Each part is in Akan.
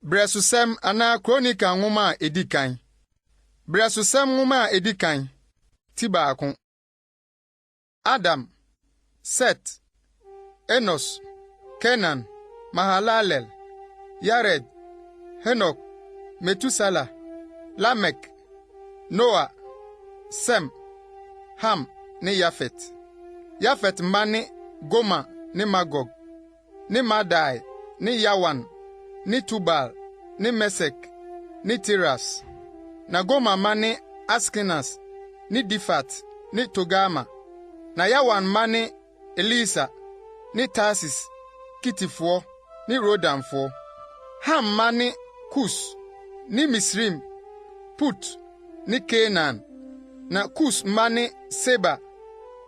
Berɛsosɛm anaa Kronika nwoma a edi kan. Berɛsosɛm nwoma a edi kan, ti baako. Adam, Set, Enos, Kenan, Mahalalel, Yared, Henok, Metusela, Lamek, Noa, Sem, Ham ne Yafet. Yafet mma ne Gomer ne Magog, ne Madai ne Yawan ne Tubal ne Mesek ne Tiras. Na Gomer mma ne Askenas ne Difat ne Togarma. Na Yawan mma ne Elisa ne Tarsis, Kitifoɔ ne Rodanfoɔ. Ham mma ne Kus ne Misraim, Put ne Kanaan. Na Kus mma ne Seba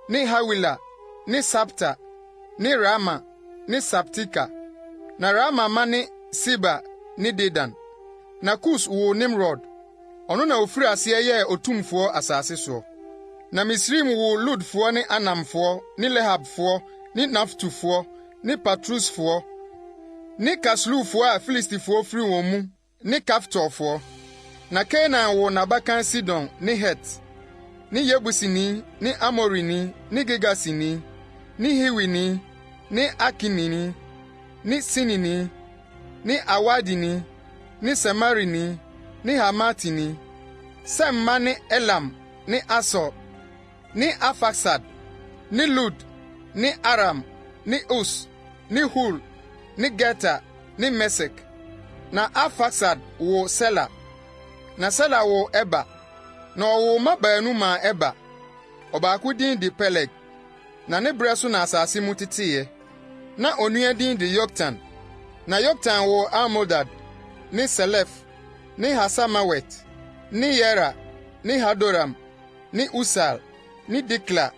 ne Hawila ne Sabta ne Raama ne Sabteka. Na Raama mma ne Seba ne Dedan. Na Kus woo Nimrod. Ɔno na ofirii aseɛ yɛɛ otumfoɔ asase soɔ. Na Misraim woo Ludfoɔ ne Anamfoɔ ne Lehabfoɔ ne Naftuhfoɔ ne Patrusfoɔ ne Kasluhfoɔ a Filistifoɔ firi wɔn mu ne Kaftorfoɔ. Na Kanaan woo n'abakan Sidon ne Het ne Yebusini ne Amorini ne Girgasini ne Hiwini ne Arkinini ne Sinini ne Arwadini ne Semarini ne Hamatini. Sem mma ne Elam ne Asur ne Arfaksad ne Lud ne Aram ne Us ne Hul ne Geter ne Mesek. Na Arfaksad woo Sela, na Sela woo Eber. Na ɔwoo mma baanu maa Eber. Ɔbaako din de Peleg, na ne bere so na asase mu teteeɛ. Na onua din de Yoktan. Na Yoktan woo Almodad ne Selef ne Hasarmawet ne Yera ne Hadoram ne Usal ne Dikla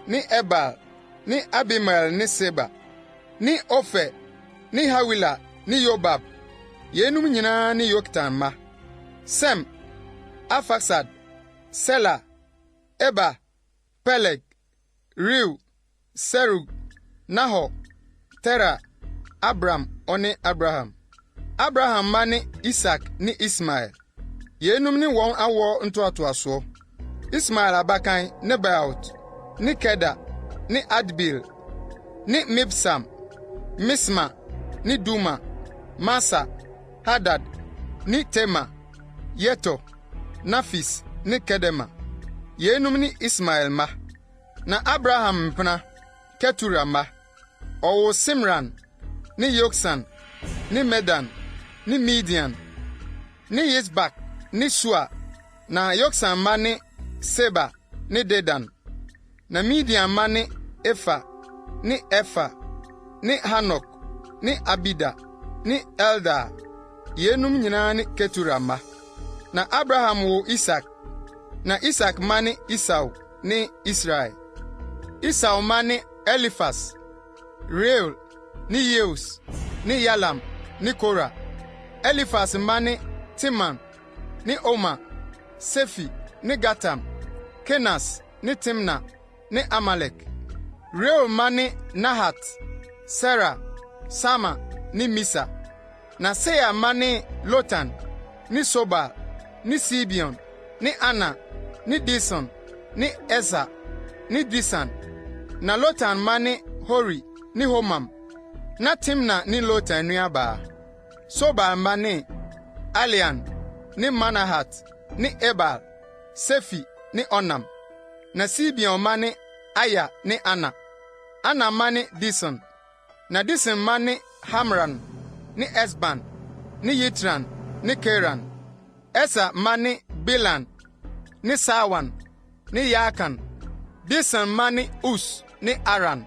ne Ebal ne Abimael ne Seba ne Ofir ne Hawila ne Yobab. Yeinom nyinaa ne Yoktan mma. Sem, Arfaksad, Sela, Eber, Peleg, Reu, Serug, Nahor, Tera, Abram ɔne Abraham. Abraham mma ne Isak ne Ismael. Yeinom ne wɔn awoɔ ntoatoasoɔ: Ismael abakan Nebaiot ne Kedar ne Adbeel ne Mibsam, Misma ne Duma, Masa, Hadad ne Tema, Yetur, Nafis ne Kedema. Yeinom ne Ismael mma. Na Abraham mpena, Ketura mma. Ɔwoo Simran ne Yoksan ne Medan ne Midian ne Yisbak ne Sua. Na Yoksan mma ne Seba ne Dedan. Na Midian mma ne Efa ne Efer ne Hanok ne Abida ne Eldaa. Yeinom nyinaa ne Ketura mma. Na Abraham woo Isak. Na Isak mma ne Esau ne Israel. Esau mma ne Elifas, Reuel ne Yeus ne Yalam ne Kora. Elifas mma ne Teman ne Omar, Sefi ne Gatam, Kenas ne Timna ne Amalek. Reuel mma ne Nahat, Sera, Sama ne Misa. Na Seir mma ne Lotan ne Sobal ne Sibeon ne Ana ne Dison ne Eser ne Disan. Na Lotan mma ne Hori ne Homam. Na Timna ne Lotan nuabaa. Sobal mma ne Alian ne Manahat ne Ebal, Sefi ne Onam. Na Sibeon mma ne Aya ne Ana. Ana mma ne Dison. Na Dison mma ne Hamran ne Esban ne Yitran ne Keran. Eser mma ne Bilhan ne Saawan ne Yaakan. Dison mma ne Us ne Aran.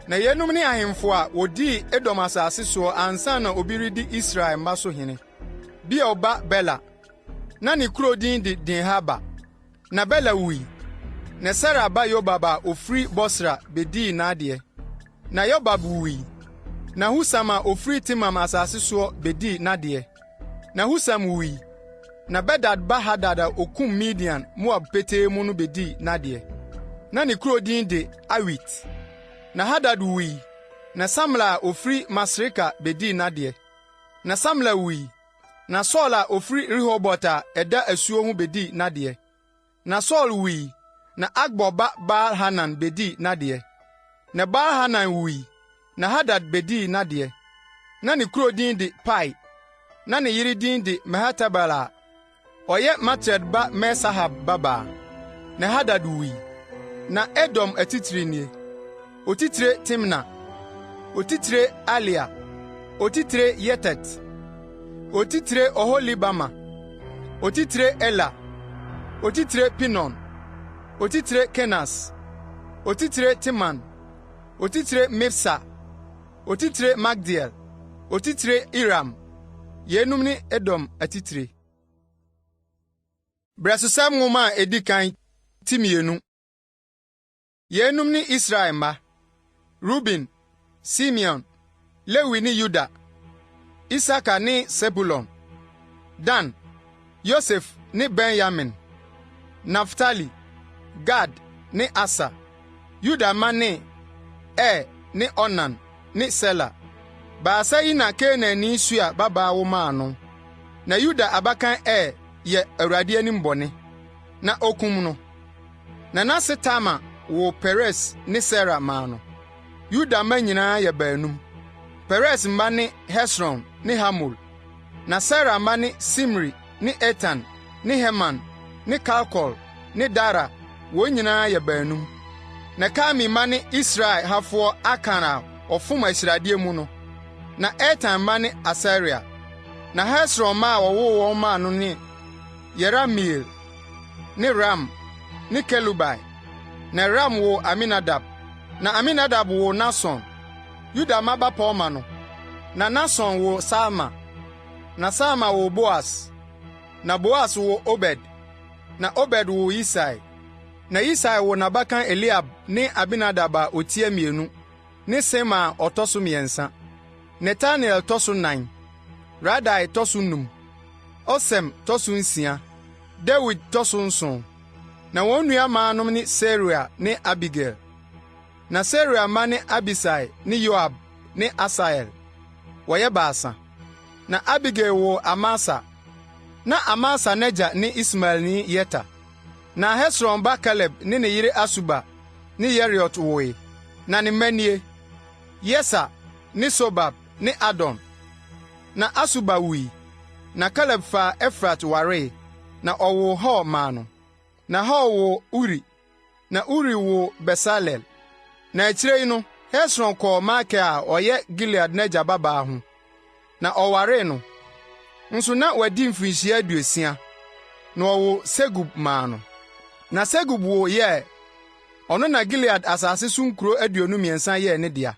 Na yeinom ne ahemfo a wodii Edom asase soɔ ansa na obi redi Israel mma so hene. Beor ba Bela, na ne kurow din de Dinhaba. Na Bela wui, na Sera ba Yobab a ofiri Bosra bedii n'adeɛ. Na Yobab wui, na Husam a ofiri Teman asase soɔ bedii n'adeɛ. Na Husam wui, na Bedad ba Hadad a okum Midian, Moab petee mu no bedii n'adeɛ. Na ne kurow din de Awit. Na Hadad wui, na Samla a ofiri Masreka bedii n'adeɛ. Na Samla wui, Na Saul a ofiri Rehobot a ɛda asuo ho bedii n'adeɛ. Na Saul wui, na Akbor ba Baal-Hanan bedii n'adeɛ. Na Baal-Hanan wui, na Hadad bedii n'adeɛ. Na ne kuro din de Pai, na ne yere din de Mehetabel a ɔyɛ Matred ba Me-Sahab babaa. Na Hadad wui. Na Edom atitire nie: Otitire Timna, Otitire Alia, Otitire Yetet, Otitire Oholibama, Otitire Ela, Otitire Pinon, Otitire Kenas, Otitire Teman, Otitire Mibsar, Otitire Magdiel, Otitire Iram. Yeinom ne Edom atitire. Brɛsosɛm Nwoma a edi kan ti 2. Yeinom ne Israel mma: Ruben, Simeon, Lewi ne Yuda, Isakar ne Sebulon, Dan, Yosef ne Benyamin, Naftali, Gad ne Aser. Yuda mma ne: Er ne Onan ne Sela. Baasa yi na Kanaanni Sua babaa wo maa no. Na Yuda abakan Er yɛ Awurade anim bɔne, na okum no. Na n'ase Tamar woo Peres ne Sera maa no. Yuda mma nyinaa yɛ baanum. Peres mma ne Hesron ne Hamul. Na Sera mma ne Simri ne Etan ne Heman ne Kalkol ne Dara, wɔn nyinaa yɛ baanum. Na Karmi mma ne Israel hafoɔ Akan a ɔfom ahyiradeɛ mu no. Na Etan mma ne Asaria. Na Hesron mma a wɔwoo wɔn maa no ne Yerahmeel ne Ram ne Kelubai. Na Ram woo Aminadab. Na Aminadab woo Nahson, Yuda mma bapɔmma no. Na Nahson woo Salma. Na Salma woo Boas. Na Boas woo Obed. Na Obed woo Yisai. Na Yisai woo n'abakan Eliab ne Abinadab a otia mmienu ne Sema a ɔtɔ so mmiɛnsa. Netanel tɔ so nnan, Radai tɔ so num, Osem tɔ so nsia, Dawid tɔ so nson. Na wɔn nuammaanom ne Seruia ne Abigail. Na Seruia mma ne Abisai ne Yoab ne Asael. Wɔyɛ baasa. Na Abigail woo Amasa. Na Amasa n'agya ne Ismaelni Yeter. Na Hesron ba Kaleb ne ne yere Asuba ne Yeriot woe. Na ne mma nie: Yeser ne Sobab ne Ardon. Na Asuba wui. Na Kaleb faa Efrat waree, na ɔwoo Hur maa no. Na Hur woo Uri, na Uri woo Besaleel. Na akyiri yi no, Hesron kɔɔ Makir a ɔyɛ Gilead n'agya babaa ho, na ɔwaree no. Nso na wadi mfirihyia 60, na ɔwoo Segub maa no. Na Segub woo Yair. Ɔno na Gilead asase so nkurow 23 yɛɛ ne dea.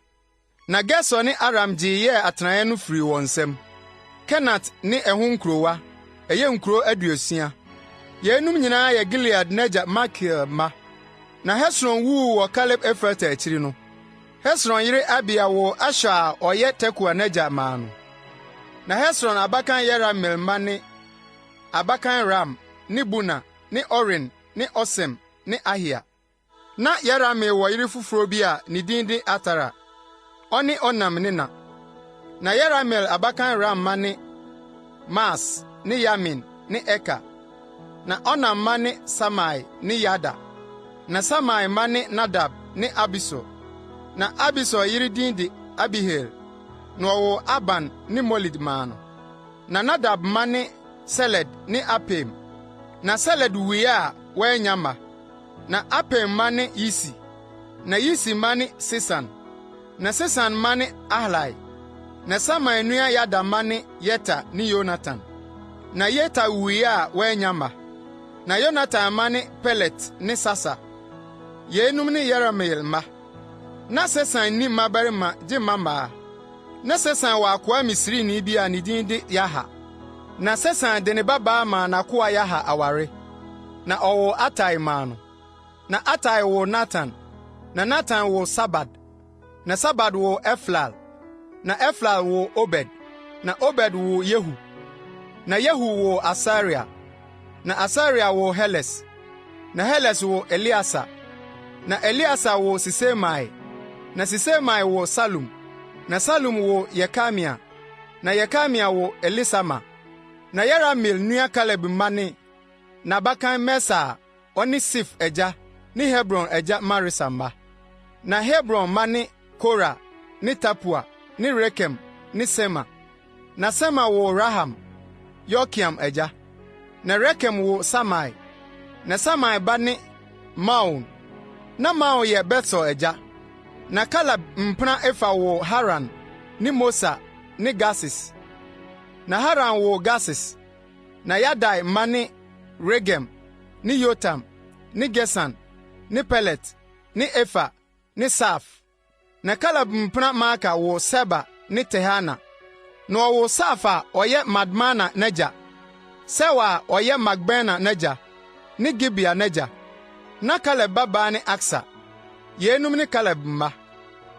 Na Gesur ne Aram gyee Yair atenae no firii wɔn nsam. Kenat ne ɛho nkurowa, ɛyɛ nkurow 60. Yeinom nyinaa yɛ Gilead n'agya Makir mma. Na Hesron wuu wɔ Kaleb Efrata akyiri no, Hesron yere Abia woo Ashur a ɔyɛ Tekoa n'agya maa no. Na Hesron abakan Yerahmeel mma ne: Abakan Ram ne Buna ne Oren ne Osem ne Ahia. Na Yerahmeel wɔ yere foforo bi a ne din de Atara. Ɔne Onam ne na. Na Yerahmeel abakan Ram mma ne: Maas ne Yamin ne Eker. Na Onam mma ne Samai ne Yada. Na Samai mma ne Nadab ne Abisur. Na Abisur yere din de Abihail, na ɔwoo Ahban ne Molid maa no. Na Nadab mma ne Seled ne Apaim. Na Seled wui a wannya mma. Na Apaim mma ne Yisi. Na Yisi mma ne Sesan. Na Sesan mma ne Ahlai. Na Samai nua Yada mma ne Yeter ne Yonatan. Na Yeter wui a wannya mma. Na Yonatan mma ne Pelet ne Sasa. Yeinom ne Yerahmeel mma. Na Sesan nni mmabarima gye mmammaa. Na Sesan wɔ akoa Misrini bi a ne din de Yarha. Na Sesan de ne babaa maa n'akoa Yarha aware, na ɔwoo Atai maa no. Na Atai woo Natan, na Natan woo Sabad, na Sabad woo Eflal, na Eflal woo Obed, na Obed woo Yehu, na Yehu woo Asaria, na Asaria woo Heles, na Heles woo Eleasa, na Eleasa woo Sisemai, na Sisemai woo Salum, na Salum woo Yekamia, na Yekamia woo Elisama. Na Yerahmeel nua Kaleb mma ne: N'abakan Mesa a ɔne Sif agya ne Hebron agya Maresa mma. Na Hebron mma ne Kora ne Tapua ne Rekem ne Sema. Na Sema woo Raham, Yorkeam agya. Na Rekem woo Samai. Na Samai ba ne Maon. Na Maon yɛ Bet-Sur agya. Na Kaleb mpena Efa woo Haran ne Mosa ne Gases. Na Haran woo Gases. Na Yahdai mma ne Regem ne Yotam ne Gesan ne Pelet ne Efa ne Saaf. Na Kaleb mpena Maaka woo Seber ne Tirhana. Na ɔwoo Saaf a ɔyɛ Madmana n'agya, Sewa a ɔyɛ Makbena n'agya ne Gibea n'agya. Na Kaleb babaa ne Aksa. Yeinom ne Kaleb mma.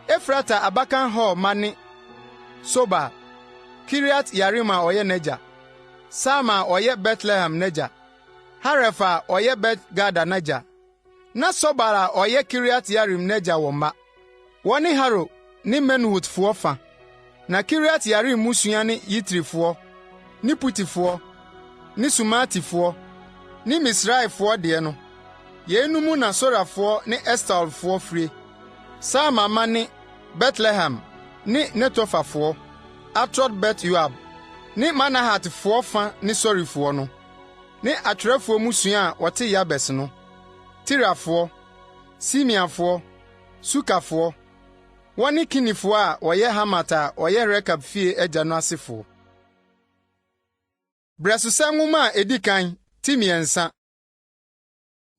Efrata abakan Hur mma ne Sobal, Kiriat-Yearim a ɔyɛ n'agya, Salma a ɔyɛ Betlehem n'agya, Haref a ɔyɛ Bet-Gader n'agya. Na Sobal a ɔyɛ Kiriat-Yearim n'agya wɔ mma. Wɔne Haro ne Menuhotfoɔ fa. Na Kiriat-Yearim mmusua ne Yitrifoɔ, ne Putifoɔ, ne Sumatifoɔ, ne Misraifoɔ deɛ no. Yeinom mu na Sorafoɔ ne Estaolfoɔ fire. Salma mma ne Betlehem ne Netofafoɔ, Atrot-Bet-Yoab, ne Manahatfoɔ fa ne Sorifoɔ no, ne atwerɛfoɔ mmusua a wɔte Yabes no, Tirafoɔ, Simeafoɔ, Sukafoɔ. Wɔne Kinifoɔ a wɔyɛ Hamat a ɔyɛ Rekab fie agya no asefoɔ. Brɛsosɛm Nwoma a edi kan, ti 3.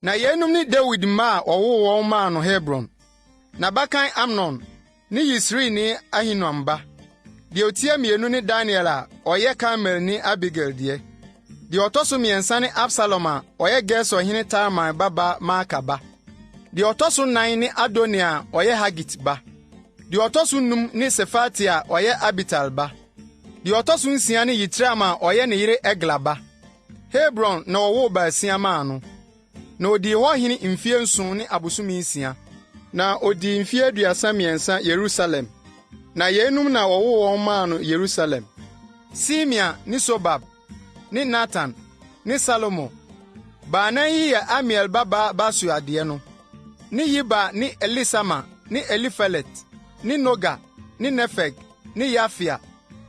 Na yeinom ne Dawid mma a wɔwoo wɔn maa no Hebron: N'abakan Amnon ne Yesreelni Ahinoam ba. Deɛ ɔtia mmienu ne Daniel a ɔyɛ Karmelni Abigail deɛ. Deɛ ɔtɔ so mmiɛnsa ne Absalom a ɔyɛ Gesurhene Talmai babaa Maaka ba. Deɛ ɔtɔ so nnan ne Adoniya a ɔyɛ Hagit ba. Deɛ ɔtɔ so num ne Sefatia a ɔyɛ Abital ba. Deɛ ɔtɔ so nsia ne Yitream a ɔyɛ ne yere Egla ba. Hebron na wɔwoo baasia maa no. Na odii hɔ hene mfie 7 ne abosome 6. Na odii mfeɛ 33 Yerusalem. Na yeinom na wɔwoo wɔn maa no Yerusalem: Simea ne Sobab ne Natan ne Salomo. Baanan yi yɛ Amiel babaa Batsua deɛ no, ne Yibhar ne Elisama ne Elifelet ne Noga ne Nefeg ne Yafia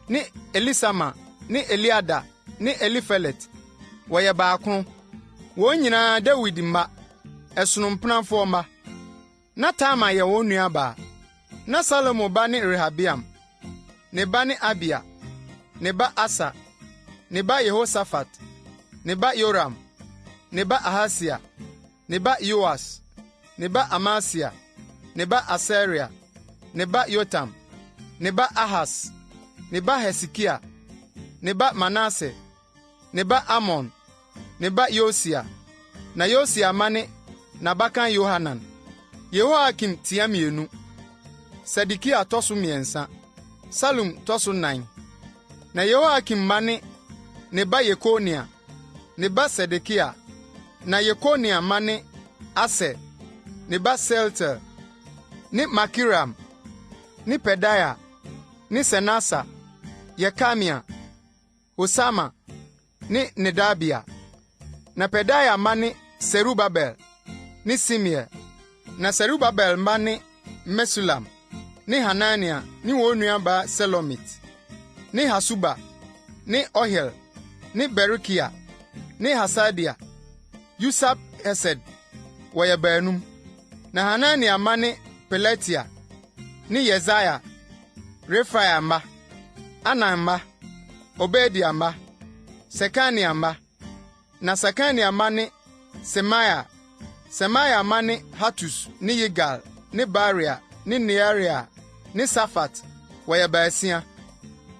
ne Elisama ne Eliada ne Elifelet. Wɔyɛ baakron. Wɔn nyinaa Dawid mma, ɛsono mpenafoɔ mma. Na Tamar yɛ wɔn nuabaa. Na Salomo ba ne Rehabeam, ne ba ne Abia, ne ba Asa, ne ba Yehosafat, ne ba Yoram, ne ba Ahasia, ne ba Yoas, ne ba Amasia, ne ba Asaria, ne ba Yotam, ne ba Ahas, ne ba Hesekia, ne ba Manase, ne ba Amon, ne ba Yosia. Na Yosia mma ne n'abakan Yohanan, Yehoiakim tia mmienu, Sedekia tɔ so mmiɛnsa, Salum tɔ so nnan. Na Yehoiakim mma ne ne ba Yekonia, ne ba Sedekia. Na Yekonia mma ne Aser, ne ba Sealtiel, ne Malkiram, ne Pedaia, ne Senasar, Yekamia, Hosama ne Nedabia. Na Pedaia mma ne Serubabel ne Simei. Na Serubabel mma ne Mesulam ne Hanania ne wɔn nuabaa Selomit, ne Hasuba ne Ohel ne Berekia ne Hasadia, Yusab-Hesed, wɔyɛ baanum. Na Hanania mma ne Pelatia ne Yesaia, Refaia mma, Anan mma, Obadia mma, Sekania mma. Na Sekania mma ne Semaia. Semaia mma ne Hatus ne Yigal ne Baria ne Nearia ne Safat, wɔyɛ baasia.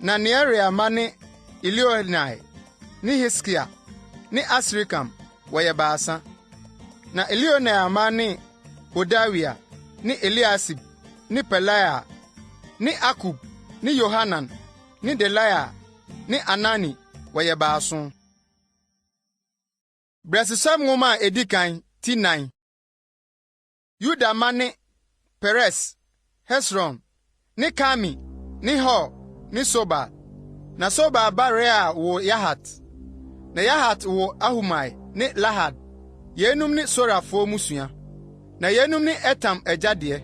Na Nearia mma ne Elioenai ne Hiskia ne Asrikam, wɔyɛ baasa. Na Elioenai mma ne Hodawia ne Eliasib ne Pelaia ne Akub ne Yohanan ne Delaia ne Anani, wɔyɛ baason. Brɛsosɛm Nwoma a edi kan, ti 4. Yuda mma ne Peres, Hesron ne Karmi ne Hur ne Sobal. Na Sobal ba Reaia woo Yahat. Na Yahat woo Ahumai ne Lahad. Yeinom ne Sorafoɔ mmusua. Na yeinom ne Etam agya deɛ: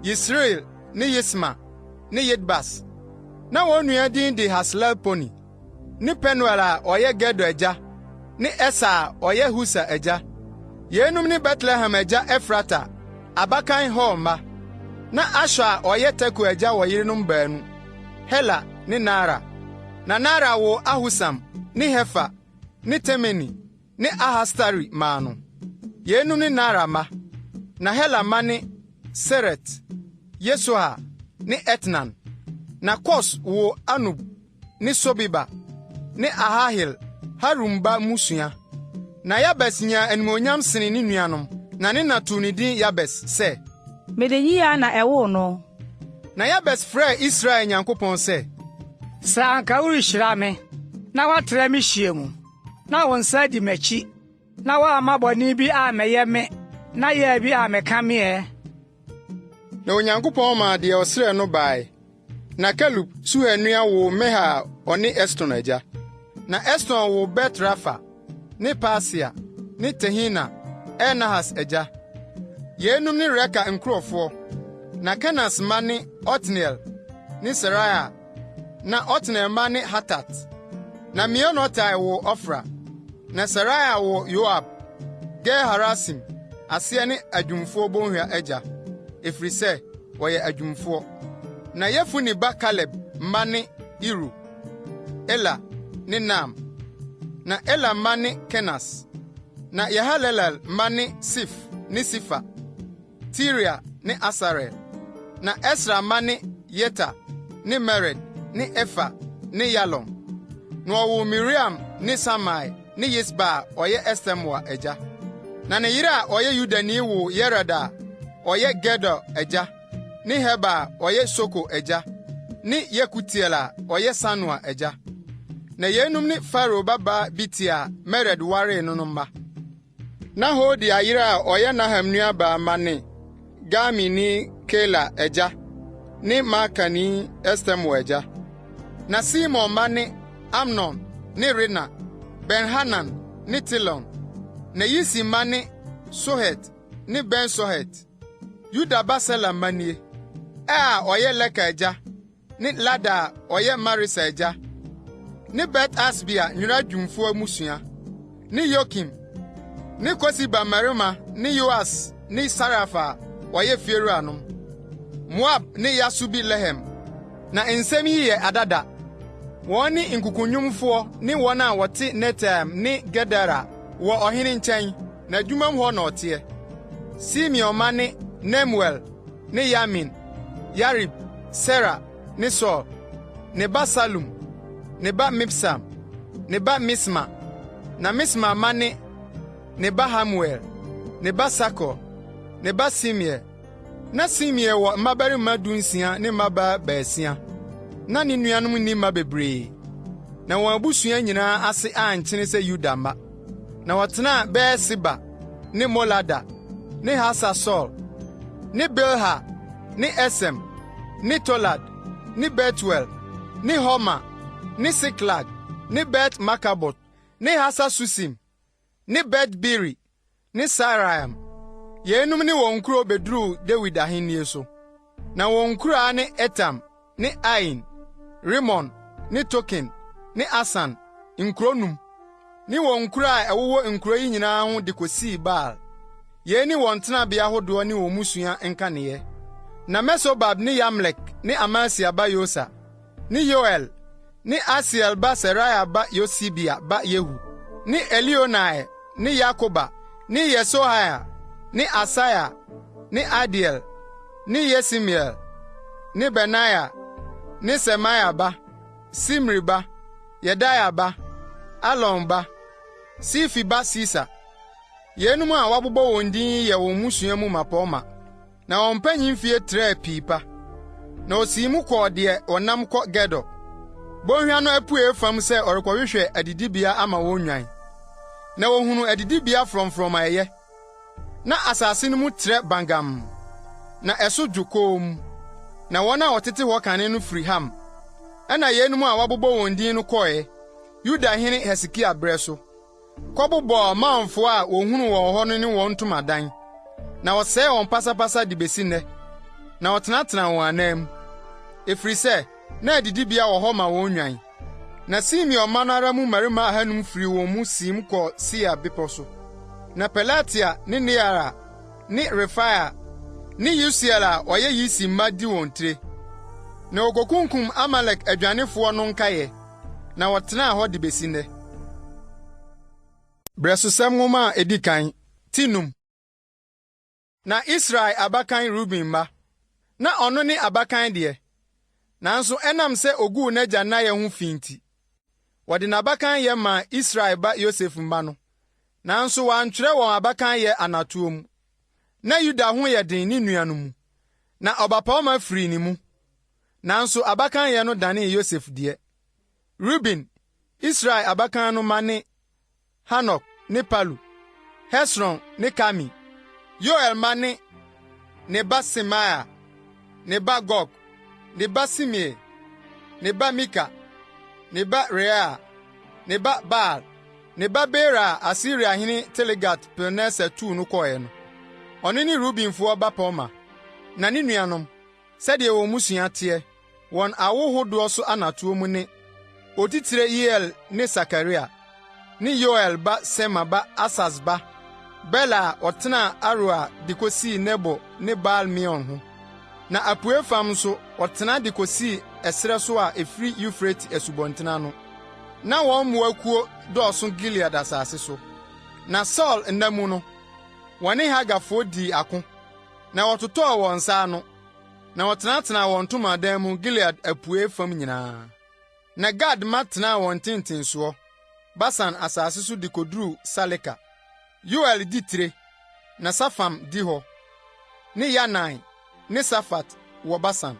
Yesreel ne Yisma ne Yidbas. Na wɔn nua din de Haslelponi; ne Penuel a ɔyɛ Gedor agya ne Eser a ɔyɛ Husa agya. Yeinom ne Betlehem agya Efrata abakan Hur mma. Na Ashur a ɔyɛ Tekoa agya wɔ yerenom baanu, Hela ne Naara. Na Naara woo Ahusam ne Hefer ne Temeni ne Ahastari maa no. Yeinom ne Naara mma. Na Hela mma ne Seret, Yesohar ne Etnan. Na Kos woo Anub ne Sobeba ne Aharhel Harum ba mmusua. Na Yabes nyaa animuonyam senee ne nuanom, na ne na too ne din Yabes sɛ, Mede yea na ɛwoo no. Na Yabes frɛɛ Israel Nyankopɔn sɛ, Sɛ anka worehyira me, na woatrɛw me hyeɛ mu, na wo nsa adi m'akyi, na woamma bɔne bi ammɛyɛ me na yea bi ammɛka me ɛ! Na Onyankopɔn maa deɛ ɔsrɛɛ no bae. Na Kelub, Suha nua woo Mehir a ɔne Eston agya. Na Eston woo Bet-Rafa ne Pasea ne Tehina, Ir-Nahas agya. Yeinom ne Reka nkurɔfoɔ. Na Kenas mma ne Otniel ne Seraia. Na Otniel mma ne Hatat. Na Meonotai woo Ofra. Na Seraia woo Yoab, Ge-Harasim aseɛ ne adwumfoɔ bɔnhwa agya, ɛfiri sɛ wɔyɛ adwumfoɔ. Na Yefune ba Kaleb mma ne Iru, Ela ne Naam. Na Ela mma ne Kenas. Na Yehalelel mma ne Sif ne Sifa, Tiria ne Asarel. Na Esra mma ne Yeter ne Mered ne Efer ne Yalon. Na wɔwoo Miriam ne Samai ne Yisba a ɔyɛ Estemoa agya. Na ne yere a ɔyɛ Yudani woo Yered a ɔyɛ Gedor agya ne Heber a ɔyɛ Soko agya ne Yekutiel a ɔyɛ Sanoa agya. Na yeinom ne Farao babaa Bitia a Mered waree no no mma. Na Hodia yere a ɔyɛ Naham nuabaa mma ne Garmini Keila agya ne Maakani Estemoa agya. Na Simon mma ne Amnon ne Rina, Ben-Hanan ne Tilon. Na Yisi mma ne Sohet ne Ben-Sohet. Yuda ba Sela mma nie: Er a ɔyɛ Leka agya ne Lada a ɔyɛ Maresa agya, ne Bet-Asbea nwera dwumfo mmusua, ne Yokim, ne Kosiba mmarima ne Yoas ne Saraf a wɔyɛ fiewuranom, Moab ne Yasubi-Lehem. Na nsɛm yi yɛ adada. Wɔn ne nkukunwomfoɔ ne wɔn a wɔte Netaim ne Gedera wɔ ɔhene nkyɛn, n'adwumam hɔ na ɔteɛ. Simeon mma ne Nemuel ne Yamin, Yarib, Sera ne Saul, ne ba Salum, ne ba Mibsam, ne ba Misma. Na Misma mma ne: Ne ba Hamuel, ne ba Sakur, ne ba Simei. Na Simei wɔ mmabarima dunsia ne mmabaa baasia. Na ne nuanom nni mma bebree, na wɔn abusua nyinaa ase ankyene sɛ Yuda mma. Na wɔtenaa Beer-Seba ne Molada ne Hasar-Sual ne Bilha ne Esem ne Tolad ne Betuel ne Horma ne Siklag ne Bet-Markabot ne Hasar-Susim ne Bet-Biri ne Saaraim. Yeinom ne wɔn nkurow beduruu Dawid ahenni so. Na wɔn nkuraa ne Etam ne Ain, Rimon ne Token ne Asan, nkurow num, ne wɔn nkuraa a ɛwowɔ nkurow yi nyinaa ho de kosii Baal. Yei ne wɔn tenabea ahodoɔ ne wɔn mmusua nkaneeɛ. Na Mesobab ne Yamlek ne Amasia ba Yosa, ne Yoel ne Asiel ba Seraia ba Yosibia ba Yehu, ne Elioenai ne Yaakoba ne Yesohaia ne Asaia ne Adiel ne Yesimiel ne Benaia ne Semaia ba, Simri ba, Yedaia ba, Alon ba, Sifi ba Sisa. Yeinom a wɔabobɔ wɔn din yi yɛ wɔn mmusua mu mmapɔmma, na wɔn mpanyin mfie trɛɛ pii pa. Na osii mu kɔɔ deɛ wɔnam kɔ Gedor, bɔnhwa no apuei fam sɛ ɔrekɔhwehwɛ adidibea ama wɔn nnwan. Na ohunuu adidibea frɔmfrɔm a ɛyɛ. Na asase no mu trɛ bangam, na ɛso dwo komm. Na wɔn a wɔtete hɔ kane no firi Ham. Ɛnna yeinom a wɔabobɔ wɔn din no kɔe. Yudahene Hesekia berɛ so, kɔbobɔɔ Maonfoɔ a wɔhunuu wɔn hɔ no ne wɔn ntomadan, na wɔsɛee wɔn pasapasa de besi nnɛ, na wɔtenatenaa wɔn anan mu, ɛfiri sɛ na adidibea wɔ hɔ ma wɔn nnwan. Na Simeon mma no ara mu mmarima ahannum firii wɔn mu siim kɔɔ Seir bepɔ so. Na Pelatia ne Neara ne Refaia ne Usiel a ɔyɛ Yisi mma di wɔn tire. Na wɔkokunkum Amalek adwanefoɔ no nkaeɛ, na wɔtenaa hɔ de besi nnɛ. Berɛsosɛm Nwoma a edi kan, ti num. Na Israel abakan Ruben mma, na ɔno ne abakan deɛ, nanso ɛnam sɛ oguu n'agya nnaeɛ ho fi nti, wɔde n'abakanyɛ maa Israel ba Yosef mma no, nanso wɔantwerɛ wɔn abakanyɛ anatoɔ mu. Na Yuda ho yɛ den ne nua no mu, na ɔbapɔmma firii ne mu, nanso abakanyɛ no danee Yosef deɛ. Ruben, Israel abakan no mma ne Hanok ne Palu, Hesron ne Karmi. Yoel mma ne: Ne ba Semaia, ne ba Gog, ne ba Simei, ne ba Mika, ne ba Reaia, ne ba Baal, ne ba Beera a Asiriahene Tilgat-Pilneser tuu no kɔeɛ no. Ɔno ne Rubenfoɔ bapɔmma. Na ne nuanom, sɛdeɛ wɔn mmusua teɛ, wɔn awo hodoɔ so anatoɔ mu ne: Otitire Yeiel ne Sakaria, ne Yoel ba Sema ba Asas ba Bela a ɔtenaa Aroer de kosii Nebo ne Baal-Meon ho. Na apuei fam nso ɔtena de kosii ɛserɛ so a ɛfiri Eufrate asubɔnten ano. Na wɔn mmoakuo dɔɔso Gilead asase so. Na Saulo nna mu no, wɔne Hagarfoɔ dii ako, na wɔtotɔɔ wɔn nsa ano, na wɔtenatenaa wɔn ntomadan mu Gilead apuei fam nyinaa. Na Gad mma tenaa wɔn ntentensoɔ, Basan asase so de koduruu Saleka. Yoel di tire, na Safam di hɔ, ne Yanai ne Safat wɔ Basan.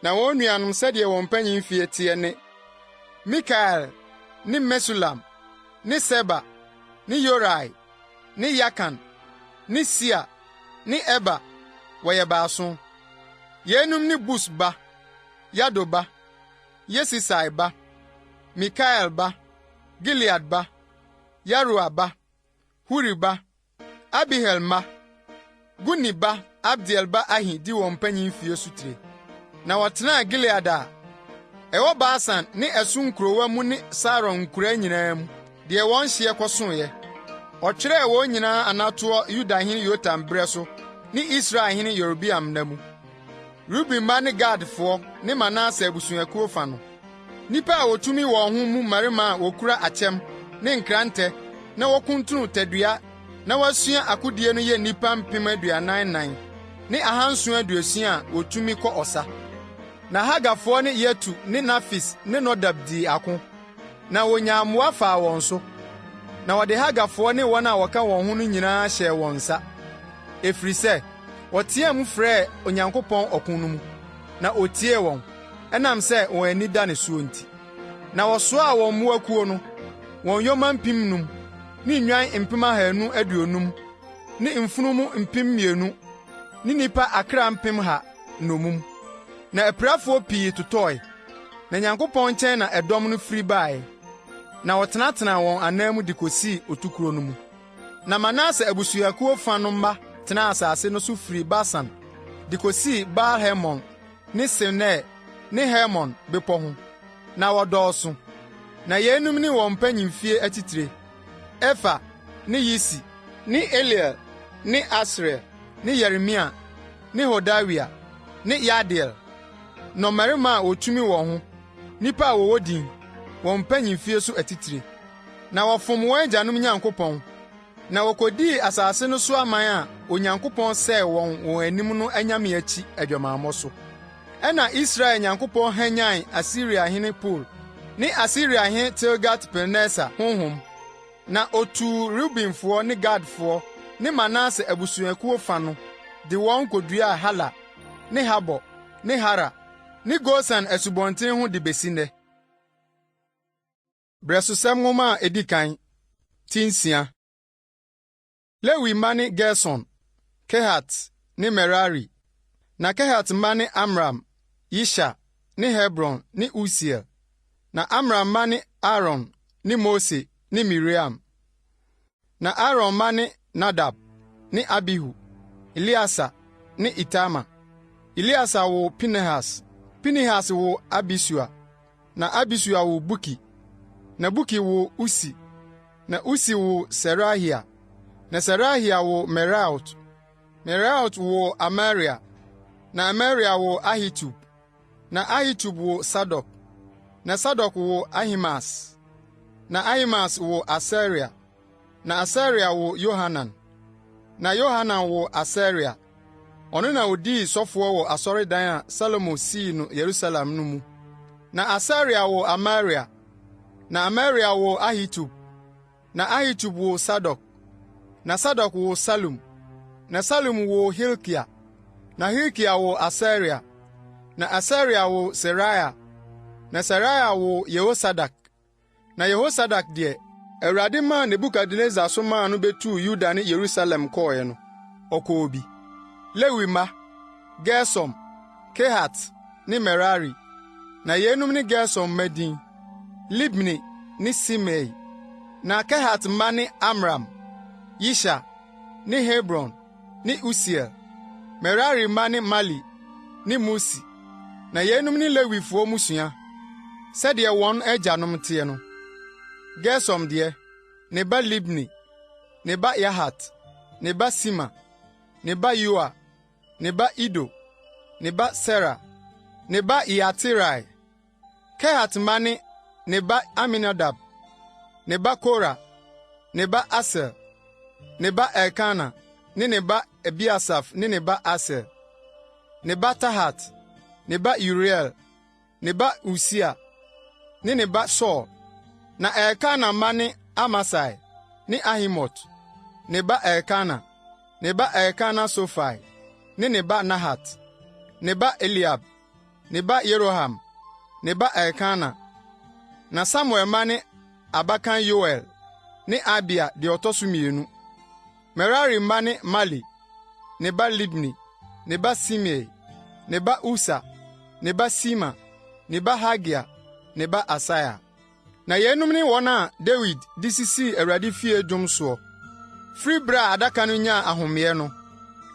Na wɔn nuanom sɛdeɛ wɔn mpanyin mfie teɛ ne Mikael ne Mesulam ne Seba ne Yorai ne Yakan ne Sia ne Eber, wɔyɛ baason. Yeinom ne Bus ba, Yahdo ba, Yesisai ba, Mikael ba, Gilead ba, Yaroa ba, Huri ba, Abihail mma, Guni ba Abdiel ba Ahi di wɔn mpanyin fie so tire. Na wɔtenaa Gilead a ɛwɔ Basan ne ɛso nkurowa mu ne Saron nkuraa nyinaa mu, deɛ wɔn hyeɛ kɔsoeɛ. Ɔtwerɛɛ wɔn nyinaa anatoɔ Yudahene Yotam berɛ so ne Israelhene Yerobeam nna mu. Ruben mma ne Gadfoɔ ne Manase abusuakuo fa no, nnipa a wotumi wɔn ho mu mmarima a wokura akyɛm ne nkrantɛ na wɔkuntunu tadua na wɔasua akodie no yɛ nnipa 44,760 a wotumi kɔ ɔsa. Na Hagarfoɔ ne Yetur ne Nafis ne Nodab dii ako, na wonyaa mmoa faa wɔn so. Na wɔde Hagarfoɔ ne wɔn a wɔka wɔn ho no nyinaa hyɛɛ wɔn nsa, ɛfiri sɛ, wɔteɛɛ mu frɛɛ Onyankopɔn ɔko no mu, na otiee wɔn, ɛnam sɛ wɔn ani da ne soɔ nti. Na wɔsoaa wɔn mmoakuo no, wɔn yoma 5,000 ne nnwan 250,000 ne mfunumu 2,000 ne nnipa akra 100,000 nnommum. Na apirafoɔ pii totɔe, na Nyankopɔn nkyɛn na ɛdɔm no firi bae, na wɔtenatenaa wɔn anan mu de kosii otukuro no mu. Na Manase abusuakuo fa no mma tenaa asase no so firi Basan de kosii Baal-Hermon ne Senir ne Hermon bepɔ ho. Na wɔdɔɔso. Na yeinom ne wɔn mpanyimfie atitire: Efer ne Yisi ne Eliel ne Asriel ne Yeremia ne Hodawia ne Yahdiel, nnɔmmarima a wotumi wɔn ho, nnipa a wɔwɔ din, wɔn mpanyimfie so atitire. Na wɔfom wɔn agyanom Nyankopɔn, na wokodii asase no so aman a Onyankopɔn sɛee wɔn wɔn anim no anyame akyi adwamammɔ so. Ɛnna Israel Nyankopɔn hwanyan Asiriahene Pul ne Asiriahene Tilgat-Pilneser honhom, na otuu Rubenfoɔ ne Gadfoɔ ne Manase abusuakuo fa no de wɔn koduaa Hala ne Habor ne Hara ne Gosan asubɔnten ho de besi nnɛ. Berɛsosɛm Nwoma a edi kan, ti nsia. Lewi mma ne Gerson, Kehat ne Merari. Na Kehat mma ne Amram, Yishar ne Hebron ne Usiel. Na Amram mma ne Aaron ne Mose ne Miriam. Na Aaron mma ne Nadab ne Abihu, Eleasar ne Itamar. Eleasar woo Pinehas, Pinehas woo Abisua, na Abisua woo Buki, na Buki woo Usi, na Usi woo Serahia, na Serahia woo Meraiot. Meraiot woo Amaria, na Amaria woo Ahitub, na Ahitub woo Sadok, na Sadok woo Ahimaas, na Ahimaas woo Asaria, na Asaria woo Yohanan, na Yohanan woo Asaria. Ɔno na odii sɔfoɔ wɔ asɔredan a Salomo sii no Yerusalem no mu. Na Asaria woo Amaria, na Amaria woo Ahitub, na Ahitub woo Sadok, na Sadok woo Salum, na Salum woo Hilkia, na Hilkia woo Asaria, na Asaria woo Seraia, na Seraia woo Yehosadak. Na Yehosadak deɛ, Awurade maa Nebukadnessar so maa no betuu Yuda ne Yerusalem kɔe no, ɔkɔɔ bi. Lewi mma: Gersom, Kehat ne Merari. Na yeinom ne Gersom mma din: Libni ne Simei. Na Kehat mma ne Amram, Yishar ne Hebron ne Usiel. Merari mma ne Mali ne Musi. Na yeinom ne Lewifoɔ mmusua, sɛdeɛ wɔn agyanom teɛ no. Gersom deɛ, ne ba Libni, ne ba Yahat, ne ba Sima, ne ba Yoa, ne ba Ido, ne ba Sera, ne ba Yeaterai. Kehat mma ne: Ne ba Aminadab, ne ba Kora, ne ba Asir, ne ba Elkana ne ne ba Ebiasaf ne ne ba Asir, ne ba Tahat, ne ba Uriel, ne ba Usia ne ne ba Saul. Na Elkana mma ne Amasai ne Ahimot, ne ba Elkana, ne ba Elkana Sofai ne ne ba Nahat, ne ba Eliab, ne ba Yeroham, ne ba Elkana. Na Samuel mma ne abakan Yoel ne Abia deɛ ɔtɔ so mmienu. Merari mma ne Mali, ne ba Libni, ne ba Simei, ne ba Usa, ne ba Sima, ne ba Hagia, ne ba Asaia. Na yeinom ne wɔn a Dawid de sisii Awurade fie dwom soɔ, firi bere a adaka no nyaa ahomeɛ no.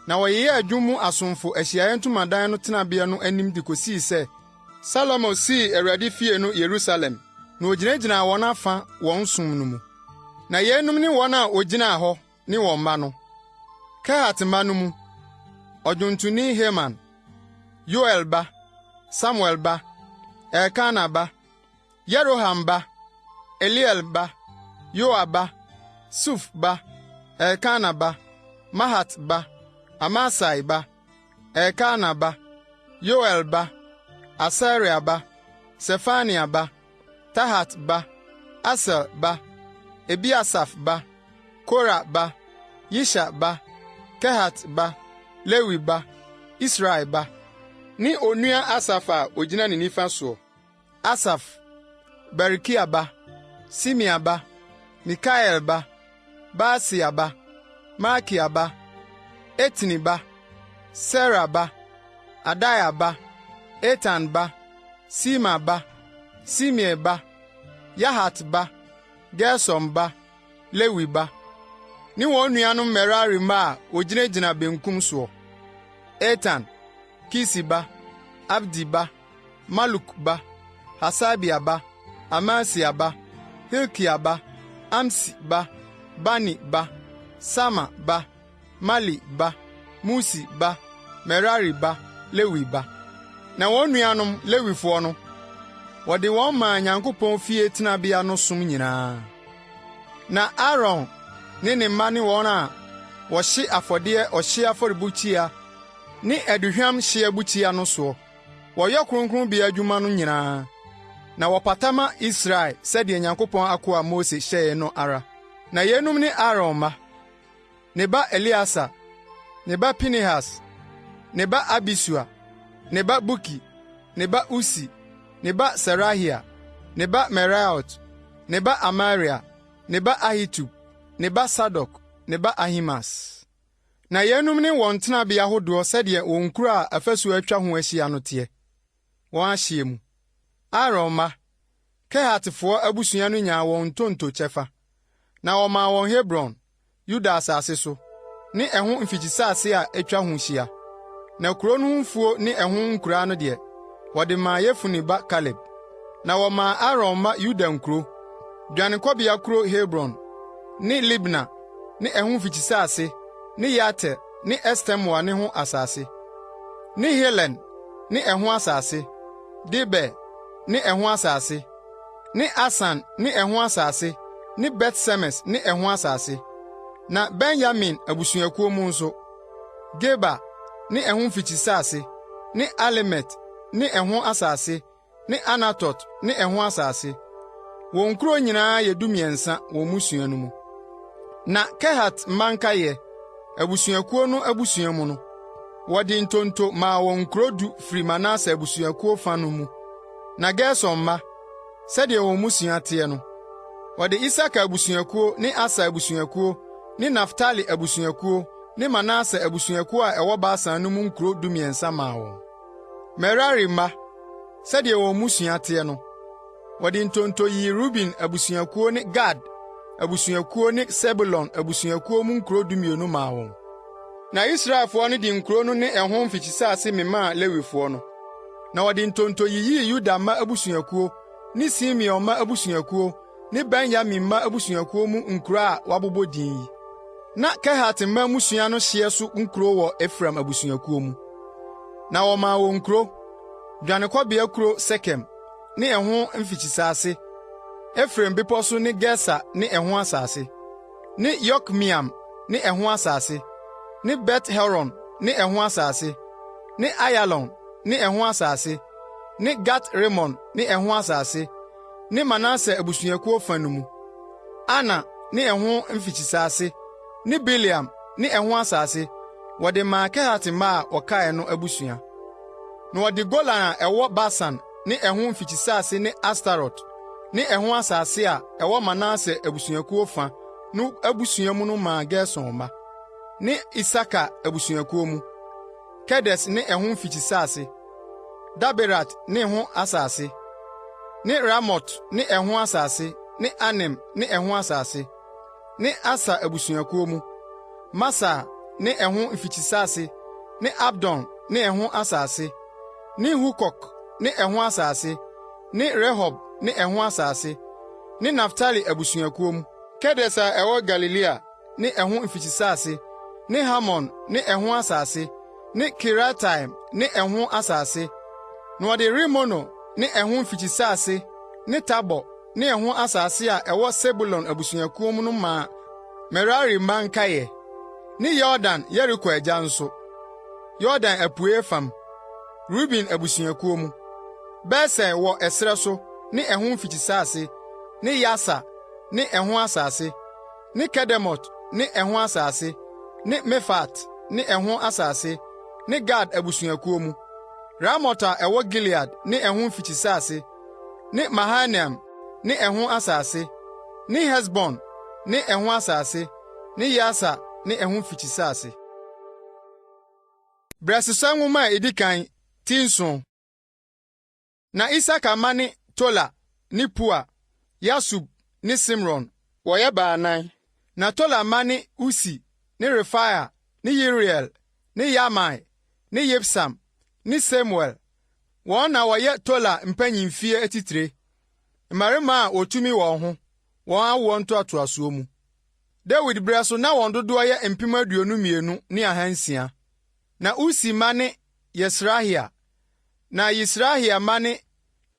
Na wɔyeyɛɛ dwom mu asomfo Ahyiae Ntamadan no tenabea no anim de kosii sɛ Salomo sii Awurade fie no Yerusalem, na ogyinagyinaa wɔn afa wɔn som no mu. Na yeinom ne wɔn a wogyinaa hɔ ne wɔn mma no: Kehat mma no mu, ɔdwontoni Heman, Yoel ba, Samuel ba, Elkana ba, Yeroham ba, Eliel ba, Yoa ba, Suf ba, Elkana ba, Mahat ba, Amasai ba, Elkana ba, Yoel ba, Asaria ba, Sefania ba, Tahat ba, Asir ba, Ebiasaf ba, Kora ba, Yishar ba, Kehat ba, Lewi ba, Israel ba, ne onua Asaf a ogyina ne nifa soɔ. Asaf, Berekia ba, Simea ba, Mikael ba, Baaseia ba, Malkia ba, Etni ba, Sera ba, Adaia ba, Etan ba, Sima ba, Simei ba, Yahat ba, Gersom ba, Lewi ba, ne wɔn nuanom Merari mma a wogyinagyina benkum soɔ: Etan, Kisi ba, Abdi ba, Maluk ba, Hasabia ba, Amasia ba, Hilkia ba, Amsi ba, Bani ba, Sama ba, Mali ba, Musi ba, Merari ba, Lewi ba. Na wɔn nuanom Lewifoɔ no, wɔde wɔn maa Nyankopɔn fie tenabea no som nyinaa. Na Aaron ne ne mma ne wɔn a wɔhye afɔdeɛ ɔhyeɛ afɔrebukyia ne aduhwam hyeɛbukyia no soɔ. Wɔyɛ kronkronbea adwuma no nyinaa, na wɔpata ma Israel sɛdeɛ Nyankopɔn akoa Mose hyɛe no ara. Na yeinom ne Aaron mma: ne ba Eleasar, ne ba Pinehas, ne ba Abisua, ne ba Buki, ne ba Usi, ne ba Serahia, ne ba Meraiot, ne ba Amaria, ne ba Ahitub, ne ba Sadok, ne ba Ahimaas. Na yeinom ne wɔn tenabea ahodoɔ sɛdeɛ wɔn nkuro a afasu atwa ho ahyia no teɛ, wɔn ahyeɛ mu. Aaron mma: Kehatfoɔ abusua no nyaa wɔn ntonto kyɛfa, na wɔmaa wɔn Hebron, Yuda asase so, ne ɛho mfikyisase a etwa ho hyia. Na kurow no ho mfuo ne ɛho nkuraa no deɛ, wɔde maa Yefune ba Kaleb. Na wɔmaa Aaron mma Yuda nkurow, dwanekɔbea kurow Hebron ne Libna ne ɛho mfikyisase ne Yatir ne Estemoa ne ho asase, ne Hilen ne ɛho asase, Debir ne ɛho asase, ne Asan ne ɛho asase ne Bet-Semes ne ɛho asase. Na Benyamin abusuakuw mu nso, Geba ne ɛho mfikyisase ne Alemet ne ɛho asase ne Anatot ne ɛho asase. Wɔn nkurow nyinaa yɛ dumiɛnsa wɔ mmusua no mu. Na Kehat mma nkae, abusuakuo no abusua mu no, wɔde ntonto maa wɔn nkurow du firi Manase abusuakuo fa no mu. Na Gerson mma, sɛdeɛ wɔn mmusua teɛ no, wɔde Isakar abusuakuo ne Aser abusuakuo ne Naftali abusuakuo ne Manase abusuakuo a ɛwɔ Basan no mu nkurow dumiɛnsa maa wɔn. Merari mma, sɛdeɛ wɔn mmusua teɛ no, wɔde ntonto yii Ruben abusuakuo ne Gad abusuakuo ne Sebulon abusuakuo mu nkurow dumienu maa wɔn. Na Israelfoɔ no de nkurow no ne ɛho mfikyisase memaa Lewifoɔ no. Na wɔde ntonto yiyii Yuda mma abusuakuo ne Simeon mma abusuakuo ne Benyamin mma abusuakuo mu nkurow a wɔabobɔ din yi. Na Kehat mma mmusua no hyeɛ so nkurow wɔ Efraim abusuakuo mu. Na wɔmaa wɔn nkurow, dwanekɔbea kurow Sekem ne ɛho mfikyisase, Efraim bepɔ so ne Geser ne ɛho asase, ne Yokmeam ne ɛho asase, ne Bet-Horon ne ɛho asase, ne Ayalon ne ɛho asase, ne Gat-Rimon ne ɛho asase, ne Manase abusuakuo fa no mu, Aner ne ɛho mfikyisase ne Bileam ne ɛho asase, wɔde maa Kehat mma a wɔkae no abusua. Na wɔde Golan a ɛwɔ Basan ne ɛho mfikyisase ne Astarot ne ɛho asase a ɛwɔ Manase abusuakuo fa no abusua mu no maa Gerson mma, ne Isakar abusuakuo mu, Kedes ne ɛho mfikyisase, Daberat ne ɛho asase, ne Ramot ne ɛho asase ne Anem ne ɛho asase, ne Aser abusuakuo mu, Masal ne ɛho mfikyisase ne Abdon ne ɛho asase, ne Hukok ne ɛho asase, ne Rehob ne ɛho asase, ne Naftali abusuakuo mu, Kedes a ɛwɔ Galilea ne ɛho mfikyisase, ne Hamon ne ɛho asase, ne Kiriataim ne ɛho asase. Na wɔde Rimono ne ɛho mfikyisase ne Tabor ne ɛho asase a ɛwɔ Sebulon abusuakuo mu no maa Merari mma nkae, ne Yordan Yeriko agya nso, Yordan apuei fam, Ruben abusuakuo mu, Beser wɔ ɛserɛ so ne ɛho mfikyisase ne Yahsa ne ɛho asase, ne Kedemot ne ɛho asase, ne Mefaat ne ɛho asase, ne Gad abusuakuo mu, Ramot a ɛwɔ Gilead ne ɛho mfikyisase, ne Mahanaim ne ɛho asase, ne Hesbon ne ɛho asase, ne Yaser ne ɛho mfikyisase. Brɛsosɛm Nwoma a edi kan, ti nson. Na Isakar mma ne Tola ne Pua, Yasub ne Simron, wɔyɛ baanan. Na Tola mma ne Usi ne Refaia ne Yeriel ne Yahmai ne Yibsam ne Semuel. Wɔn na wɔyɛ Tola mpanyimfie atitire, mmarima a wotumi wɔn ho, wɔn awoɔ ntoatoasoɔ mu. Dawid berɛ so na wɔn dodoɔ yɛ 22,600. Na Usi mma ne Yisrahia. Na Yisrahia mma ne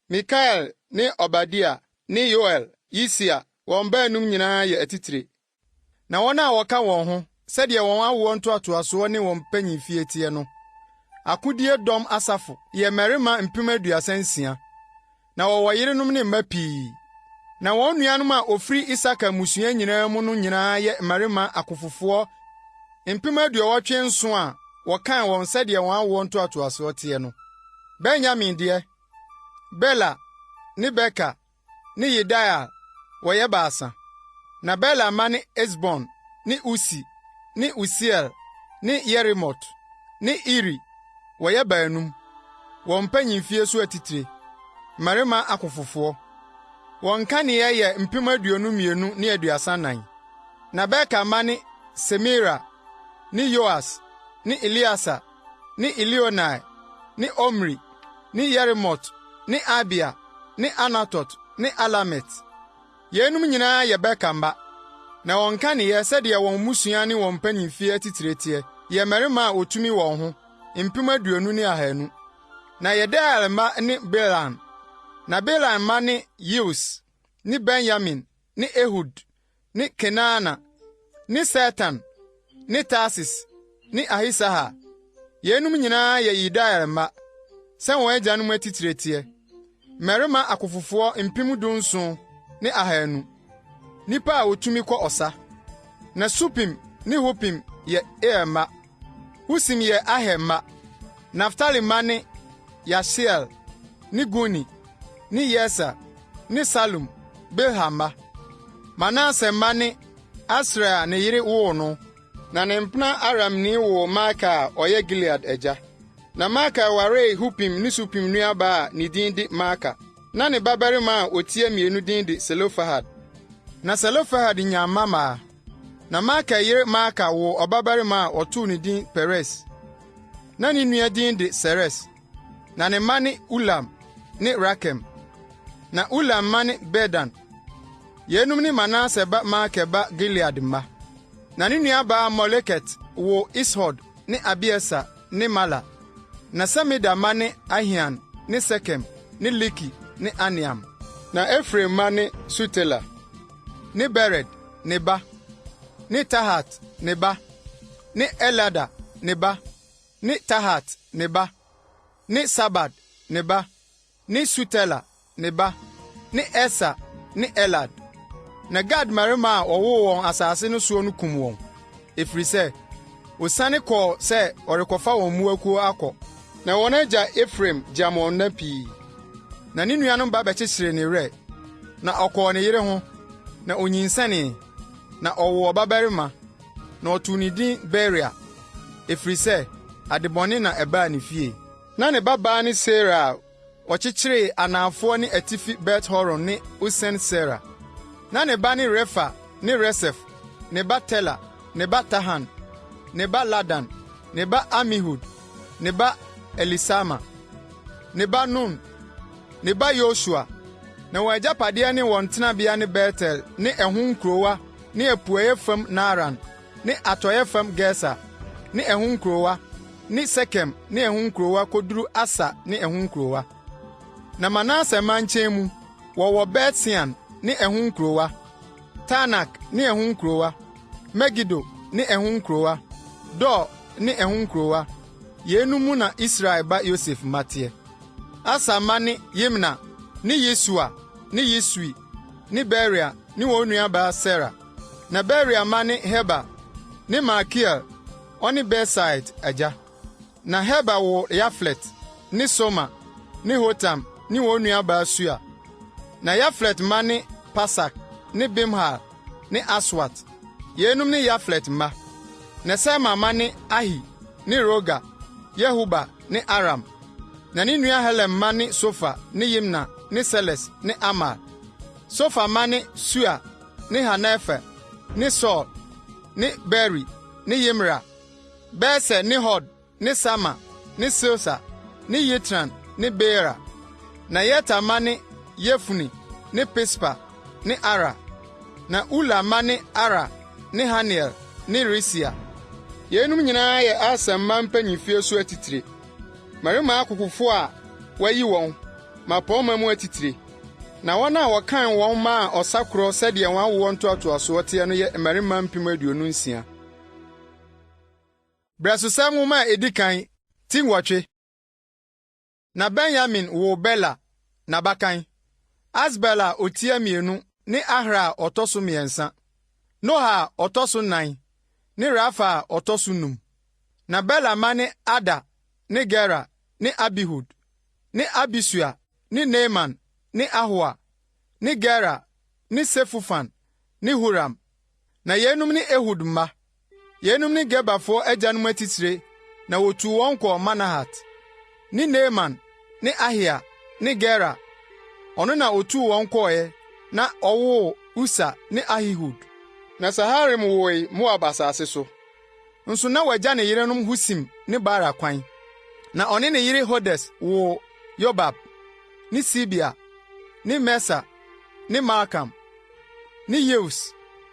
Mikael ne Obadia ne Yoel, Yisia, wɔn baanum nyinaa yɛ atitire. Na wɔn a wɔka wɔn ho, sɛdeɛ wɔn awoɔ ntoatoasoɔ ne wɔn mpanyimfie teɛ no, akodie dɔm asafo yɛ mmarima 36,000. Na wɔwɔ yerenom ne mma pii. Na wɔn nuanom a wɔfiri Isakar mmusua nyinaa mu no nyinaa yɛ mmarima akofofoɔ 87,000 a wɔkan wɔn sɛdeɛ wɔn awoɔ ntoatoasoɔ teɛ no. Benyamin deɛ, Bela ne Beker ne Yediael, wɔyɛ baasa. Na Bela mma ne Esbon ne Usi ne Usiel ne Yerimot ne Iri, wɔyɛ baanum, wɔn mpanyimfie so atitire, mmarima akofofoɔ. Wɔn nkaneeɛ yɛ 22,034. Na Beker mma ne Semira ne Yoas ne Eleasa ne Elioenai ne Omri ne Yeremot ne Abia ne Anatot ne Alamet. Yeinom nyinaa yɛ Beker mma. Na wɔn nkaneeɛ, sɛdeɛ wɔn mmusua ne wɔn mpanimfie atitire teɛ, yɛ mmarima a wotumi wɔn ho, 20,200. Na Yediael mma ne Bilhan. Na Bilhan mma ne Yeus ne Benyamin ne Ehud ne Kenaana ne Setan ne Tarsis ne Ahisahar. Yeinom nyinaa yɛ Yediael mma, sɛ wɔn agyanom atitire teɛ, mmarima akofofoɔ 17,200, nnipa a wotumi kɔ ɔsa. Na Supim ne Hupim yɛ Ir mma. Husim yɛ Aher mma. Naftali mma ne Yahsiel ne Guni ne Yeser ne Salum, Bilha mma. Manase mma ne Asriel a ne yere woo no. Na ne mpena Aramni woo Makir a ɔyɛ Gilead agya. Na Makir waree Hupim ne Supim nuabaa a ne din de Maaka. Na ne babarima a otia mmienu din de Selofehad. Na Selofehad nyaa mma mmaa. Na Makir yere Maaka woo ɔbabarima a ɔtoo no din Peres. Na ne nua din de Seres. Na ne mma ne Ulam ne Rakem. Na Ulam mma ne Bedan. Yeinom ne Manase ba Makir ba Gilead mma. Na ne nuabaa Moleket woo Ishod ne Abieser ne Mala. Na Semida mma ne Ahian ne Sekem ne Liki ne Aniam. Na Efraim mma ne Sutela ne Bered ne ba, ne Tahat ne ba, ne Elada ne ba, ne Tahat ne ba, ne Sabad ne ba, ne Sutela ne ba, ne Eser ne Elad. Na Gad mmarima a wɔwoo wɔn asase no soɔ no kum wɔn, ɛfiri sɛ, wɔsiane kɔɔ sɛ wɔrekɔfa wɔn mmoakuo akɔ. Na wɔn agya Efraim gyam wɔn nna pii. Na ne nuanom ba bɛkyekyeree ne werɛ, na ɔkɔɔ ne yere ho, na onyinsɛnee, na ɔwoo ɔbabarima, na ɔtoo ne din Beria, ɛfiri sɛ adebɔne na ɛbaa ne fie. Na ne babaa ne Seera a ɔkyekyeree anafoɔ ne atifi Bet-Horon ne Usen-Seera. Na ne ba ne Refa ne Resef, ne ba Tela, ne ba Tahan, ne ba Ladan, ne ba Amihud, ne ba Elisama, ne ba Nun, ne ba Yosua. Na wɔn agyapadeɛ ne wɔn tenabea ne Betel ne ɛho nkurowa ne apueeɛ fam Naaran ne atɔeɛ fam Geser ne ɛho nkurowa ne Sekem ne ɛho nkurowa koduru Asa ne ɛho nkurowa. Na Manase mma nkyɛn mu, wɔwɔ Bet-Sean ne ɛho nkurowa, Taanak ne ɛho nkurowa, Megido ne ɛho nkurowa, Dor ne ɛho nkurowa. Yeinom mu na Israel ba Yosef mma teɛ. Aser mma ne Yimna ne Yisua ne Yisui ne Beria ne wɔn nuabaa Sera. Na Beria mma ne Heber ne Malkiel, ɔne Birsait agya. Na Heber woo Yaflet ne Somer ne Hotam ne wɔn nuabaa Sua. Na Yaflet mma ne Pasak ne Bimhal ne Aswat. Yeinom ne Yaflet mma. Na Sema mma ne Ahi ne Roga, Yehuba ne Aram. Na ne nua Helem mma ne Sofa ne Yimna ne Seles ne Amal. Sofa mma ne Sua ne Harnefer ne Saul ne Beri ne Yimra, Beser ne Hod ne Sama ne Silsa ne Yitran ne Beera. Na Yeter mma ne Yefune ne Pispa ne Ara. Na Ula mma ne Ara ne Haniel ne Risia. Yeinom nyinaa yɛ Aser mma mpanyimfie so atitire, mmarima akokofo a wɔayi wɔn, mmapɔmma mu atitire. Na wɔn a wɔkan wɔn maa ɔsakorɔ sɛdeɛ wɔn awoɔ ntoatoasoɔ teɛ no yɛ mmarima 26,000. Brɛsosɛm Nwoma a edi kan, ti 8. Na Benyamin woo Bela, n'abakan, Asbel a otia mmienu ne Ahra a ɔtɔ so mmiɛnsa, Noha a ɔtɔ so nnan ne Rafa a ɔtɔ so num. Na Bela mma ne Ada ne Gera ne Abihud ne Abisua ne Naaman ne Ahoa ne Gera ne Sefufan ne Huram. Na yeinom ne Ehud mma. Yeinom ne Gebafoɔ agyanom atitire na wotuu wɔn kɔɔ Manahat, ne Naaman ne Ahia ne Gera. Ɔno na otuu wɔn kɔeɛ. na ɔwoo Usa ne Ahihud. Na Saharaim woe Moab asase so. Nso na wagya ne yerenom Husim ne Baara kwan. Na ɔne ne yere Hodes woo Yobab ne Sibia ne Mesa ne Malkam ne Yeus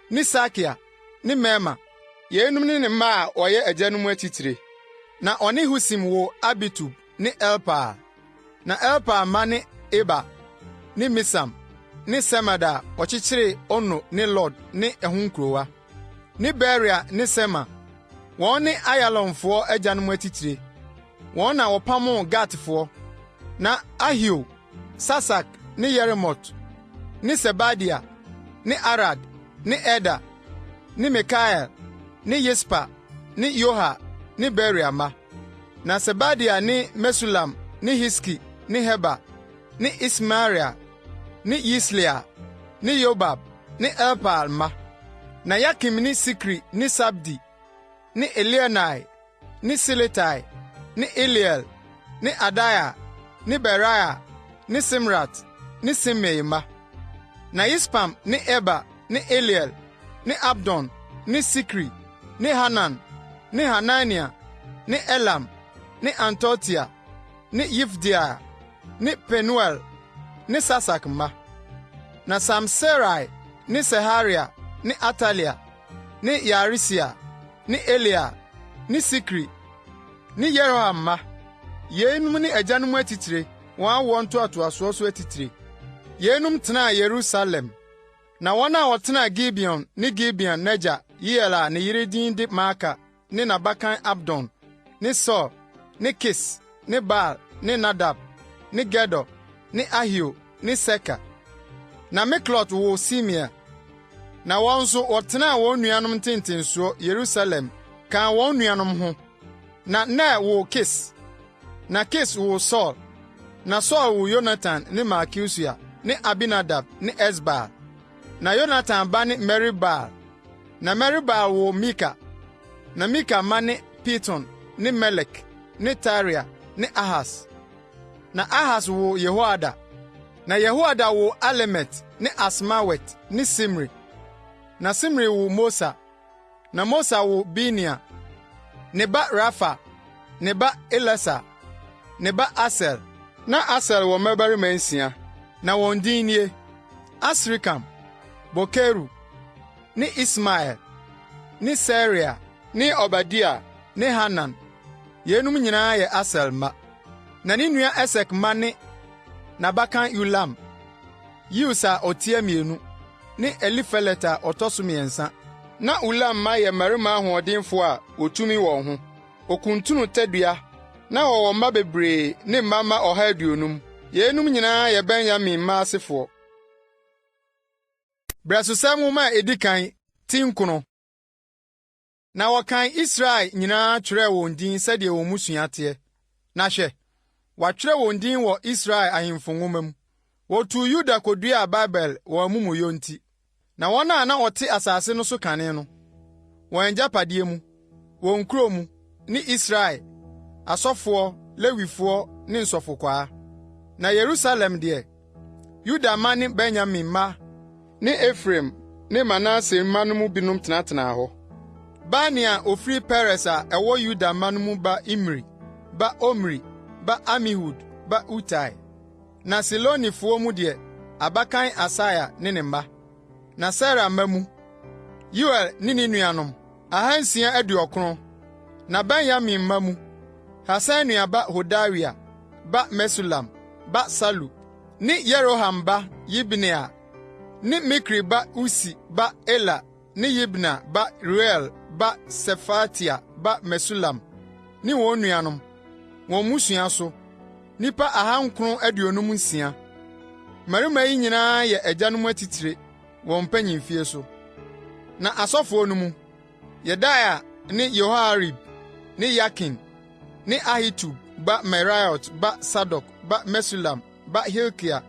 ne Sakia ne Mirma. Yeinom ne ne mma a wɔyɛ agyanom atitire. Na ɔne Husim woo Abitub ne Elpaal. Na Elpaal mma ne Eber ne Misam ne Semed a ɔkyekyeree Ono ne Lod ne ɛho nkurowa, ne Beria ne Sema. Wɔn ne Ayalonfoɔ agyanom atitire. Wɔn na wɔpamoo Gatfoɔ. Na Ahio, Sasak ne Yeremot, ne Sebadia, ne Arad, ne Eder, ne Mikael, ne Yispa, ne Yoha ne Beria mma. Na Sebadia ne Mesulam ne Hiski ne Heber, ne Ismaria ne Yislia ne Yobab ne Elpaal mma. Na Yakim ne Sikri ne Sabdi ne Elioenai ne Siletai ne Eliel ne Adaia ne Beraia ne Simrat ne Simei mma. Na Yispam ne Eber ne Eliel ne Abdon ne Sikri ne Hanan ne Hanania ne Elam ne Antotia ne Yifdeia ne Penuel ne Sasak mma. Na Samserai ne Seharia ne Atalia ne Yaaresia ne Eliel ne Sikri ne Yeroham mma. Yeinom ne agyanom atitire, wɔn awoɔ ntoatoasoɔ so atitire. Yeinom tenaa Yerusalem. Na wɔn a wɔtenaa Gibeon ne Gibeon n'agya Yeiel a ne yere din de Maaka ne n'abakan Abdon ne Sur ne Kis ne Baal ne Nadab ne Gedor ne Ahio ne Seker. Na Miklot woo Simea. Na wɔn nso wɔtenaa wɔn nuanom ntentensoɔ Yerusalem kaa wɔn nuanom ho. Na Ner woo Kis, na Kis woo Saulo, na Saulo woo Yonatan ne Malkisua ne Abinadab ne Esbaal. Na Yonatan ba ne Merib-Baal, na Merib-Baal woo Mika. Na Mika mma ne Piton ne Melek ne Tarea ne Ahas. Na Ahas woo Yehoada. Na Yehoada woo Alemet ne Asmawet ne Simri. Na Simri woo Mosa. Na Mosa woo Binea, ne ba Rafa, ne ba Elasa, ne ba Asel. Na Asel wɔ mmabarima nsia, na wɔn din nie: Asrikam, Bokeru, ne Ismael, ne Searia, ne Obadia ne Hanan. Yeinom nyinaa yɛ Asel mma. Na ne nua Esek mma ne: N'abakan Ulam, Yeus a ɔtia mmienu ne Elifelet a ɔtɔ so mmiɛnsa. Na Ulam mma yɛ mmarima ahoɔdenfo a wotumi wɔn ho. Okuntunu tadua, na wɔwɔ mma bebree ne mma mma 150. Yeinom nyinaa yɛ Benyamin mma asefoɔ. Brɛsosɛm Nwoma a edi kan, ti 9. Na wɔkan Israel nyinaa twerɛɛ wɔn din sɛdeɛ wɔn mmusua teɛ. Na hwɛ, wɔatwerɛ wɔn din wɔ Israel Ahemfo Nwoma mu. Wɔtuu Yuda koduaa Babel wɔn amumuyɛ nti. Na wɔn a na wɔte asase no so kane no, wɔn agyapadeɛ mu, wɔn nkuro mu, ne Israel, asɔfoɔ, Lewifoɔ ne nsɔfokwaa. Na Yerusalem deɛ, Yuda mma ne Benyamin mma ne Efraim ne Manase mma no mu binom tenatenaa hɔ. Bani a ofiri Peres a ɛwɔ Yuda mma no mu ba Imri ba Omri ba Amihud ba Utai. Na Silonifoɔ mu deɛ, abakan Asaia ne ne mma. Na Sera mma mu, Yeuel ne ne nuanom, 690. Na Benyamin mma mu, Hasenua ba Hodawia ba Mesulam ba Salu ne Yeroham ba Yibneia ne Mikri ba Usi ba Ela ne Yibnia ba Reuel ba Sefatia ba Mesulam ne wɔn nuanom, wɔn mmusua so, nnipa 956. Mmarima yi nyinaa yɛ agyanom atitire, wɔn mpanyimfie so. Na asɔfoɔ no mu, Yedaia ne Yehoiarib ne Yakin ne Ahitub ba Meraiot ba Sadok ba Mesulam ba Hilkia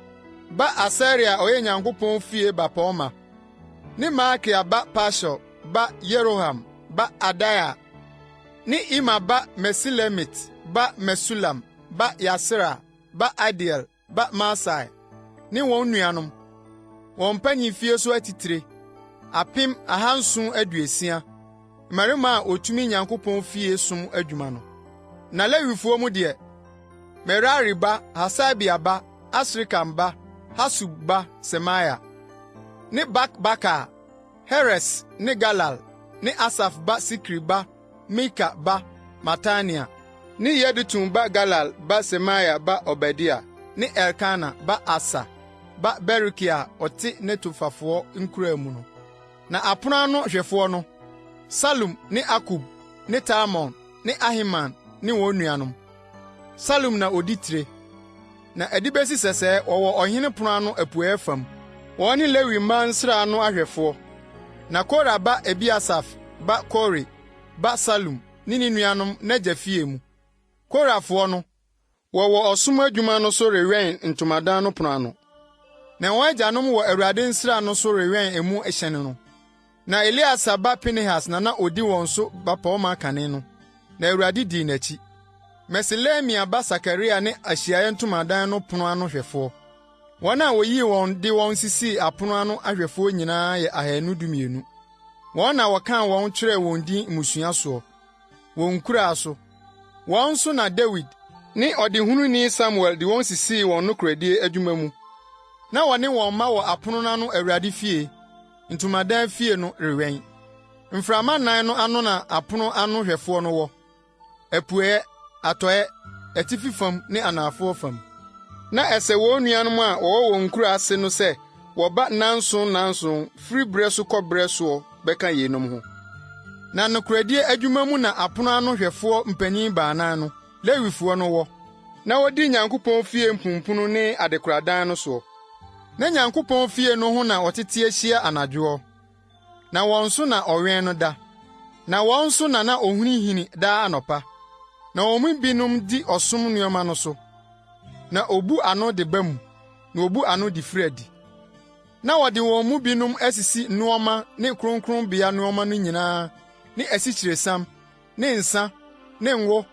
ba Asaria a ɔyɛ Nyankopɔn fie bapɔmma, ne Malkia ba Pashur ba Yeroham ba Adaia ne Imer ba Mesilemit ba Mesulam ba Yahsera ba Adiel ba Masai ne wɔn nuanom, Wɔn mpanyimfie so atitire, 1 760, mmarima a wotumi Nyankopɔn fie som adwuma no. Na Lewifoɔ mu deɛ, Merari ba Hasabia ba Asrikam ba Hasub ba Semaia, ne Bakbakar, Heres ne Galal ne Asaf ba Sikri ba Mika ba Matania, ne Yedutun ba Galal ba Semaia ba Obadia, ne Elkana ba Asa ba Berekia a ɔte Netofafoɔ nkuraa mu no. Na apono ano hwɛfoɔ no, Salum ne Akub ne Talmon ne Ahiman ne wɔn nuanom. Salum na odi tire, na ɛde besi sɛsɛɛ wɔwɔ ɔhene pon ano apuei fam. Wɔn ne Lewi mma nsra ano ahwɛfoɔ. Na Kora ba Ebiasaf ba Kore ba Salum ne ne nuanom n'agya fie mu. Korafoɔ no, wɔwɔ ɔsom adwuma no so rewɛn ntomadan no pon ano. Na wɔn agyanom wɔ Awurade nsra no so rewɛn emu hyɛn no. Na Eleasar ba Pinehas na na odi wɔn so bapɔmma kane no, na Awurade dii n'akyi. Meselemia ba Sakaria ne Ahyiae Ntomadan no pon ano hwɛfoɔ. Wɔn a woyii wɔn de wɔn sisii apono ano ahwɛfoɔ nyinaa yɛ 212. Wɔn na wɔkan wɔn kyerɛɛ wɔn din mmusua soɔ, wɔn nkuraa so. Wɔn nso na Dawid ne ɔdehununi Samuel de wɔn sisii wɔn nokorɛdie adwuma mu. Na wɔne wɔn mma wɔ apono no ano Awurade fie, ntomadan fie no rewɛn. Mframa nnan no ano na apono ano hwɛfoɔ no wɔ: apueɛ, atɔeɛ, atifi fam ne anafoɔ fam. Na ɛsɛ wɔn nuanom a wɔwɔ wɔn nkuraa ase no sɛ wɔba nnanson nnanson firi berɛ so kɔ berɛ soɔ bɛka yeinom ho. Na nokorɛdie adwuma mu na apono ano hwɛfoɔ mpanyin baanan no, Lewifoɔ no wɔ, na wodi Nyankopɔn fie mpumpunu ne adekoradan no soɔ. Na Nyankopɔn fie no ho na wɔtete ahyia anadwoɔ, na wɔn so na ɔwɛn no da. Na wɔn so na na ohinihini daa anɔpa. Na wɔn mu binom di ɔsom nneɛma no so, na obu ano de ba mu, na obu ano de firi adi. Na wɔde wɔn mu binom asisi nneɛma ne kronkronbea nneɛma no nyinaa ne asikyiresiam, ne nsa, ne ngo,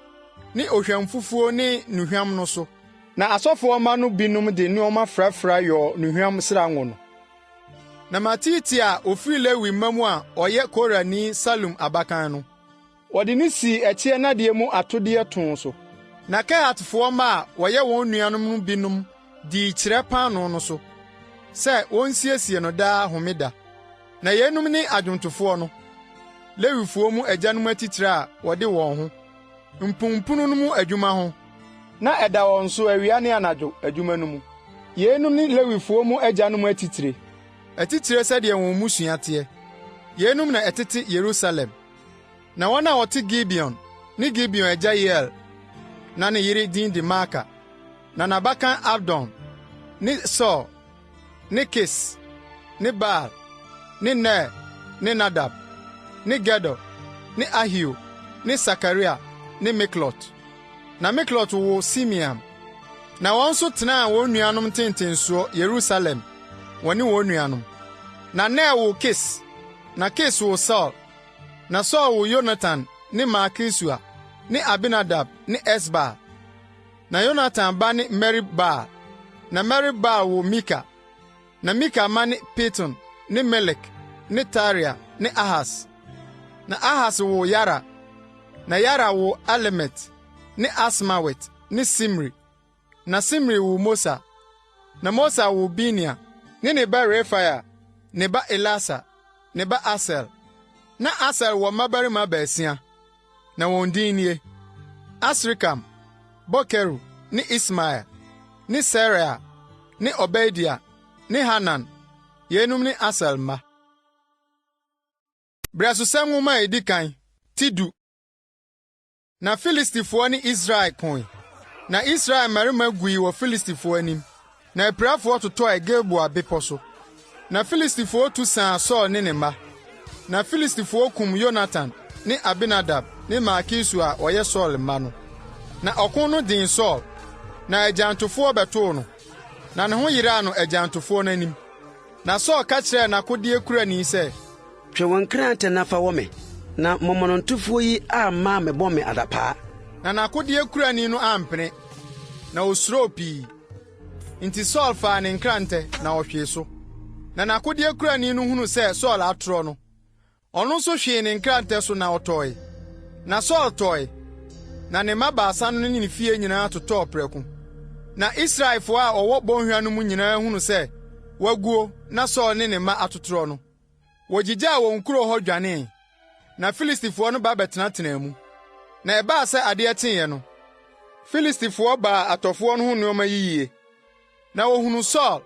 ne ohwamfufuo ne nnuhwam no so. Na asɔfoɔ mma no binom de nneɛma frafra yɔɔ nnuhwam srango no. Na Matitia a ofiri Lewi mma mu a ɔyɛ Korani Salum abakan no, wɔde no sii ɛkyeɛ nnadeɛ mu atodeɛ too so. Na Kehatfoɔ mma a wɔyɛ wɔn nuanom no binom dii kyerɛ paanoo no so, sɛ wonsiesie no daa homeda. Na yeinom ne adwomtofoɔ no, Lewifoɔ mu agyanom atitire a wɔde wɔn ho, mpumpunu no mu adwuma ho, na ɛda wɔn so awia ne anadwo adwuma no mu. Yeinom ne Lewifoɔ mu agyanom atitire, atitire sɛdeɛ wɔn mmusua teɛ. Yeinom na ɛtete Yerusalem. Na wɔn a wɔte Gibeon ne Gibeon agya Yeiel na ne yere din de Maaka, na n'abakan Abdon ne Sur ne Kis ne Baal ne Ner ne Nadab ne Gedor ne Ahio ne Sakaria ne Miklot. Na Miklot woo Simeam. Na wɔn nso tenaa wɔn nuanom ntentensoɔ Yerusalem, wɔne wɔn nuanom. Na Ner woo Kis, na Kis woo Saulo. Na Saulo woo Yonatan ne Malkisua ne Abinadab ne Esbaal. Na Yonatan ba ne Merib-Baal, na Merib-Baal woo Mika. Na Mika mma ne Piton ne Melek ne Tarea ne Ahas. Na Ahas woo Yara, na Yara woo Alemet ne Asmawet ne Simri. Na Simri woo Mosa, na Mosa woo Binea ne ne ba Refaia, ne ba Elasa, ne ba Asel. Na Asel wɔ mmabarima baasia, na wɔn din nie: Asrikam, Bokeru ne Ismael, ne Seraia ne Obadia ne Hanan. Yeinom ne Asel mma. Brɛsosɛm Nwoma a edi kan, ti du. Na Filistifoɔ ne Israel koe. Na Israel mmarima gui wɔ Filistifoɔ anim, na apirafoɔ totɔe Gilboa bepɔ so. Na Filistifoɔ tu saa Saul ne ne mma. Na Filistifoɔ kum Yonatan ne Abinadab ne Malkisua a wɔyɛ Saul mma no. Na ɔko no den Saul, na agyantofoɔ bɛtoo no, na ne ho yeraa no agyantofoɔ no anim. Na Saul ka kyerɛɛ n'akodeɛkurani sɛ, Twe wo nkrante na fa wɔ me, na momonotofoɔ yi amma ammɛbɔ me adapaa. Na n'akodeɛkurani no ampene, na osuroo pii. Enti Saul faa ne nkrante na ɔhwee so. Na n'akodeɛkurani no hunuu sɛ Saul atorɔ no, ɔno nso hwee ne nkrantɛ so na ɔtɔe. Na Saul tɔe, na ne mma baasa no ne ne fie nyinaa totɔɔ prɛko. Na Israelfoɔ a wɔwɔ bɔnhwa no mu nyinaa hunuu sɛ wɔaguo na Saul ne ne mma atotorɔ no, wogyigyaa wɔn nkuro hɔ dwanee. Na Filistifoɔ no ba bɛtenatenaa mu. Na ɛbaa sɛ adeɛ kyeeɛ no, Filistifoɔ baa atɔfoɔ no ho nneɛma yiyie. Na wɔhunuu Saul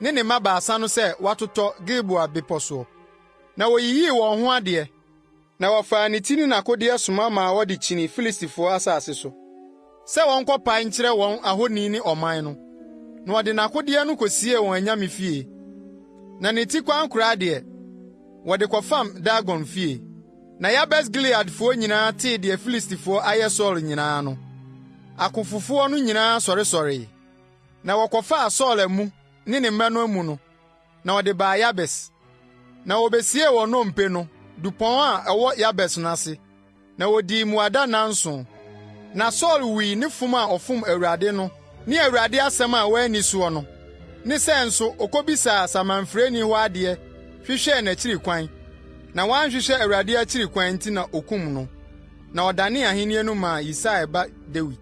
ne ne mma baasa no sɛ wɔatotɔ Gilboa bepɔ soɔ. Na wɔyiyii wɔn ho adeɛ, na wɔfaa ne ti ne n'akodeɛ soma maa wɔde kyinii Filistifoɔ asase so, sɛ wɔnkɔpae nkyerɛ wɔn ahoni ne ɔman no. Na wɔde n'akodeɛ no kosiee wɔn anyame fie. Na ne ti kwankoraa deɛ, wɔde kɔfam Dagon fie. Na Yabes Gileadfoɔ nyinaa tee deɛ Filistifoɔ ayɛ Saul nyinaa no, akofofoɔ no nyinaa sɔresɔree, na wɔkɔfaa Saul amu ne ne mma no amu no, na wɔde baa Yabes. Na wobesiee wɔn nnompe no dupɔn a ɛwɔ Yabes no ase, na wodii mmuada nnanson. Na Saul wui ne fom a ɔfom Awurade no ne Awurade asɛm a wanni soɔ no, ne sɛ nso okobisaa samanfrɛni hɔ adeɛ hwehwɛɛ n'akyiri kwan, na wanhwehwɛ Awurade akyiri kwan nti na okum no. Na ɔdanee ahenni no maa Yisai ba Dawid.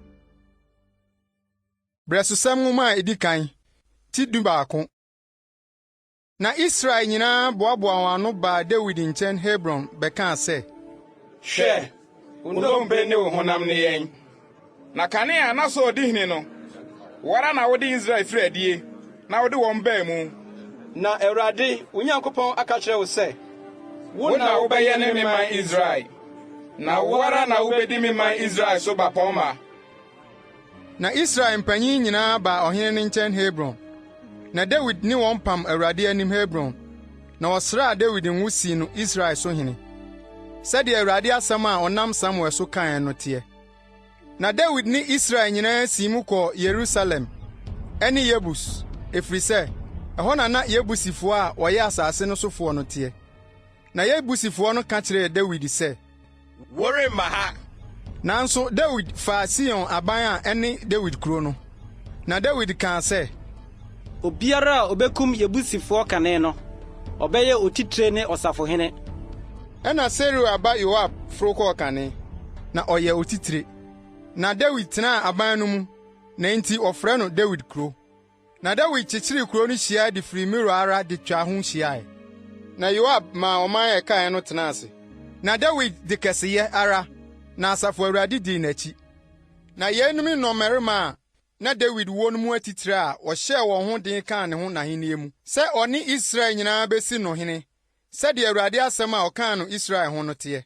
Brɛsosɛm Nwoma a edi kan, ti dubaako. Na Israel nyinaa boaboaa wɔn ano baa Dawid nkyɛn Hebron bɛkaa sɛ. Hwɛ, wo nnompe ne wo honam ne yɛn. Na kane a na Saul di hene no, wo ara na wode Israel firii adie, na wode wɔn baa mu. Na Awurade, wo Nyankopɔn aka akyerɛ wo sɛ, 'Wo na wobɛyɛne me man Israel, na wo ara na wubedi me man Israel so bapɔmma. Na Israel mpanyin nyinaa baa ɔhene no nkyɛn Hebron, na Dawid ne wɔn pam Awurade anim Hebron, na wɔsraa Dawid ngo sii no Israel so hene, sɛdeɛ Awurade asɛm a ɔnam Samuel so kae no teɛ. Na Dawid ne Israel nyinaa sii mu kɔɔ Yerusalem ne Yebus, ɛfiri sɛ, ɛhɔ na na Yebusifoɔ a wɔyɛ asase no sofoɔ no teɛ. Na Yebusifoɔ no ka kyerɛɛ Dawid sɛ, Woremma ha! Nanso Dawid faa Sion aban a ɛne Dawid kuro no. Na Dawid kaa sɛ. Obiara a obekum Yebusifoɔ kane no, ɔbɛyɛ otitire ne ɔsafohene. Ɛnna Seruia ba Yoab foro kɔɔ kane, na ɔyɛɛ otitire. Na Dawid tenaa aban no mu, na enti wɔfrɛ no Dawid kuro. Na Dawid kyekyeree kurow no hyiae de firi Milo ara de twaa ho hyiae. Na Yoab maa ɔman a ɛkae no tenaa ase. Na Dawid de kɛseyɛ ara na asafo Awurade dii n'akyi. Na yeinom ne nnɔmmarima a na Dawid wɔ no mu atitire a wɔhyɛɛ wɔn ho den kaa ne ho n'ahenni mu, sɛ ɔne Israel nyinaa besi no hene, sɛdeɛ Awurade asɛm a ɔkaa no Israel ho no teɛ.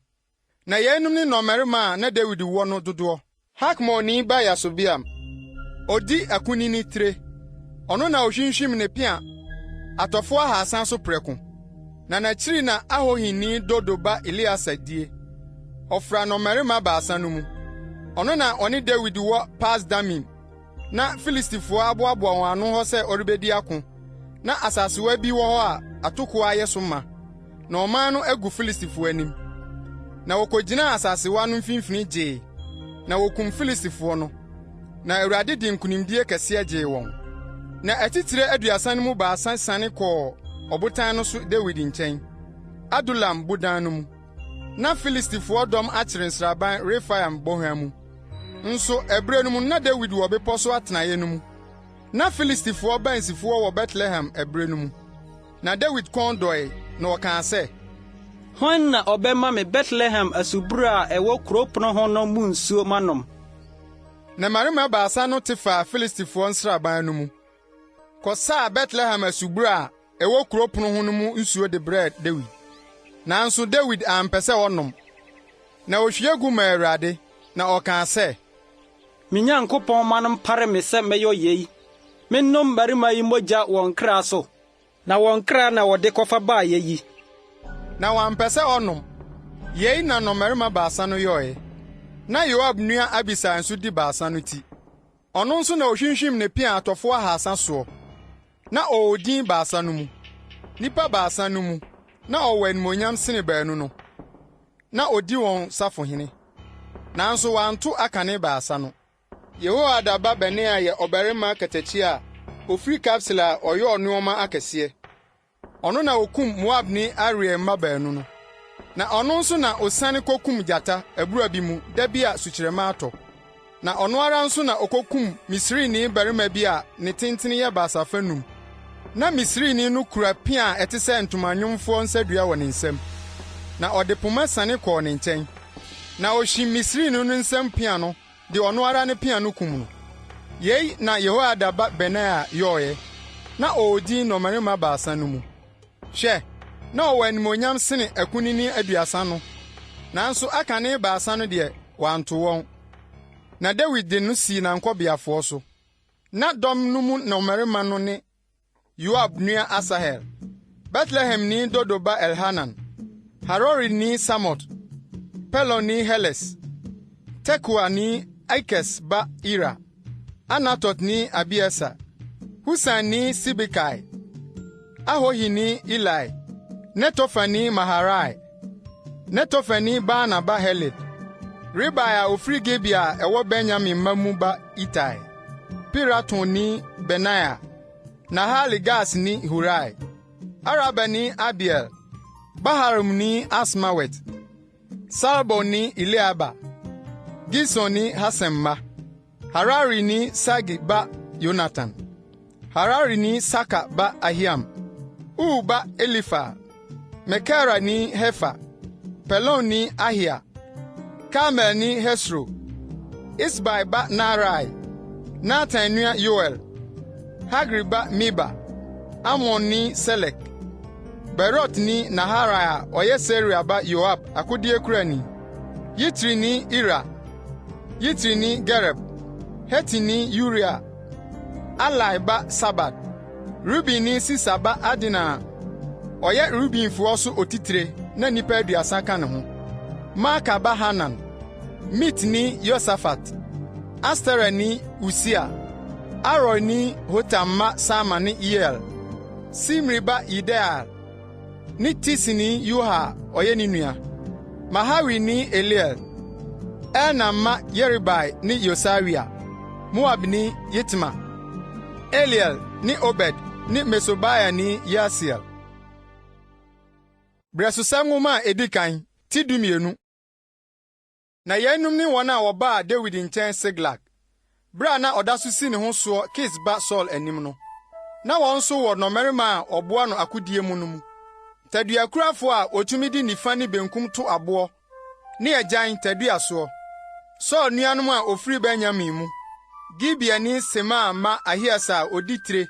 Na yeinom ne nnɔmmarima a na Dawid wɔ no dodoɔ. Hakmoni ba Yasobeam, ɔdi akunini tire. Ɔno na ɔhwinhwim ne pea atɔfoɔ ahasa so prɛko. Na n'akyiri na Ahohini Dodo ba Eleasa die. Ɔfra nnɔmmarima baasa no mu. Ɔno na ɔne Dawid wɔ Pas-Damim na Filistifoɔ aboaboa wɔn ano hɔ sɛ ɔrebɛdi ako. Na asasewa bi wɔ hɔ a atokoɔ ayɛ so ma. Na ɔman no agu Filistifo anim. Na wokogyinaa asasewa no mfimfini gyee, na wokum Filistifo no. Na Awurade de nkonimdie kɛseɛ gyee wɔn. Na atitire aduasa no mu baasa siane kɔɔ ɔbotan no so Dawid nkyɛn, Adulam bodan no mu. Na Filistifoɔ dɔm akyere nsraban Refaim bɔnhwa mu. Nso ɛberɛ no mu na Dawid wɔ bepɔ so atenaeɛ no mu. Na Filistifoɔ bansifoɔ wɔ Betlehem ɛberɛ no mu. Na Dawid kɔn dɔe, na ɔkaa sɛ. Hwan na ɔbɛma me Betlehem asubura a ɛwɔ kurow pon ho no mu nsuo manom? Na mmarima baasa no te faa Filistifoɔ nsraban no mu, kɔsaa Betlehem asubura a ɛwɔ kurow pon ho no mu nsuo de brɛɛ Dawid. Nanso Dawid ampɛ sɛ ɔnom, na ohwie gu maa Awurade, na ɔkaa sɛ. Me Nyankopɔn mma no mpare me sɛ mɛyɔ yei, mennom mmarima yi mogya wɔn kra so, na wɔn kra na wɔde kɔfa baeɛ yi. Na wampɛ sɛ ɔnom. Yei na nnɔmmarima baasa no yɔe. Na Yoab nua Abisai nso di baasa no ti. Ɔno nso na ohwinhwim ne pea atɔfo ahasa soɔ. Na ɔwɔ din baasa no mu. Nnipa baasa no mu, na ɔwɔ animuonyam sene baanu no. Na odi wɔn safohene. Nanso wanto akane baasa no. Yehoiada ba Benaia yɛ ɔbarima katakyi a ofiri Kabseel a ɔyɔɔ nneɛma akɛseɛ. Ɔno na okum Moabni Ariel mma baanu no. Na ɔno nso na osiane kokum gyata abura bi mu da bi a sukyerɛmma atɔ. Na ɔno ara nso na okokum Misrini barima bi a ne tenten yɛ basafa num. Na Misrini no kura pea a ɛte sɛ ntomanwomfo nsadua wɔ ne nsam. Na ɔde pema siane kɔɔ ne nkyɛn. Na ohwim Misrini no nsam pea no de ɔno ara ne pea no kum no. Yei na Yehoiada ba Benaia yɔeɛ. Na ɔwɔ din nnɔmmarima 3 no mu. Hwɛ, na ɔwɔ animuonyam sene akunini 30 no, nanso akane 3 no deɛ, wanto wɔn. Na Dawid de no sii n'ankɔbeafoɔ so. Na dɔm no mu nnɔmmarima no ne Yoab nua Asahel, Betlehemni Dodo ba Elhanan, Harorini Samot, Pelonni Heles, Tekoani Ikes ba Ira, Anatotni Abieser, Husani Sibekai, Ahohini Ilai, Netofani Maharai, Netofani Baana ba Heled, Ribai a ofiri Gibea a ɛwɔ Benyamin mma mu ba Itai, Piratonni Benaia, Nahale-Gaasni Hurai, Arabani Abiel, Baharumni Asmawet, Saalbonni Eliahba, Gisonni Hasem mma, Hararini Sage ba Yonatan, Hararini Sakar ba Ahiam, Ur ba Elifal, Mekerani Hefer, Pelonni Ahia, Karmelni Hesro, Esbai ba Naarai, Natan nua Yoel, Hagri ba Mibhar, Amonni Selek, Beerotni Naharai a ɔyɛ Seruia ba Yoab akodeɛkurani, Yitrini Ira, Yitrini Gereb, Hetini Uria, Ahlai ba Sabad, Rubenni Sisa ba Adina a ɔyɛ Rubenfoɔ so otitire na nnipa 30 ka ne ho, Maaka ba Hanan, Mitni Yosafat, Asterani Usia, Aroerni Hotam mma Sama ne Yeiel, Simri ba Yediael ne Tisini Yoha a ɔyɛ ne nua, Mahawini Eliel, Elnaam mma Yeribai ne Yosawia, Moabni Yitma, Eliel ne Obed ne Mesobaini Yaasiel. Berɛsosɛm Nwoma a edi kan, ti 12. Na yeinom ne wɔn a wɔbaa Dawid nkyɛn Siklag, bere a na ɔda so si ne ho soɔ Kis ba Saulo anim no. Na wɔn nso wɔ nnɔmmarima a wɔboa no akodie mu no mu. Taduakurafo a wotumi de nifa ne benkum to aboɔ ne agyan tadua soɔ. Saulo nuanom a ofiri Benyamin mu, Gibeani Semaa mma Ahieser a odi tire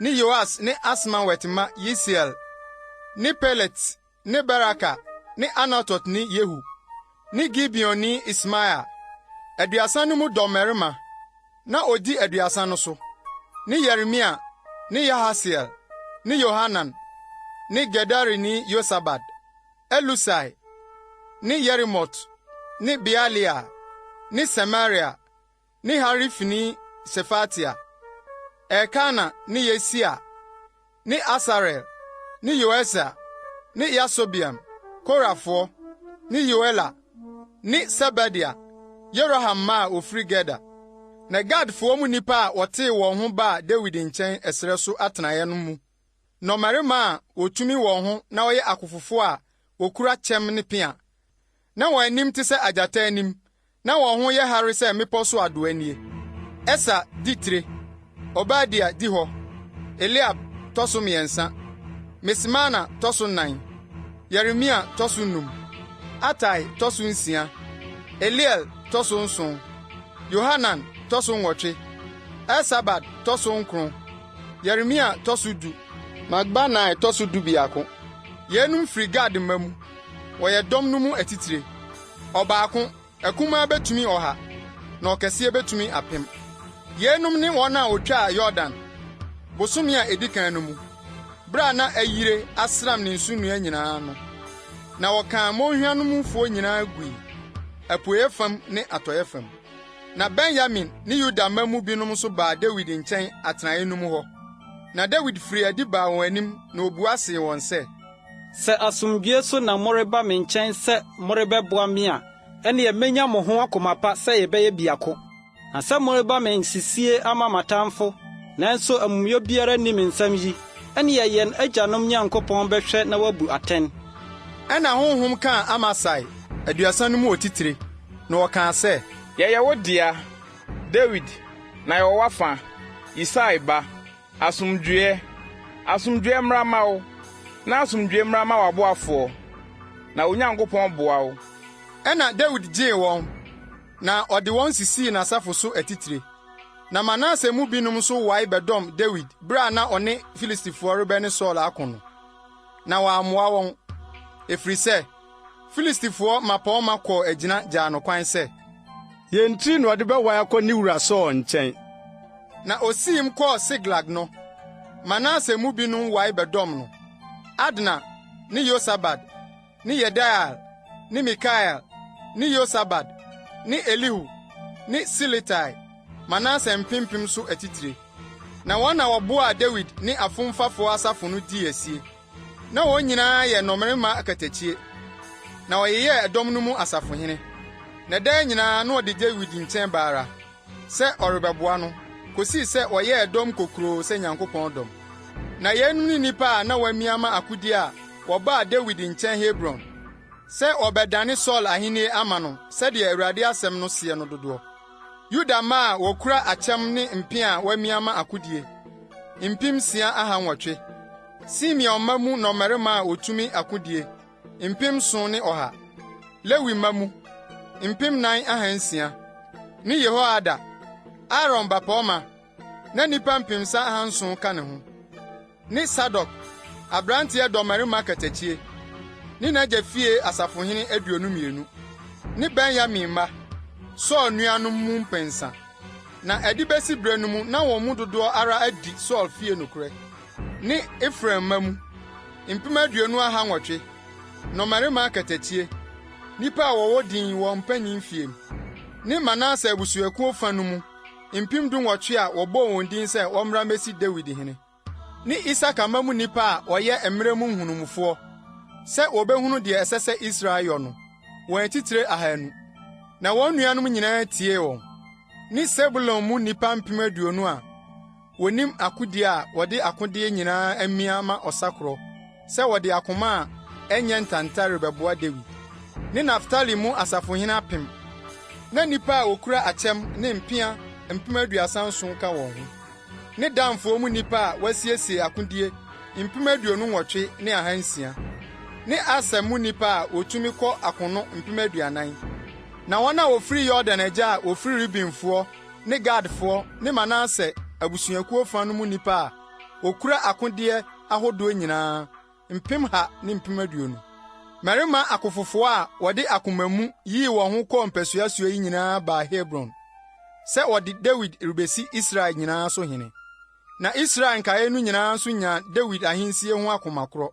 ne Yoas ne Asmawet mma Yesiel ne Pelet ne Beraka ne Anatotni Yehu ne Gibeonni Ismaia, 30 no mu dɔmmarima, na odi 30 no so, ne Yeremia ne Yahasiel ne Yohanan ne Gederini Yosabad, Elusai ne Yerimot ne Bealia ne Semaria ne Harifini Sefatia, Elkana ne Yesia ne Asarel ne Yoeser ne Yasobeam, Korafoɔ, ne Yoela ne Sebadia, Yeroham mma a wofiri Gedor. Na Gadfoɔ mu nnipa a wɔtee wɔn ho baa Dawid nkyɛn ɛserɛ so atenaeɛ no mu, nnɔmmarima a wotumi wɔn ho na wɔyɛ akofofo a wokura kyɛm ne pea, na wɔn anim te sɛ agyata anim, na wɔn ho yɛ hare sɛ mmepɔw so adoa nie. Eser di tire, Obadia di hɔ, Eliab tɔ so mmiɛnsa, Mismana tɔ so nnan, Yeremia tɔ so num, Atai tɔ so nsia, Eliel tɔ so nson, Yohanan tɔ so nwɔtwe, Elsabad tɔ so nkron, Yeremia tɔ so du, Makbanai tɔ so 11. Yeinom firi Gad mma mu, wɔyɛ dɔm no mu atitire. Ɔbaako, akumaa betumi 100, na ɔkɛseɛ betumi 1000. Yeinom ne wɔn a wotwaa Yordan, bosome a edi kan no mu, bere a na ayire asram ne nsunoa nyinaa no. Na wɔkaa mmonhwa no mufoɔ nyinaa gui, apueeɛ fam ne atɔeɛ fam. Na Benyamin ne Yuda mma mu binom nso baa Dawid nkyɛn atenae no mu hɔ. Na Dawid firii adi baa wɔn anim na obua see wɔn sɛ, Sɛ asomdwoe so na moreba me nkyɛn sɛ morebɛboa me a, ɛnneɛ menya mo ho akoma pa sɛ yɛbɛyɛ biako. Na sɛ moreba me nsisie ama m'atamfo, nanso amumuyɛ biara nni me nsam yi. Ɛnneɛ yɛn agyanom Nyankopɔn bɛhwɛ na wabu atɛn. Ɛnna Honhom kaa Amasai, Aduasa no mu otitire, na ɔkaa sɛ. Yɛyɛ wo dea, Dawid, na yɛwɔ w'afa, Yisai ba. Asomdwoeɛ, asomdwoeɛ mmra mma wo, na asomdwoeɛ mmra mma w'aboafoɔ, na wo Nyankopɔn boa wo. Ɛnna Dawid gyee wɔn, na ɔde wɔn sisii n'asafo so atitire. Na Manase mu binom nso wae bɛdɔm Dawid bere a na ɔne Filistifoɔ rebɛne Saul ako no. Na wammoa wɔn, ɛfiri sɛ, Filistifoɔ mmapɔmma kɔɔ agyina gyaa no kwan sɛ. Yɛn tiri na ɔde bɛwae akɔ ne wura Saul nkyɛn. Na osiim kɔɔ Siklag no, Manase mu binom wae bɛdɔm no, Adna ne Yosabad ne Yediael ne Mikael ne Yosabad ne Elihu ne Siletai, Manase mpempem so atitire. Na wɔn na wɔboaa Dawid ne afomfafoɔ asafo no dii asie. Na wɔn nyinaa yɛ nnɔmmarima akatakyie, na wɔyeyɛɛ ɛdɔm no mu asafohene. Na daa nyinaa na wɔde Dawid nkyɛn ba ara, sɛ ɔrebɛboa no, kosii sɛ wɔyɛɛ dɔm kokuroo sɛ Nyankopɔn dɔm. Na yeinom ne nnipa a na wɔamia ama akodie a wɔbaa Dawid nkyɛn Hebron, sɛ wɔrebɛdane Saulo ahennie ama no sɛdeɛ Awurade asɛm no seɛ no dodoɔ. Yuda mma a wɔkura akyɛm ne mpea a wɔamia ama akodie, 6,800. Simeon mma mu nnɔmmarima a wotumi akodie, 7,100. Lewi mma mu, 4,600. Ne Yehoiada, Aaron bapɔmma, na nnipa 3,700 ka ne ho. Ne Sadok, aberanteɛ dɔmmarima katakyie, ne n'agya fie asafohene 22. Ne Benyamin mma, Saulo nuanom mu mpensa. Na ɛde besi bere no mu na wɔn mu dodoɔ ara adi Saulo fie nokorɛ. Ne Efraim mma mu, 20,800, nnɔmmarima akatakyie, nnipa a wɔwɔ din wɔ mpanyin fie, ne Manase abusuakuo fa no mu 18,000 a wɔbɔɔ wɔn din sɛ wɔmmra mmesi Dawid hene, ne Isakar mma mu nnipa a wɔyɛ mmerɛ mu nhunumufoɔ, sɛ wɔbɛhunu deɛ ɛsɛ sɛ Israel yɔ no, wɔn atitire 200. Na wɔn nuanom nyinaa tiee wɔn. Ne Sebulon mu nnipa 20,000 a wonim akodie a wɔde akodeɛ nyinaa amia ama ɔsakorɔ, sɛ wɔde akoma a ɛnyɛ ntanta rebɛboa Dawid. Ne Naftali mu asafohene 1,000, na nnipa a wokura akyɛm ne mpea 37,000 ka wɔn ho, ne Danfoɔ mu nnipa a wɔasiesie akodie 28,600, ne Aser mu nnipa a wotumi kɔ akono 40,000. Na wɔn a wɔfiri Yordan agya a wɔfiri Rubenfoɔ ne Gadfoɔ ne Manase abusuakuo fa no mu nnipa a wɔkura akodeɛ ahodoɔ nyinaa, 120,000. Mmarima akofofoɔ a wɔde akoma mu yii wɔn ho kɔɔ mpasua soɔ yi nyinaa baa Hebron, sɛ wɔde Dawid rebesi Israel nyinaa so hene. Na Israel nkaeɛ no nyinaa nso nyaa Dawid ahensie ho akoma korɔ.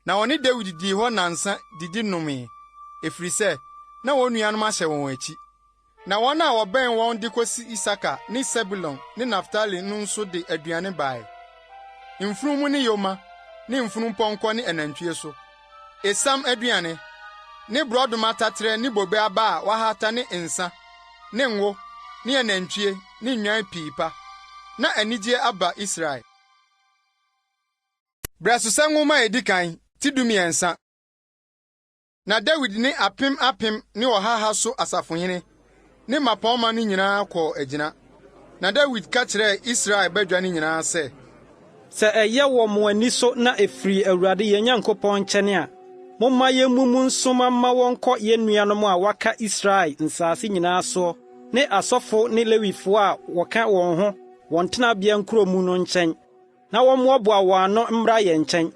Na wɔne Dawid dii hɔ nnansa didi nomee, ɛfiri sɛ, na wɔn nuanom ahyɛ wɔn akyi. Na wɔn a wɔbɛn wɔn de kosi Isakar ne Sebulon ne Naftali no nso de aduane bae, mfurum ne yoma ne mfunumpɔnkɔ ne anantwie so, esiam aduane, ne borɔdɔma taterɛ ne bobe aba a wɔahata ne nsa ne ngo ne anantwie ne nnwan pii pa. Na anigye aba Israel. Brɛsosɛm Nwoma a edi kan, ti 13. Na Dawid ne apem apem ne ɔha ha so asafohene ne mmapɔmma no nyinaa kɔɔ agyina. Na Dawid ka kyerɛɛ Israel badwa no nyinaa sɛ. Sɛ ɛyɛ wɔ mo ani so na ɛfiri Awurade yɛn Nyankopɔn nkyɛn a, momma yemmu mu nsoma mma wɔnkɔ yɛn nuanom a wɔaka Israel nsase nyinaa soɔ ne asɔfo ne Lewifoɔ a wɔka wɔn ho wɔn tenabea nkuro mu no nkyɛn. Na wɔmmoaboa wɔn ano mmra yɛn nkyɛn,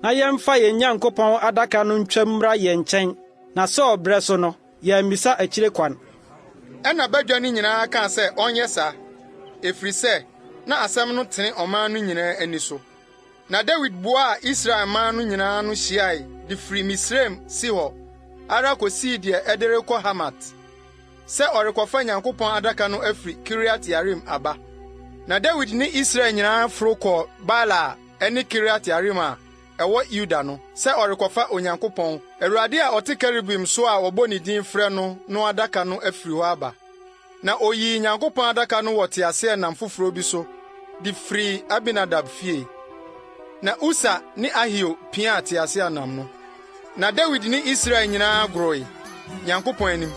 na yɛmfa yɛn Nyankopɔn adaka no ntwam mmra yɛn nkyɛn, na Saul brɛ so no, yɛammisa akyire kwan. Ɛnna badwa no nyinaa kaa sɛ ɔnyɛ saa, ɛfiri sɛ na asɛm no tene ɔman no nyinaa ani so. Na Dawid boaa Israel man no nyinaa ano hyiae de firi Misraim Sihor ara kosii deɛ ɛde rekɔ Hamat. Sɛ ɔrekɔfa Nyankopɔn adaka no afiri Kiriat-Yearim aba. Na Dawid ne Israel nyinaa foro kɔɔ Baala a ɛne Kiriat-Yearim a ɛwɔ Yuda no, sɛ ɔrekɔfa Onyankopɔn, Awurade a ɔte kerubim so a wɔbɔ ne din frɛ no no adaka no afiri hɔ aba. Na oyii Nyankopɔn adaka no wɔ teaseɛnam foforo bi so de firii Abinadab fie. Na Usa ne Ahio piaa teaseɛnam no. Na Dawid ne Israel nyinaa goroe, Nyankopɔn anim.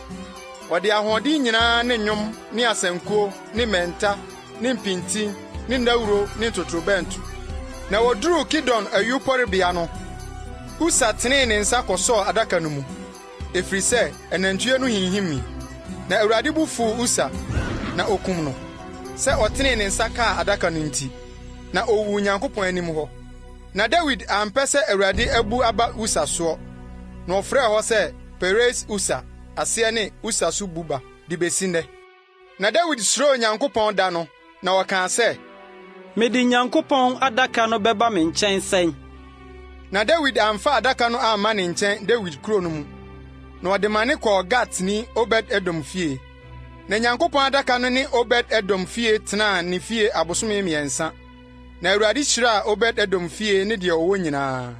Wɔde ahoɔden nyinaa ne nnwom ne asankuo ne mmɛnta ne mpintin ne nnawuro ne ntotorobɛnto. Na woduruu Kidon ayuporebea no, Usa tenee ne nsa kɔsɔɔ adaka no mu, efiri sɛ anantwie no hinhimii. Na Awurade bo fuw Usa, na okum no, sɛ ɔtenee ne nsa kaa adaka no nti, na owuu Nyankopɔn anim hɔ. Na Dawid ampɛ sɛ Awurade abu aba Usa soɔ, na ɔfrɛɛ hɔ sɛ Peres-Usa, aseɛ ne Usa so bu ba, de besi nnɛ. Na Dawid suroo Nyankopɔn da no, na ɔkaa sɛ. Mede Nyankopɔn adaka no bɛba me nkyɛn sɛn? Na Dawid amfa adaka no amma ne nkyɛn Dawid kurow no mu, na ɔde mane kɔɔ Gatni Obed-Edom fie. Na Nyankopɔn adaka no ne Obed-Edom fie tenaa ne fie abosome mmiɛnsa, na Awurade hyiraa Obed-Edom fie ne deɛ ɔwɔ nyinaa.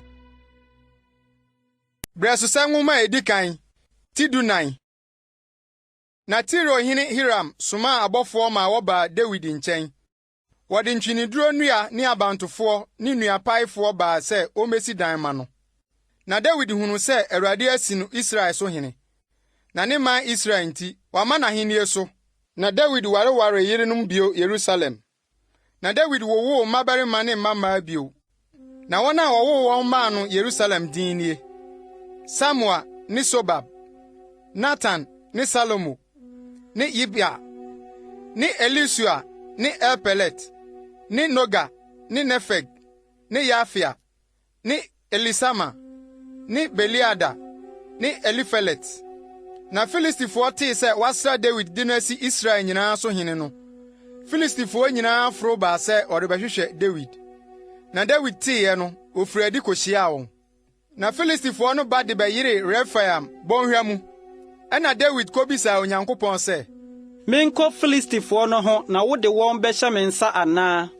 Berɛsosɛm Nwoma a edi kan, ti 14. Na Tiro hene Hiram somaa abɔfoɔ maa wɔbaa Dawid nkyɛn. Wɔde ntweneduro nnua ne abantofoɔ ne nnuapaefoɔ baa sɛ wɔmmesi dan mma no. Na Dawid hunuu sɛ Awurade asi no Israel so hene, na ne man Israel nti, wama n'ahennie so. Na Dawid warewaree yerenom bio Yerusalem. Na Dawid wowoo mmabarima ne mmammaa bio. Na wɔn a wɔwoo wɔn maa no Yerusalem din nie: Samua ne Sobab, Natan ne Salomo, ne Yibhar, ne Elisua ne Elpelet, ne Noga ne Nefeg ne Yafia, ne Elisama, ne Beeliada ne Elifelet. Na Filistifoɔ tee sɛ wɔasra Dawid de no asi Israel nyinaa so hene no, Filistifoɔ nyinaa foro baa sɛ wɔrebɛhwehwɛ Dawid. Na Dawid teeɛ no, ofirii adi kohyiaa wɔn. Na Filistifoɔ no ba de bɛyeree Refaim bɔnhwa mu. Ɛnna Dawid kobisaa Onyankopɔn sɛ, Menkɔ Filistifoɔ no ho na wode wɔn bɛhyɛ me nsa anaa?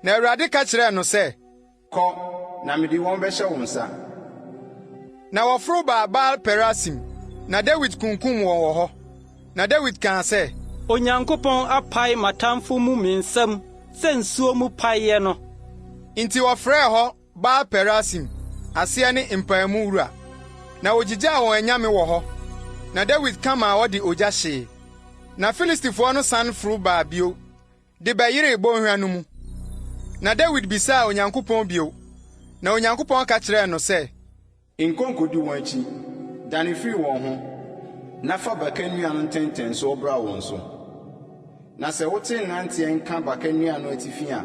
Na Awurade ka kyerɛɛ no sɛ, Kɔ, na mede wɔn bɛhyɛ wo nsa. Na wɔforo baa Baal-Perasim, na Dawid kunkum wɔn wɔ hɔ. Na Dawid kaa sɛ. Onyankopɔn apae m'atamfo mu me nsam sɛ nsuo mu paeɛ no. Enti wɔfrɛɛ hɔ Baal-Perasim, aseɛ ne Mpaemu Wura. Na wogyigyaa wɔn anyame wɔ hɔ, na Dawid ka maa wɔde ogya hyee. Na Filistifoɔ no san foro baa bio de bɛyeree bɔnhwa no mu. Na Dawid bisaa Onyankopɔn bio, na Onyankopɔn ka kyerɛɛ no sɛ. Nkɔ nkodi wɔn akyi, dane firi wɔn ho, na fa baka nnua no ntɛntɛnsoɔ bra wɔn so. Na sɛ wote nnanteɛ nka baka nnua no atifi a,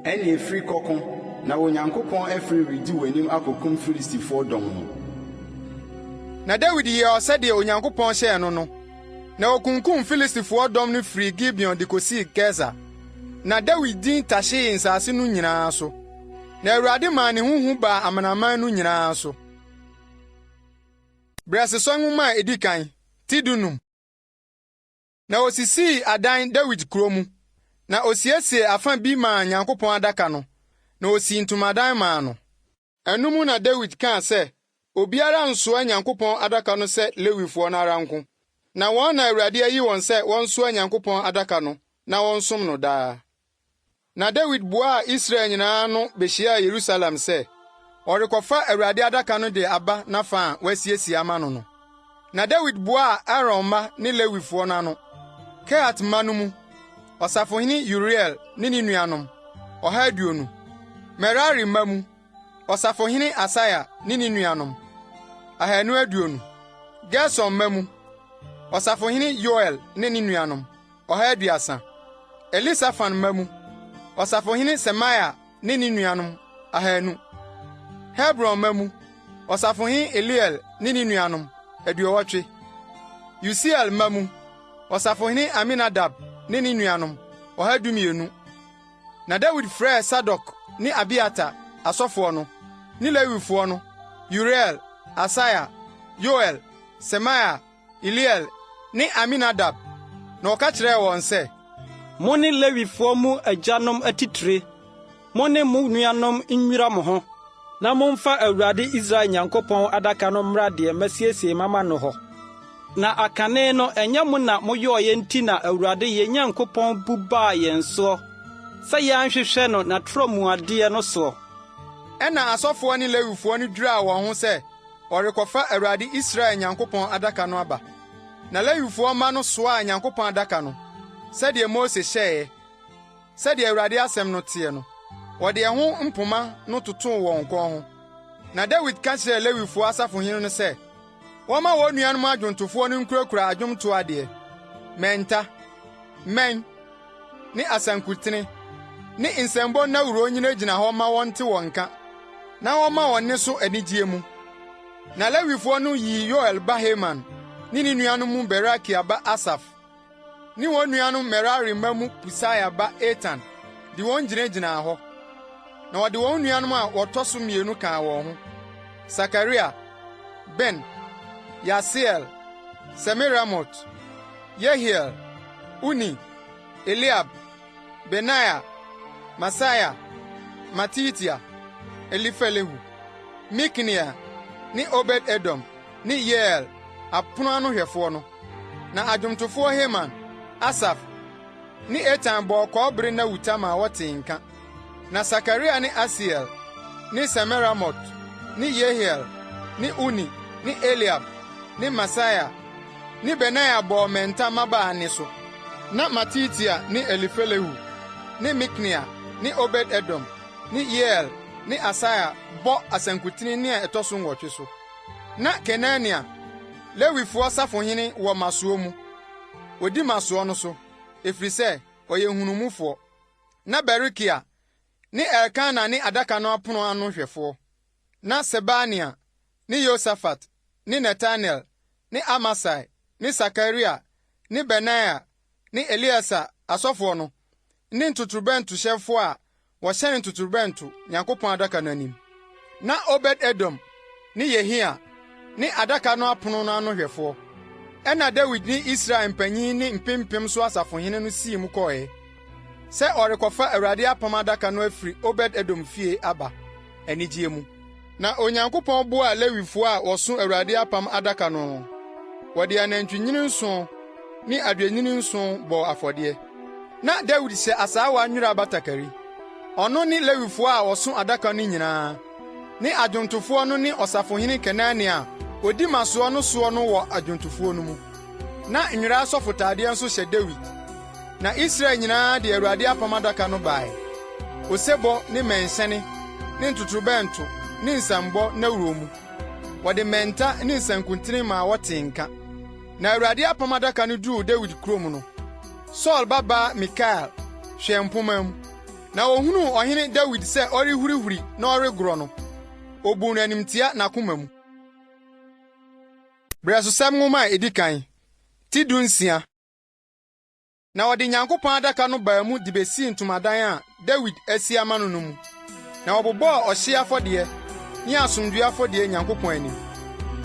ɛnneɛ firi kɔko, na Onyankopɔn afiri redi w'anim akɔkum Filistifoɔ dɔm no. Na Dawid yɛɛ sɛdeɛ Onyankopɔn hyɛɛ no no. Na okunkum Filistifoɔ dɔm no firii Gibeon de kosii Geser. Na Dawid din tahyee nsase no nyinaa so. Na Awurade maa ne ho hu baa amanaman no nyinaa so. Brɛsosɔ Nwoma a edi kan, ti 15. Na osisii adan Dawid kurow mu, na osiesiee afa bi maa Nyankopɔn adaka no, na osii ntomadan maa no. Ɛno mu na Dawid kaa sɛ, Obiara nnsoa Nyankopɔn adaka no sɛ Lewifoɔ no ara nko, na wɔn na Awurade ayi wɔn sɛ wɔnsoa Nyankopɔn adaka no na wɔnsom no daa. Na Dawid boaa Israel nyinaa ano behyiaa Yerusalem sɛ, ɔrekɔfa Awurade adaka no de aba n'afa a wasiesie ama no no. Na Dawid boaa Aaron mma ne Lewifoɔ no ano, Kehat mma no mu, ɔsafohene Uriel ne ne nuanom, 120. Merari mma mu, ɔsafohene Asaia ne ne nuanom, 220. Gerson mma mu, ɔsafohene Yoel ne ne nuanom, 130. Elisafan mma mu, ɔsafohene Semaia ne ne nuanom, 200. Hebron mma mu, ɔsafohene Eliel ne ne nuanom, 80. Usiel mma mu, ɔsafohene Aminadab ne ne nuanom, 112. Na Dawid frɛɛ Sadok ne Abiatar, asɔfoɔ no, ne Lewifoɔ no, Uriel, Asaia, Yoel, Semaia, Eliel ne Aminadab, na ɔka kyerɛɛ wɔn sɛ. Mo ne Lewifoɔ mu agyanom atitire, mo ne mo nuanom nnwira mo ho, na momfa Awurade Israel Nyankopɔn adaka no mmra deɛ masiesie mama no hɔ. Na akane no ɛnyɛ mo na moyɔeɛ nti na Awurade yɛn Nyankopɔn bu baa yɛn soɔ sɛ yɛanhwehwɛ no n'atorɔmuadeɛ no soɔ. Ɛnna asɔfoɔ ne Lewifoɔ no dwiraa wɔn ho sɛ wɔrekɔfa Awurade Israel Nyankopɔn adaka no aba. Na Lewifoɔ mma no soaa Nyankopɔn adaka no, sɛdeɛ Mose hyɛeɛ, sɛdeɛ Awurade asɛm no teɛ no. Wɔde ɛho mpoma no totoo wɔn kɔn ho. Na Dawid ka kyerɛɛ Lewifoɔ asafohene no sɛ, wɔmma wɔn nuanom adwontofoɔ no nkurakura adwomtoɔ adeɛ, mmɛnta, mmɛn, ne asankutene, ne nsambɔ nnawuro nnyinagyina hɔ mma wɔnte wɔn nka, na wɔmma wɔn nne so anigyeɛ mu. Na Lewifoɔ no yii Yoel ba Heman ne ne nuanom mu Berekia ba Asaf ne wɔn nuanom Merari mma mu Kusaia ba Etan de wɔn gyinagyinaa hɔ. Na wɔde wɔn nuanom a wɔtɔ so mmienu kaa wɔn ho: Sakaria, Ben, Yaasiel, Semiramot, Yehiel, Uni, Eliab, Benaia, Maaseia, Matitia, Elifelehu, Mikneia ne Obed-Edom ne Yeiel, apon ano hwɛfoɔ no. Na adwomtofoɔ Heman, Asaf ne Etan bɔɔ kɔbere nnawuta maa wɔtee nka. Na Sakaria ne Asiel ne Semiramot ne Yehiel ne Uni ne Eliab ne Maaseia ne Benaia bɔɔ mmɛnta mmabaa nne so. Na Matitia ne Elifelehu ne Mikneia ne Obed-Edom ne Yeiel ne Asaia bɔ asankuten nne a ɛtɔ so nwɔtwe so. Na Kenania, Lewifoɔ safohene wɔ mmasoɔ mu. Odi mmasoɔ no so, efiri sɛ, ɔyɛ nhunumufoɔ. Na Berekia ne Elkana ne adaka no apono ano hwɛfoɔ. Na Sebania ne Yosafat ne Netanel ne Amasai ne Sakaria ne Benaia ne Eleasa asɔfoɔ no ne ntotorobɛntohyɛnfoɔ a wɔhyɛn ntotorobɛnto Nyankopɔn adaka no anim. Na Obed-Edom ne Yehia ne adaka no apono no ano hwɛfoɔ. Ɛnna Dawid ne Israel mpanyin ne mpempem so asafohene no sii mu kɔe sɛ ɔrekɔfa Awurade apam adaka no afiri Obed-Edom fie aba anigye mu. Na Onyankopɔn boaa Lewifo a wɔso Awurade apam adaka no no. Wɔde anantwinini nson ne adwennini nson bɔɔ afɔdeɛ. Na Dawid hyɛ asaawa nwera batakari. Ɔno ne Lewifo a wɔso adaka no nyinaa, ne adwontofoɔ no ne ɔsafohene Kenania a odi mmasoɔ no soɔ no wɔ adwontofoɔ no mu. Na nwera asɔfotadeɛ nso hyɛ Dawid. Na Israel nyinaa de Awurade apam adaka no bae, osebɔ ne mmɛnhyɛne ne ntotorobɛnto ne nsambɔ nnawuro mu. Wɔde mmɛnta ne nsankutene maa wɔtee nka. Na Awurade apam adaka no duruu Dawid kurom no, Saulo babaa Mikal hwɛɛ mpomma mu, na ohunuu ɔhene Dawid sɛ ɔrehurihuri na ɔregorɔ no, obuu no animtiaa n'akoma mu. Berɛsosɛm Nwoma a edi kan, ti dunsia. Na wɔde Nyankopɔn adaka no baa mu de besii ntomadan a Dawid asi ama no no mu. Na wɔbobɔɔ ɔhyeɛ afɔdeɛ ne asomdwoe afɔdeɛ Nyankopɔn anim.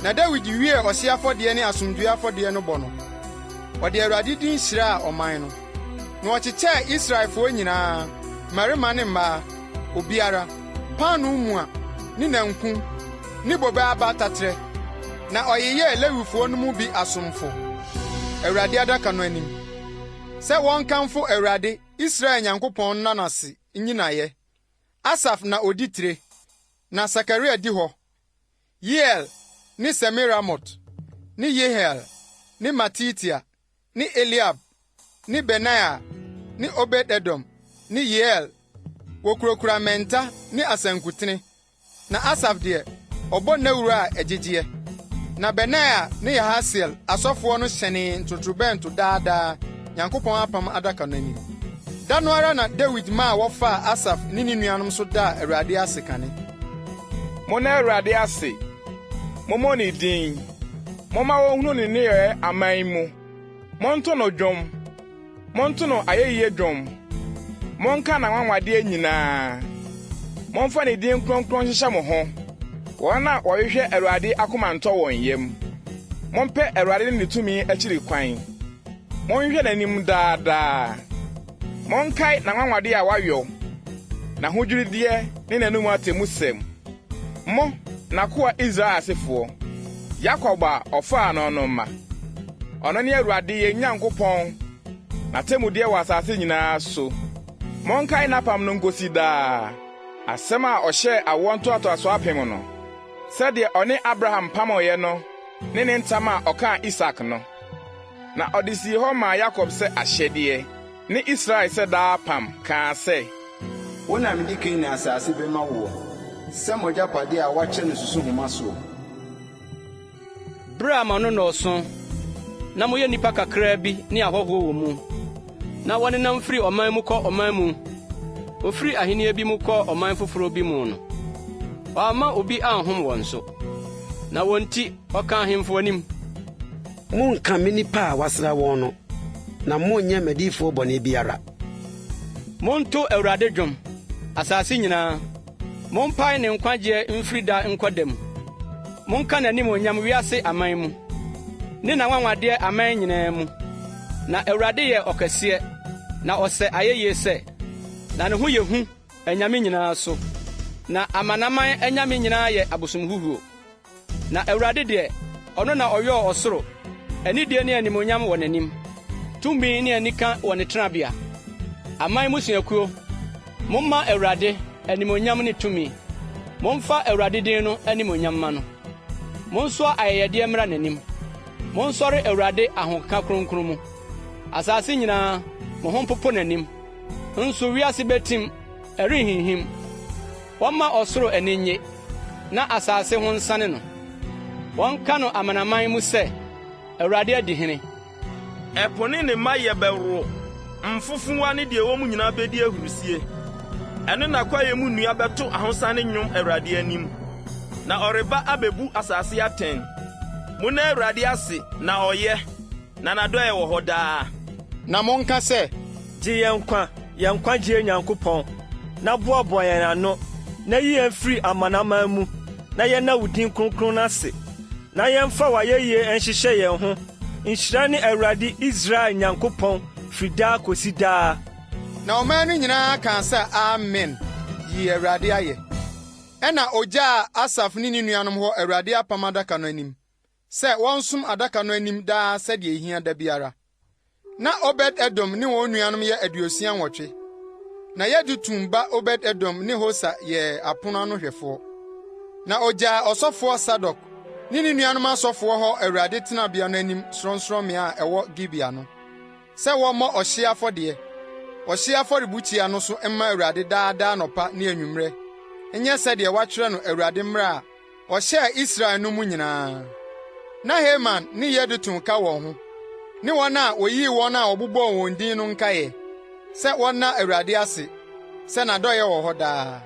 Na Dawid wiee ɔhyeɛ afɔdeɛ ne asomdwoe afɔdeɛ no bɔ no, ɔde Awurade din hyiraa ɔman no. Na ɔkyekyɛɛ Israelfoɔ nyinaa, mmarima ne mmaa, obiara, paanoo mua ne nankum ne bobe aba taterɛ, na ɔyeyɛɛ Lewifoɔ no mu bi asomfo, Awurade adaka no anim, sɛ wɔnkamfo Awurade, Israel Nyankopɔn nna no ase nyi no ayɛ. Asaf na odi tire, na Sakaria di hɔ, Yeiel ne Semiramot ne Yehiel ne Matitia ne Eliab ne Benaia ne Obed-Edom ne Yeiel, wokurakura mmɛnta ne asankutene, na Asaf deɛ, ɔbɔ nnawuro a ɛgyegyeɛ. Na Benaia ne Yahasiel asɔfoɔ no hyɛnee ntotorobɛnto daa daa Nyankopɔn apam adaka no anim. Da no ara na Dawid maa wɔfaa Asaf ne ne nuanom so daa Awurade ase kane. Monna Awurade ase, mommɔ ne din, momma wonhunu ne nneyɛe aman mu. Monto no dwom, monto no ayɛyie dwom, monka n'anwanwadeɛ nyinaa. Momfa ne din kronkron nhyehyɛ mo ho, wɔn a wɔhwehwɛ Awurade akoma ntɔ wɔn yam. Mompɛ Awurade ne ne tumi akyiri kwan, monhwehwɛ n'anim daa daa. Monkae n'anwanwadeɛ a wayɔ, n'ahodwirideɛ ne n'anom atemmusɛm. Mo, n'akoa Israel asefoɔ, Yakob a ɔfaa no no mma. Ɔno ne Awurade yɛn Nyankopɔn, n'atemmudeɛ wɔ asase nyinaa so. Monkae n'apam no nkosi daa, Asɛm a ɔhyɛɛ awoɔ ntoatoasoɔ apem no, sɛdeɛ ɔne Abraham pameeɛ no ne ne ntam a ɔkaa Isak no. Na ɔde sii hɔ maa Yakob sɛ ahyɛdeɛ, ne Israel sɛ daa apam, kaa sɛ. Wo na mede Kanaan asase bɛma woɔ sɛ mo agyapadeɛ a wɔakyɛ no susuhoma soɔ. Bere a mo ano nnɔɔso, na moyɛ nnipa kakraa bi ne ahɔho wɔ mu, na wɔnenam firi ɔman mu kɔ ɔman mu, wofiri ahenni bi mu kɔ ɔman foforo bi mu no, wamma obi anhom wɔn so, na wɔn nti ɔkaa ahemfo anim. Monnka me nnipa a wɔasra wɔn no, na monnyɛ m'adiyifoɔ bɔne biara. Monto Awurade dwom, asase nyinaa. Mompae ne nkwagyeɛ mfiri da nkɔ da mu. Monka n'animuonyam wiase aman mu, ne n'anwanwadeɛ aman nyinaa mu. Na Awurade yɛ ɔkɛseɛ, na ɔsɛ ayɛyie sɛ, na ne ho yɛ hu anyame nyinaa so, na amanaman anyame nyinaa yɛ abosomhuhuo. Na Awurade deɛ, ɔno na ɔyɔɔ ɔsoro, anidie ne animuonyam wɔ n'anim, tumi ne anika wɔ ne tenabea. Aman mmusuakuo, momma Awurade animuonyam ne tumi. Momfa Awurade din no animuonyam mma no. Monsoa ayɛyɛdeɛ mmra n'anim. Monsɔre Awurade ahokeka kronkron mu. Asase nyinaa, mo ho mpopo n'anim. Nso wiase betim, ɛrenhinhim. Wɔmma ɔsoro ani nnye, na asase ho nsane no. Wɔnka no amanaman mu sɛ, Awurade adi hene! Ɛpo ne ne mayɛ bɛworo, mfofowa ne deɛ ɛwɔ mu nyinaa bedi ahurusie. Ɛno na kwaeɛ mu nnua bɛto ahosane nnwom Awurade anim, na ɔreba abebu asase atɛn. Monna Awurade ase, na ɔyɛ, na n'adɔe wɔ hɔ daa. Na monka sɛ. Gye yɛn nkwa, yɛn nkwagyeɛ Nyankopɔn, na boaboa yɛn ano, na yi yɛn firi amanaman mu, na yɛnna wo din kronkron no ase, na yɛmfa w'ayɛyie nhyehyɛ yɛn ho. Nhyira ne Awurade Israel Nyankopɔn firi daa kɔsi daa. Na ɔman no nyinaa kaa sɛ, Amen! yii Awurade ayɛ. Ɛnna ogyaa Asaf ne ne nuanom hɔ Awurade apam adaka no anim, sɛ wɔnsom adaka no anim daa sɛdeɛ ehia da biara. Na Obed-Edom ne wɔn nuanom yɛ 68. Na Yedutun ba Obed-Edom ne Hosa yɛɛ apon ano hwɛfoɔ. Na ogyaa ɔsɔfoɔ Sadok ne ne nuanom asɔfoɔ hɔ Awurade tenabea no anim sorɔnsorɔmmea a ɛwɔ Gibea no, sɛ wɔmmɔ ɔhyeɛ afɔdeɛ, ɔhyeɛ afɔrebukyia no so mma Awurade daa daa anɔpa ne anwummerɛ nyɛ sɛdeɛ wɔatwerɛ no Awurade mmara a ɔhyɛɛ Israel no mu nyinaa. Na Heman ne Yedutun ka wɔn ho, ne wɔn a woyii wɔn a wɔbobɔɔ wɔn din no nkae, sɛ wɔnna Awurade ase sɛ n'adɔe wɔ hɔ daa.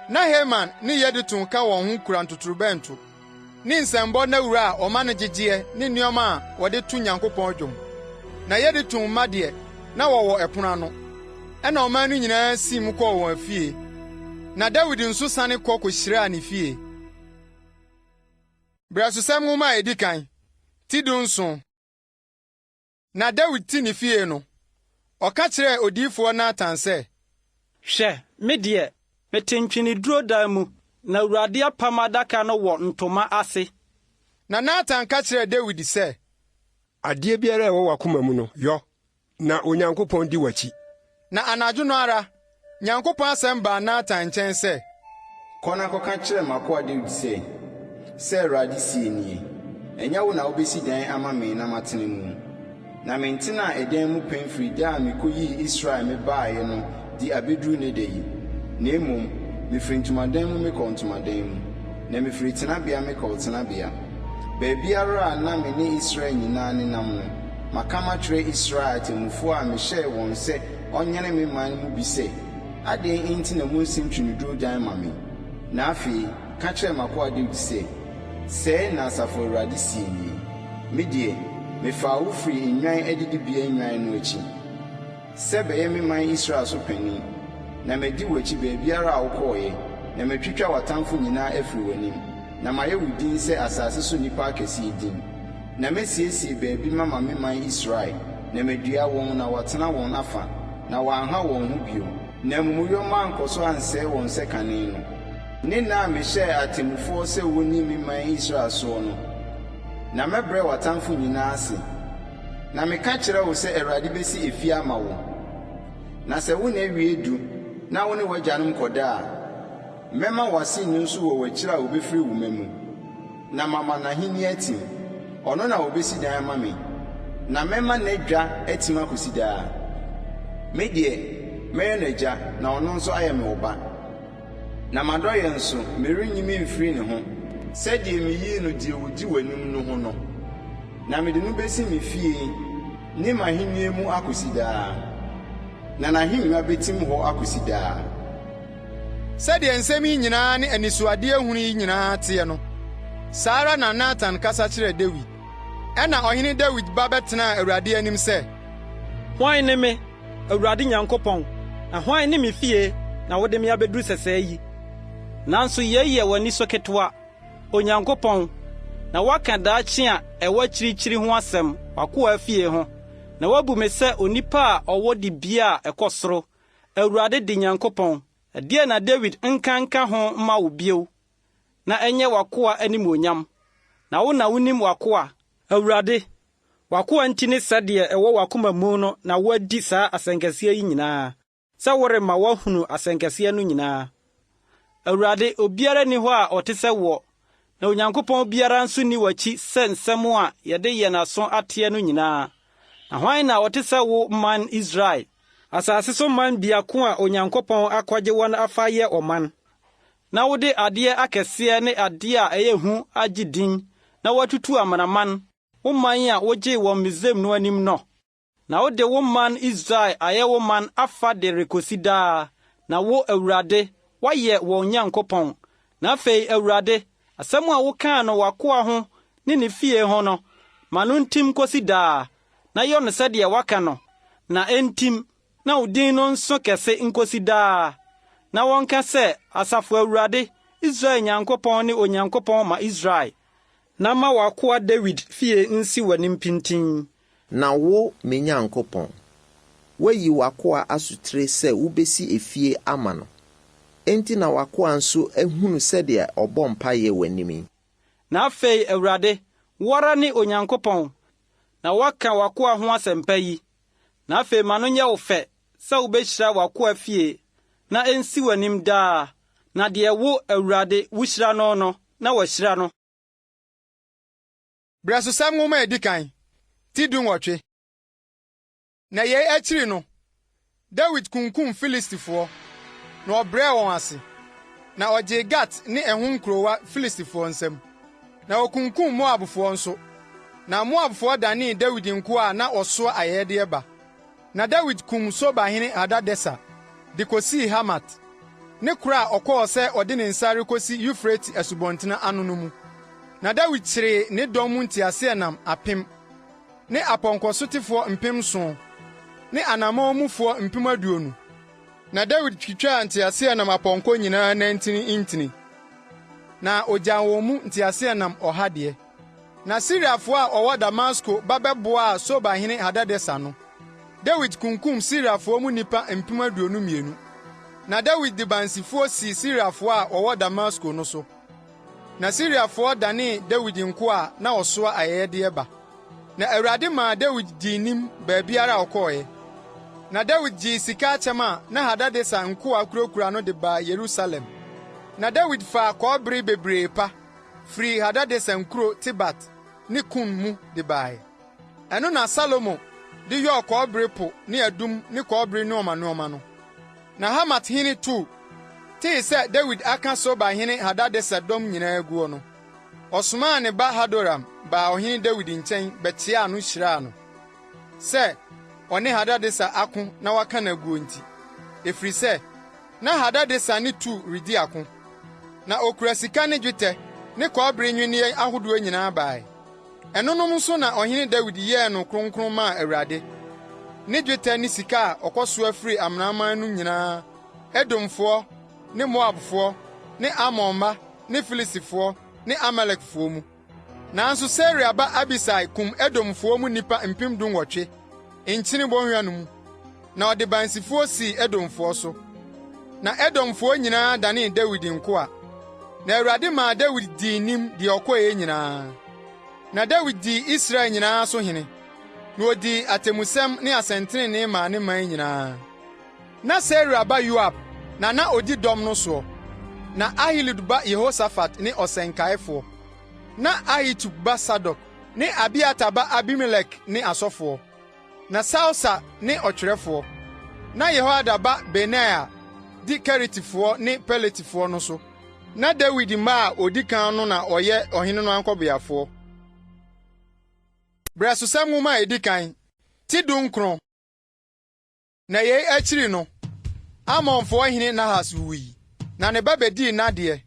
Na Heman ne Yedutun ka wɔn ho kura ntotorobɛnto, ne nsambɔ nnawuru a wɔma no gyegyeɛ ne nneɛma a wɔde to Nyankopɔn dwom. Na Yedutun mma deɛ, na wɔwɔ ɛpono ano. Ɛnna ɔman no nyinaa sii mu kɔɔ wɔn afie. Na Dawid nso sane kɔ kohyiraa ne fie. Brɛsosɛm Nwoma a Edi Kan, ti dunson. Na Dawid te ne fie no, ɔka kyerɛɛ odiyifoɔ Natan sɛ. Hwɛ, me deɛ, mete ntweneduro dan mu, na Awurade apam adaka no wɔ ntoma ase. Na Natan ka kyerɛɛ Dawid sɛ. Adeɛ biara a ɛwɔ w'akoma mu no, yɔ, na Onyankopɔn di w'akyi. Na anadwo no ara, Nyankopɔn asɛm baa Natan nkyɛn sɛ. Kɔ na kɔka kyerɛ m'akoa Dawid sɛ, 'Sɛ Awurade seɛ nie, Ɛnyɛ wo na wobɛsi dan ama me na matena mu. Na mentenaa ɛdan mu pɛn firi da a mekɔyii Israel mebaeɛ no de abɛduru nnɛ da yi, na mmom mefiri ntomadan mu mekɔɔ ntomadan mu, na mefiri tenabea mekɔɔ tenabea. Baabiara a na me ne Israel nyinaa nenam no, maka makyerɛ Israel atemmufoɔ a mehyɛɛ wɔn sɛ wɔnyɛne me man mu bi sɛ, 'Adɛn nti na monsi ntweneduro dan mma me? Na afei, ka kyerɛ m'akoa Dawid sɛ, 'Sɛɛ na Asafo Awurade seɛ nie, Me deɛ, mefaa wo firii nnwan adidibea nnwan no akyi, Sɛ bɛyɛ me man Israel so panin, na madi w'akyi baabiara a wokɔeɛ, na matwitwa w'atamfo nyinaa afiri w'anim, na mayɛ wo din sɛ asase so nnipa akɛseɛ din. Na mɛsiesie baabi mama me man Israel, na madua wɔn na wɔatena wɔn afa, na wɔanha wɔn ho bio, na amumuyɔ mma ankɔ so ansɛe wɔn sɛ kane no, ne nna a mehyɛɛ atemmufoɔ sɛ wɔnni me man Israel soɔ no. Na mɛbrɛ w'atamfo nyinaa ase. Na meka kyerɛ wo sɛ Awurade besi efie ama wo. Na sɛ wo nna wie du na wo ne w'agyanom kɔda a. Mɛma w'aseni nso wɔ w'akyiri a obefiri wo mma mu, na mama n'ahenni atim. Ɔno na obesi dan ama me, na mɛma n'adwa atim akosi daa. Me deɛ, mɛyɛ no agya, na ɔno nso ayɛ me ɔba. Na m'adɔeɛ nso, merenyi memfiri ne ho, sɛdeɛ meyii no deɛ ɔdi w'anim no ho no, na mede no bɛsi me fie ne m'ahennie mu akɔsi daa, na n'ahennwa bɛtim hɔ akɔsi daa. Sɛdeɛ nsɛm yi nyinaa ne anisoadehunu yi nyinaa teɛ no, saa ara na Natan kasa kyerɛɛ Dawid. Ɛnna ɔhene Dawid ba bɛtenaa Awurade anim sɛ. Hwan ne me, Awurade Nyankopɔn, na hwan ne me fie na wode me abeduru sɛsɛɛ yi? Nanso yei yɛ w'ani so ketewa, Onyankopɔn, na woaka daakye a ɛwɔ akyirikyiri ho asɛm w'akoa fie ho, na woabu me sɛ onipa a ɔwɔ dibea a ɛkɔ soro, Awurade de Nyankopɔn, ɛdeɛn na Dawid nka nka ho mma wo bio, na ɛnyɛ w'akoa animuonyam? Na wo na wunim w'akoa, Awurade, W'akoa nti ne sɛdeɛ ɛwɔ w'akoma mu no na woadi saa asɛnkɛseɛ yi nyinaa, sɛ worema wɔahunu asɛnkɛseɛ no nyinaa. Awurade, obiara nni hɔ a ɔte sɛ woɔ, na Onyankopɔn biara nso nni w'akyi sɛ nsɛm a yɛde yɛn aso ateɛ no nyinaa. Na hwan na ɔte sɛ wo man Israel, asase so man biako a Onyankopɔn akɔgye wɔn afa ayɛ ɔman, na wode adeɛ akɛseɛ ne adeɛ a ɛyɛ hu agye din na woatutu amanaman, wo man a wogyee wɔn Misraim no anim no? Na wode wo man Israel ayɛ wo man afa de rekosi daa, na wo, Awurade, woayɛ wɔn Nyankopɔn. Na afei, Awurade, asɛm a wokaa no w'akoa ho ne ne fie ho no, ma no ntim nkosi daa, na yɔ no sɛdeɛ woaka no, na entim, na wo din no nso kɛse nkosi daa, na wɔnka sɛ, 'Asafo Awurade, Israel Nyankopɔn ne Onyankopɔn ma Israel. Na ma w'akoa Dawid fie nsi w'anim pintinn. Na wo, me Nyankopɔn, woayi w'akoa asotire sɛ wobɛsi efie ama no, enti na w'akoa nso ahunu sɛdeɛ ɔbɔ mpaeɛ w'anim yi. Na afei, Awurade, wo ara ne Onyankopɔn, na woaka w'akoa ho asɛmpa yi. Na afei ma no nyɛ wo fɛ sɛ wobɛhyira w'akoa fie, na ensi w'anim daa, na deɛ wo, Awurade, wuhyira no no, na wɔahyira no. Brɛsosɛm Nwoma a Edi Kan, Ti dunwɔtwe. Na yei akyiri no, Dawid kunkum Filistifoɔ, na ɔbrɛɛ wɔn ase, na ɔgyee Gat ne ɛho nkurowa Filistifoɔ nsam. Na okunkum Moabfoɔ nso, na Moabfoɔ danee Dawid nkoa a na wɔsoa ayɛyɛdeɛ ba. Na Dawid kum Soba hene Hadadeser de kosii Hamat, ne koro a ɔkɔɔ sɛ ɔde ne nsa rekosi Eufrate asubɔnten ano no mu. Na Dawid kyeree ne dɔm mu nteaseɛnam apem, ne apɔnkɔsotefoɔ mpemnson, ne anammɔn mufoɔ mpem 20. Na Dawid twitwaa nteaseɛnam apɔnkɔ nyinaa nantin ntini, na ogyaw wɔn mu nteaseɛnam ɔha deɛ. Na Siriafo a wɔwɔ Damasko ba bɛboaa Sobahene Hadadeser no, Dawid kunkum Siriafo mu nnipa 22,000. Na Dawid de bansifoɔ sii Siriafo a wɔwɔ Damasko no so. Na Siriafo danee Dawid nkoa a na wɔsoa ayɛyɛdeɛ ba. Na Awurade maa Dawid dii nim baabiara a ɔkɔeɛ. Na Dawid gyee sika akyɛm a na Hadadeser nkoa kurakura no de baa Yerusalem. Na Dawid faa kɔbere bebree pa firii Hadadeser nkuro Tibhat ne Kun mu de bae. Ɛno na Salomo de yɔɔ kɔbere po ne adum ne kɔbere nnoɔma nnoɔma no. Na Hamathene Tou tee sɛ Dawid aka Sobahene Hadadeser dɔm nyinaa aguo no, ɔsomaa ne ba Hadoram baa ɔhene Dawid nkyɛn bɛkyeaa no hyiraa no, sɛ ɔne Hadadeser ako na waka no aguo nti, ɛfiri sɛ, na Hadadeser ne Tou redi ako. Na okura sika ne dwetɛ ne kɔbere nnwinne ahodoɔ nyinaa bae. Ɛnonom nso na ɔhene Dawid yɛɛ no kronkron maa Awurade, ne dwetɛ ne sika a ɔkɔsoa firii amanaman no nyinaa, Edomfoɔ ne Moabfoɔ ne Amonmma ne Filistifoɔ ne Amalekfoɔ mu. Nanso Seruia ba Abisai kum Edomfoɔ mu nnipa 18,000 Nkyene Bɔnhwa no mu, na ɔde bansifoɔ sii Edomfoɔ so. Na Edomfoɔ nyinaa danee Dawid nkoa. Na Awurade maa Dawid dii nim deɛ ɔkɔeɛ nyinaa. Na Dawid dii Israel nyinaa so hene, na odii atemmusɛm ne asɛntenenee maa ne man nyinaa. Na Seruia ba Yoab na na odi dɔm no soɔ. Na Ahilud ba Yehosafat ne ɔsɛnkaefoɔ. Na Ahitub ba Sadok ne Abiatar ba Abimelek ne asɔfoɔ. Na Sausa ne ɔtwerɛfoɔ. Na Yehoiada ba Benaia di Keretifoɔ ne Peletifoɔ no so. Na Dawid mma a odi kan no na wɔyɛ ɔhene no ankɔbeafoɔ. Berɛsosɛm Nwoma a edi kan, ti 19. Na yei akyiri no, Amonfoɔ hene Nahas wui, na ne ba bedii n'adeɛ.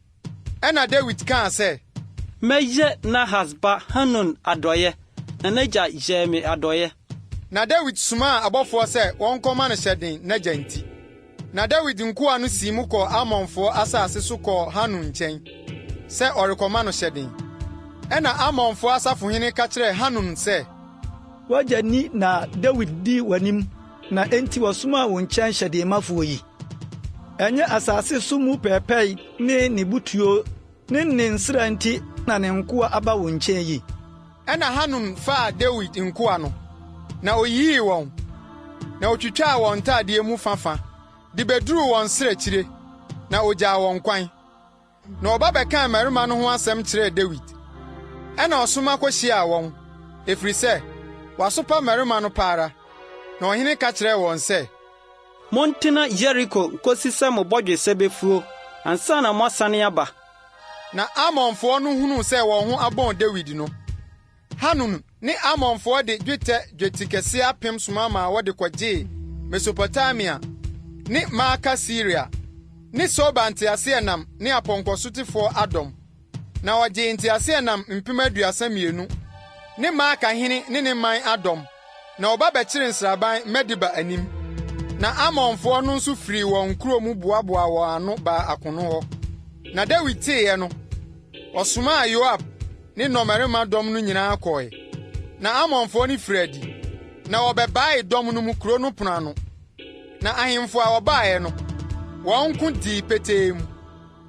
Ɛnna Dawid kaa sɛ. Mɛyɛ Nahas ba Hanun adɔeɛ, na n'agya yɛɛ me adɔeɛ. Na Dawid somaa abɔfoɔ sɛ wɔnkɔma no hyɛden n'agya nti. Na Dawid nkoa no sii mu kɔɔ Amonfoɔ asase so kɔɔ Hanun nkyɛn sɛ ɔrekɔma no hyɛden. Ɛnna Amonfoɔ asafohene ka kyerɛɛ Hanun sɛ. W'agya ni na Dawid di w'anim na enti wɔsomaa wo nkyɛn hyɛdenmafoɔ yi? Ɛnyɛ asase so mu pɛɛpɛe ne ne butuo ne ne nsra nti na ne nkoa aba wo nkyɛn yi? Ɛnna Hanun faa Dawid nkoa no, na oyiyii wɔn, na otwitwaa wɔn ntadeɛ mu fa-fa de beduruu wɔn srɛkyire, na ogyaa wɔn kwan. Na wɔba bɛkaa mmarima no ho asɛm kyerɛɛ Dawid. Ɛnna ɔsoma kohyiaa wɔn, ɛfiri sɛ, wɔasopa mmarima no pa ara. Na ɔhene ka kyerɛɛ wɔn sɛ. Montena Yeriko nkosi sɛ mo bɔdwesɛ befuo ansa na moasane aba. Na Amonfoɔ no hunuu sɛ wɔn ho abɔn Dawid no, Hanun ne Amonfoɔ de dwetɛ dwetikɛseɛ apem soma maa wɔde kɔgyee Mesopotamia ne Maaka Siria ne Soba nteaseɛnam ne apɔnkɔsotefoɔ adɔm. Na wɔgyee nteaseɛnam 32,000 ne Maaka hene ne ne man adɔm, na wɔba bɛkyeree nsraban Medeba anim. Na Amonfoɔ no nso firii wɔn nkuro mu boaboaa wɔn ano baa akono hɔ. Na Dawid teeɛ no, ɔsomaa Yoab ne nnɔmmarima dɔm no nyinaa kɔe. Na Amonfoɔ no firii adi, na wɔbɛbaee dɔm no mu kuro no pono ano. Na ahemfo a wɔbaeɛ no, wɔn nko dii petee mu.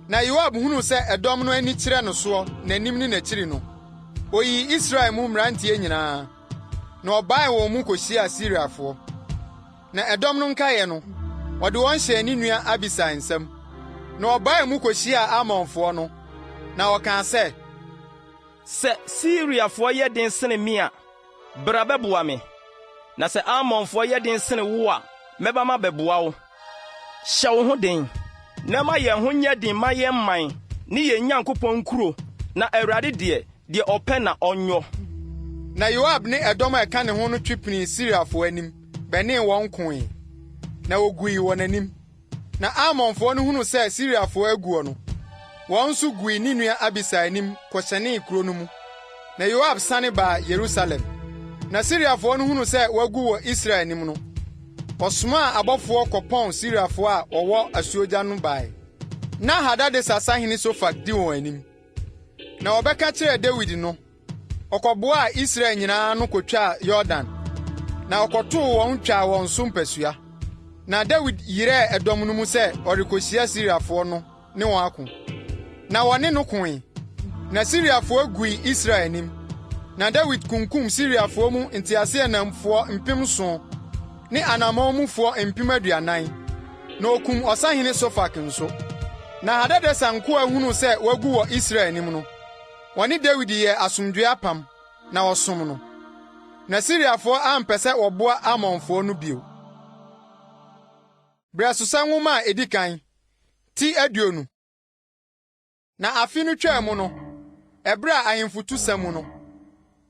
Na Yoab hunuu sɛ ɛdɔm no ani kyerɛ no soɔ n'anim ne n'akyiri no, ɔyii Israel mu mmeranteɛ nyinaa, na ɔbaee wɔn mu kɔhyiaa Siriafoɔ. Na ɛdɔm no nkaeɛ no, ɔde wɔn hyɛɛ ne nua Abisai nsam. Na ɔbaee mu kohyiaa Amonfoɔ no, na ɔkaa sɛ. Sɛ Siriafoɔ yɛ den sene me a, bra bɛboa me, na sɛ Amonfoɔ yɛ den sene wo a, mɛba mabɛboa wo. Hyɛ wo ho den, na ma yɛn ho nyɛ den mma yɛn man ne yɛn Nyankopɔn nkuro, na Awurade deɛ, deɛ ɔpɛ na ɔnyɔ. Na Yoab ne ɛdɔm a ɛka ne ho no twe pinii Siriafoɔ anim bɛnee wɔn koe, na wogui wɔ n'anim. Na Amonfoɔ no hunuu sɛ Siriafoɔ aguɔ no, wɔn nso gui ne nua Abisai anim kɔhyɛnee kuro no mu. Na Yoab sane baa Yerusalem. Na Siriafoɔ no hunuu sɛ wɔagu wɔ Israel anim no, wɔsomaa abɔfoɔ kɔpɔn Siriafoɔ a wɔwɔ asuogya no bae. Na Hadadeser sahene Sofak di wɔn anim. Na wɔbɛka kyerɛɛ Dawid no, ɔkɔboaa Israel nyinaa ano kotwaa Yordan, na ɔkɔtoo wɔn twaa wɔn so mpasua. Na Dawid yerɛɛ ɛdɔm no mu sɛ ɔrekohyia Siriafoɔ no ne wɔn ako. Na wɔne no koe, na Siriafoɔ gui Israel anim. Na Dawid kunkum Siriafoɔ mu nteaseɛnamfoɔ 7,000 ne anammɔn mufoɔ 40,000, na okum ɔsahene Sofak nso. Na Hadadeser nkoa hunuu sɛ wɔagu wɔ Israel anim no, wɔne Dawid yɛɛ asomdwoe apam, na wɔsom no. Na Siriafoɔ ampɛ sɛ wɔboa Amonfoɔ no bio. Berɛsosɛm Nwoma a Edi Kan, ti 20. Na afe no twaa mu no, ɛberɛ a ahemfo tu sa mu no,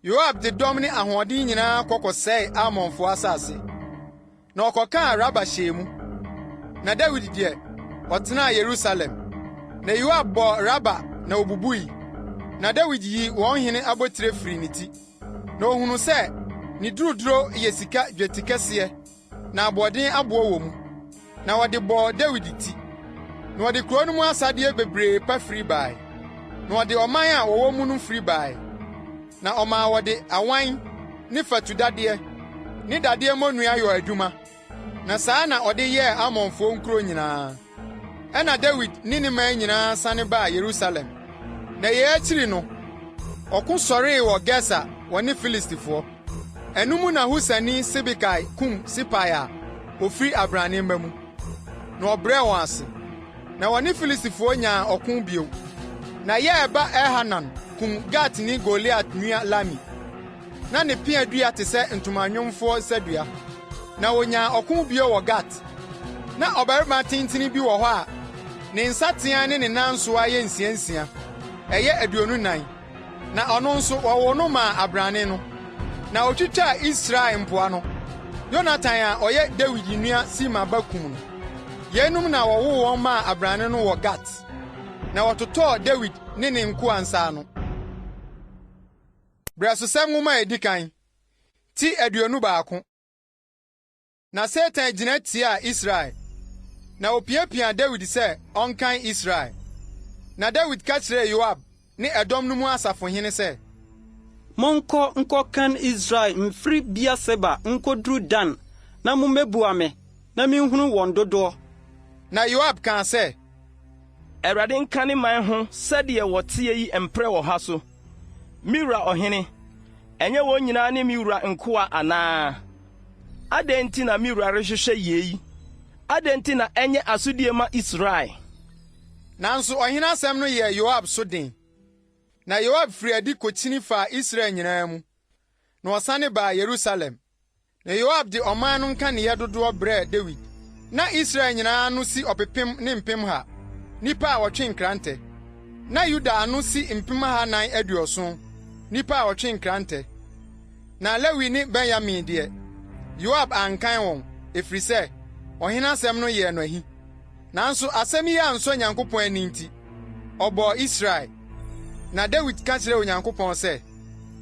Yoab de dɔm ne ahoɔden nyinaa kɔ kɔsɛee Amonfoɔ asase, na ɔkɔkaa Raba hyɛɛ mu. Na Dawid deɛ, ɔtenaa Yerusalem. Na Yoab bɔɔ Raba na obubui, na Dawid yii wɔn hene abotire firii ne ti. Na ohunuu sɛ ne duruduro yɛ sika dwetikɛseɛ na aboɔden aboɔ wɔ mu, na wɔde bɔɔ Dawid ti. Na wɔde kurow no mu asadeɛ bebree pa firi bae, na wɔde ɔman a wɔwɔ mu no firi bae. Na ɔmaa wɔde awan ne fatudadeɛ ne dadeɛ mmonnua yɔɔ adwuma, na saa na ɔde yɛɛ Amonfoɔ nkuro nyinaa. Ɛnna Dawid ne ne man nyinaa sane baa Yerusalem. Na yei akyiri no, ɔko sɔree wɔ Geser wɔne Filistifoɔ. Ɛno mu na Husani Sibekai kum Sipai a ofiri abrane mma mu, na ɔbrɛɛ wɔn ase. Na wɔne Filistifoɔ nyaa ɔko bio. Na Yair ba Elhanan kum Gatni Goliat nua Lami. Na ne pea dua te sɛ ntomanwomfoɔ sadua. Na wonyaa ɔko bio wɔ Gat. Na ɔbarima tentene bi wɔ hɔ a ne nsateaa ne ne nansoaa yɛ nsiansia, ɛyɛ 24. Na ɔno nso wɔwoo no maa abrane no. Na otwitwaa Israel mpoa no, Yonatan a ɔyɛ Dawid nua Sima ba kum no. Yeinom na wɔwoo wɔn maa abrane no wɔ Gat. Na wɔtotɔɔ Dawid ne ne nkoa nsa ano. Brɛsosɛm Nwoma a edi kan, ti 21. Na Satan gyina tiaa Israel, na opiapiaa Dawid sɛ ɔnkan Israel. Na Dawid ka kyerɛɛ Yoab ne ɛdɔm no mu asafohene sɛ. Monkɔ nkɔkan Israel mfiri Beer-Seba nkoduru Dan na mummebua me, na minhunu wɔn dodoɔ. Na Yoab kaa sɛ. Awurade nka ne man ho sɛdeɛ wɔteɛ yi mprɛ ɔha so. Me wura ɔhene, ɛnyɛ wɔn nyinaa ne me wura nkoa anaa? Adɛn nti na me wura rehwehwɛ yei? Adɛn nti na ɛnyɛ asodie ma Israel? Nanso ɔhene asɛm no yɛɛ Yoab so den. Na Yoab firii adi kokyini faa Israel nyinaa mu, na ɔsane baa Yerusalem. Na Yoab de ɔman no nkaneeɛ dodoɔ brɛɛ Dawid. Na Israel nyinaa ano si ɔpepem ne mpemha, nnipa a wɔtwe nkrantɛ. Na Yuda ano si mpemahanan aduɔson, nnipa a wɔtwe nkrantɛ. Na Lewi ne Benyamin deɛ, Yoab ankan wɔn, ɛfiri sɛ, ɔhene asɛm no yɛɛ no ahi. Nanso asɛm yi ansɔ Nyankopɔn ani nti, ɔbɔɔ Israel. Na Dawid ka kyerɛɛ Onyankopɔn sɛ.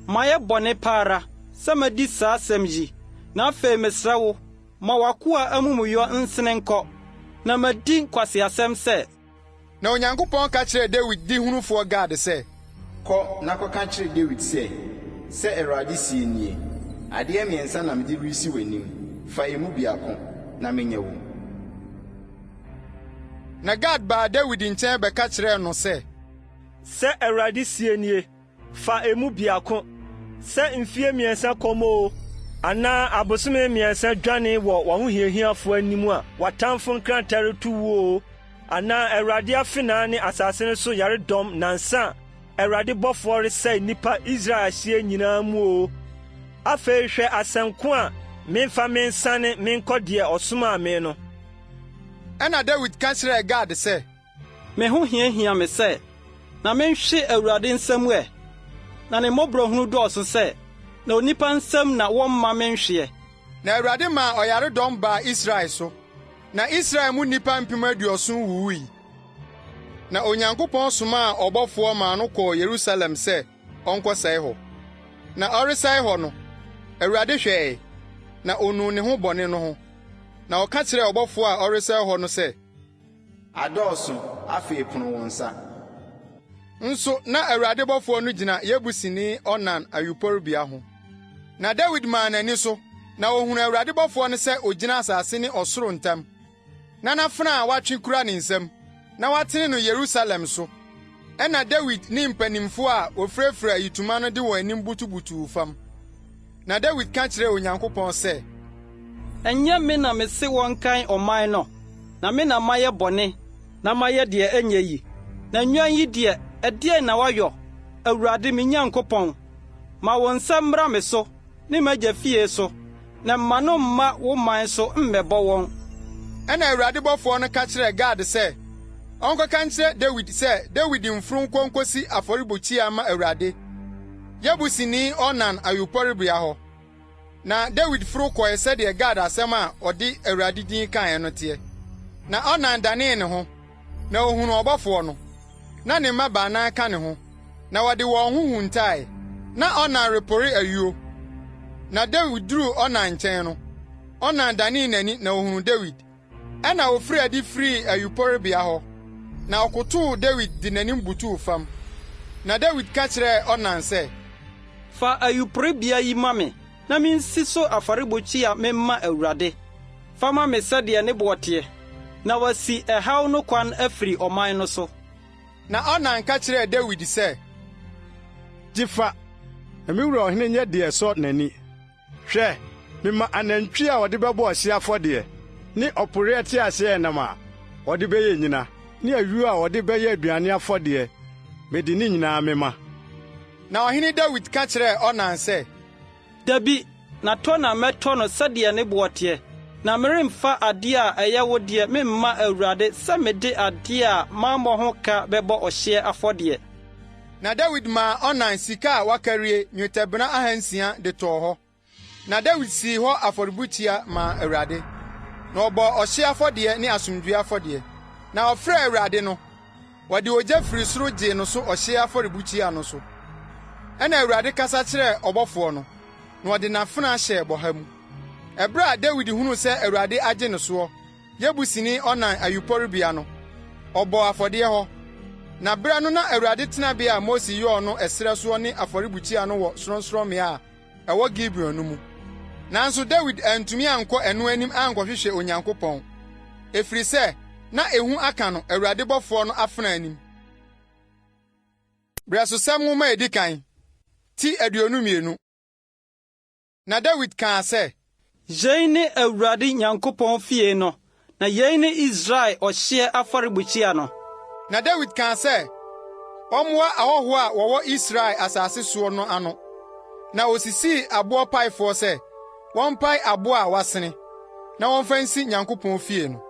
Mayɛ bɔne pa ara sɛ madi saa asɛm yi, na afei mesrɛ wo, ma w'akoa amumuyɔ nsene nkɔ, na madi nkwaseasɛm sɛ. Na Onyankopɔn ka kyerɛɛ Dawid dehunufoɔ Gad sɛ. Kɔ na kɔka kyerɛ Dawid sɛ, 'Sɛ Awurade seɛ nie, Adeɛ mmiɛnsa na mede resi w'anim, fa emu biako, na menyɛ wo. Na Gad baa Dawid nkyɛn bɛka kyerɛɛ no sɛ. Sɛ Awurade seɛ nie, Fa emu biako, sɛ mfeɛ mmiɛnsa kɔm oo, anaa abosome mmiɛnsa dwane wɔ w'ahohiahiafoɔ anim a w'atamfo nkrantɛ reto wo oo, anaa Awurade afenaa ne asase no so yaredɔm nnansa a Awurade bɔfoɔ resɛe nnipa Israel ahyeɛ nyinaa mu oo. Afei hwɛ asɛm ko a memfa mensane menkɔ deɛ ɔsomaa me no. Ɛnna Dawid ka kyerɛɛ Gad sɛ, Me ho hiahia me sɛ, na menhwe Awurade nsam ɛ! Na ne mmɔborɔhunu dɔɔso sɛ, na onipa nsam na wɔmma menhweɛ. Na Awurade maa ɔyaredɔm baa Israel so, na Israel mu nnipa 70,000 wuwui. Na Onyankopɔn somaa ɔbɔfoɔ maa no kɔɔ Yerusalem sɛ ɔnkɔsɛe hɔ. Na ɔresɛe hɔ no, Awurade hwɛe, na onuu ne ho bɔne no ho, na ɔka kyerɛɛ ɔbɔfoɔ a ɔresɛe hɔ no sɛ, Adɔɔso, afei pono wo nsa. Nso na Awurade bɔfoɔ no gyina Yebusini Ornan ayuporebea ho. Na Dawid maa n'ani so, na ohunuu Awurade bɔfoɔ no sɛ ogyina asase ne ɔsoro ntam, na n'afena a watwe kura ne nsam, na watene no Yerusalem so. Ɛnna Dawid ne mpanimfoɔ a wɔfirafira ayitoma no de wɔn anim butubutuu fam. Na Dawid ka kyerɛɛ Onyankopɔn sɛ. Ɛnyɛ me na mese wɔnkan ɔman no, na me na mayɛ bɔne na mayɛ deɛ ɛnyɛ yi. Na nnwan yi deɛ, ɛdeɛn na wɔayɔ, Awurade me Nyankopɔn? Ma wo nsa mmra me so ne m'agya fie so, na mma no mma wo man so mmɛbɔ wɔn. Ɛnna Awurade bɔfoɔ no ka kyerɛɛ Gad sɛ ɔnkɔka nkyerɛ Dawid sɛ Dawid mforo nkɔ nkosi afɔrebukyia mma Awurade, Yebusini Ornan ayuporebea hɔ. Na Dawid foro kɔe sɛdeɛ Gad asɛm a ɔde Awurade din kaeɛ no teɛ. Na Ornan danee ne ho, na ohunuu ɔbɔfoɔ no. Na ne mma baanan ka ne ho, na wɔde wɔn ho huntae. Na Ornan repore ayuo. Na Dawid duruu Ornan nkyɛn no, Ornan danee n'ani na ohunuu Dawid. Ɛnna ofirii adi firii ayuporebea hɔ, na ɔkotow Dawid de n'anim butuw fam. Na Dawid ka kyerɛɛ Ornan sɛ. Fa ayuporebea yi ma me na minsi so afɔrebukyia memma Awurade. Fa ma me sɛdeɛ ne boɔ teɛ, na wɔasi ɛhaw no kwan afiri ɔman no so. Na Ornan ka kyerɛɛ Dawid sɛ. Gye fa, na me wura ɔhene nyɛ deɛ ɛsɔ n'ani. Hwɛ, mema anantwi a wɔde bɛbɔ ɔhyeɛ afɔdeɛ, ne ɔporeɛ teaseɛnam a wɔde bɛyɛ nnyina. ne ayuo a wɔde bɛyɛ aduane afɔdeɛ, mede ne nyinaa mema. Na ɔhene Dawid ka kyerɛɛ Ornan sɛ, Dabi, na tɔ na mɛtɔ no sɛdeɛ ne boɔ teɛ, na meremfa adeɛ a ɛyɛ wo deɛ memma Awurade sɛ mede adeɛ a mammɔ ho ka bɛbɔ ɔhyeɛ afɔdeɛ. Na Dawid maa Ornan sika a wɔakarie nnwetɛbena ahansia de tɔɔ hɔ. Na Dawid sii hɔ afɔrebukyia maa Awurade, na ɔbɔɔ ɔhyeɛ afɔdeɛ ne asomdwoeɛ afɔdeɛ. Na ɔfrɛɛ Awurade no, wɔde ogya firi soro gyee no so ɔhyeɛ afɔrebukyia no so. Ɛnna Awurade kasa kyerɛɛ ɔbɔfoɔ no, na ɔde n'afena hyɛɛ bɔha mu. Ɛberɛ a Dawid hunuu sɛ Awurade agye no soɔ, Yebusini Ornan ayuporebea no, ɔbɔɔ afɔdeɛ hɔ. Na berɛ no na Awurade tenabea a Mose yɔɔ no ɛserɛ soɔ ne afɔrebukyia no wɔ sorɔnsorɔmmea a ɛwɔ Gibeon no mu. Nanso Dawid antumi ankɔ ɛno anim ankɔhwehwɛ Onyankopɔn, ɛfiri sɛ na ehu aka no Awurade bɔfoɔ no afena anim. Berɛsosɛm Nwoma a Edi Kan, ti 22. Na Dawid kaa sɛ. Yei ne Awurade Nyankopɔn fie no, na yei ne Israel ɔhyeɛ afɔrebukyia no. Na Dawid kaa sɛ wɔmmoa ahɔhoɔ a wɔwɔ Israel asase soɔ no ano, na ɔsisii aboɔ paefoɔ sɛ wɔmpae aboɔ a wɔasene, na wɔmfa nsi Nyankopɔn fie no.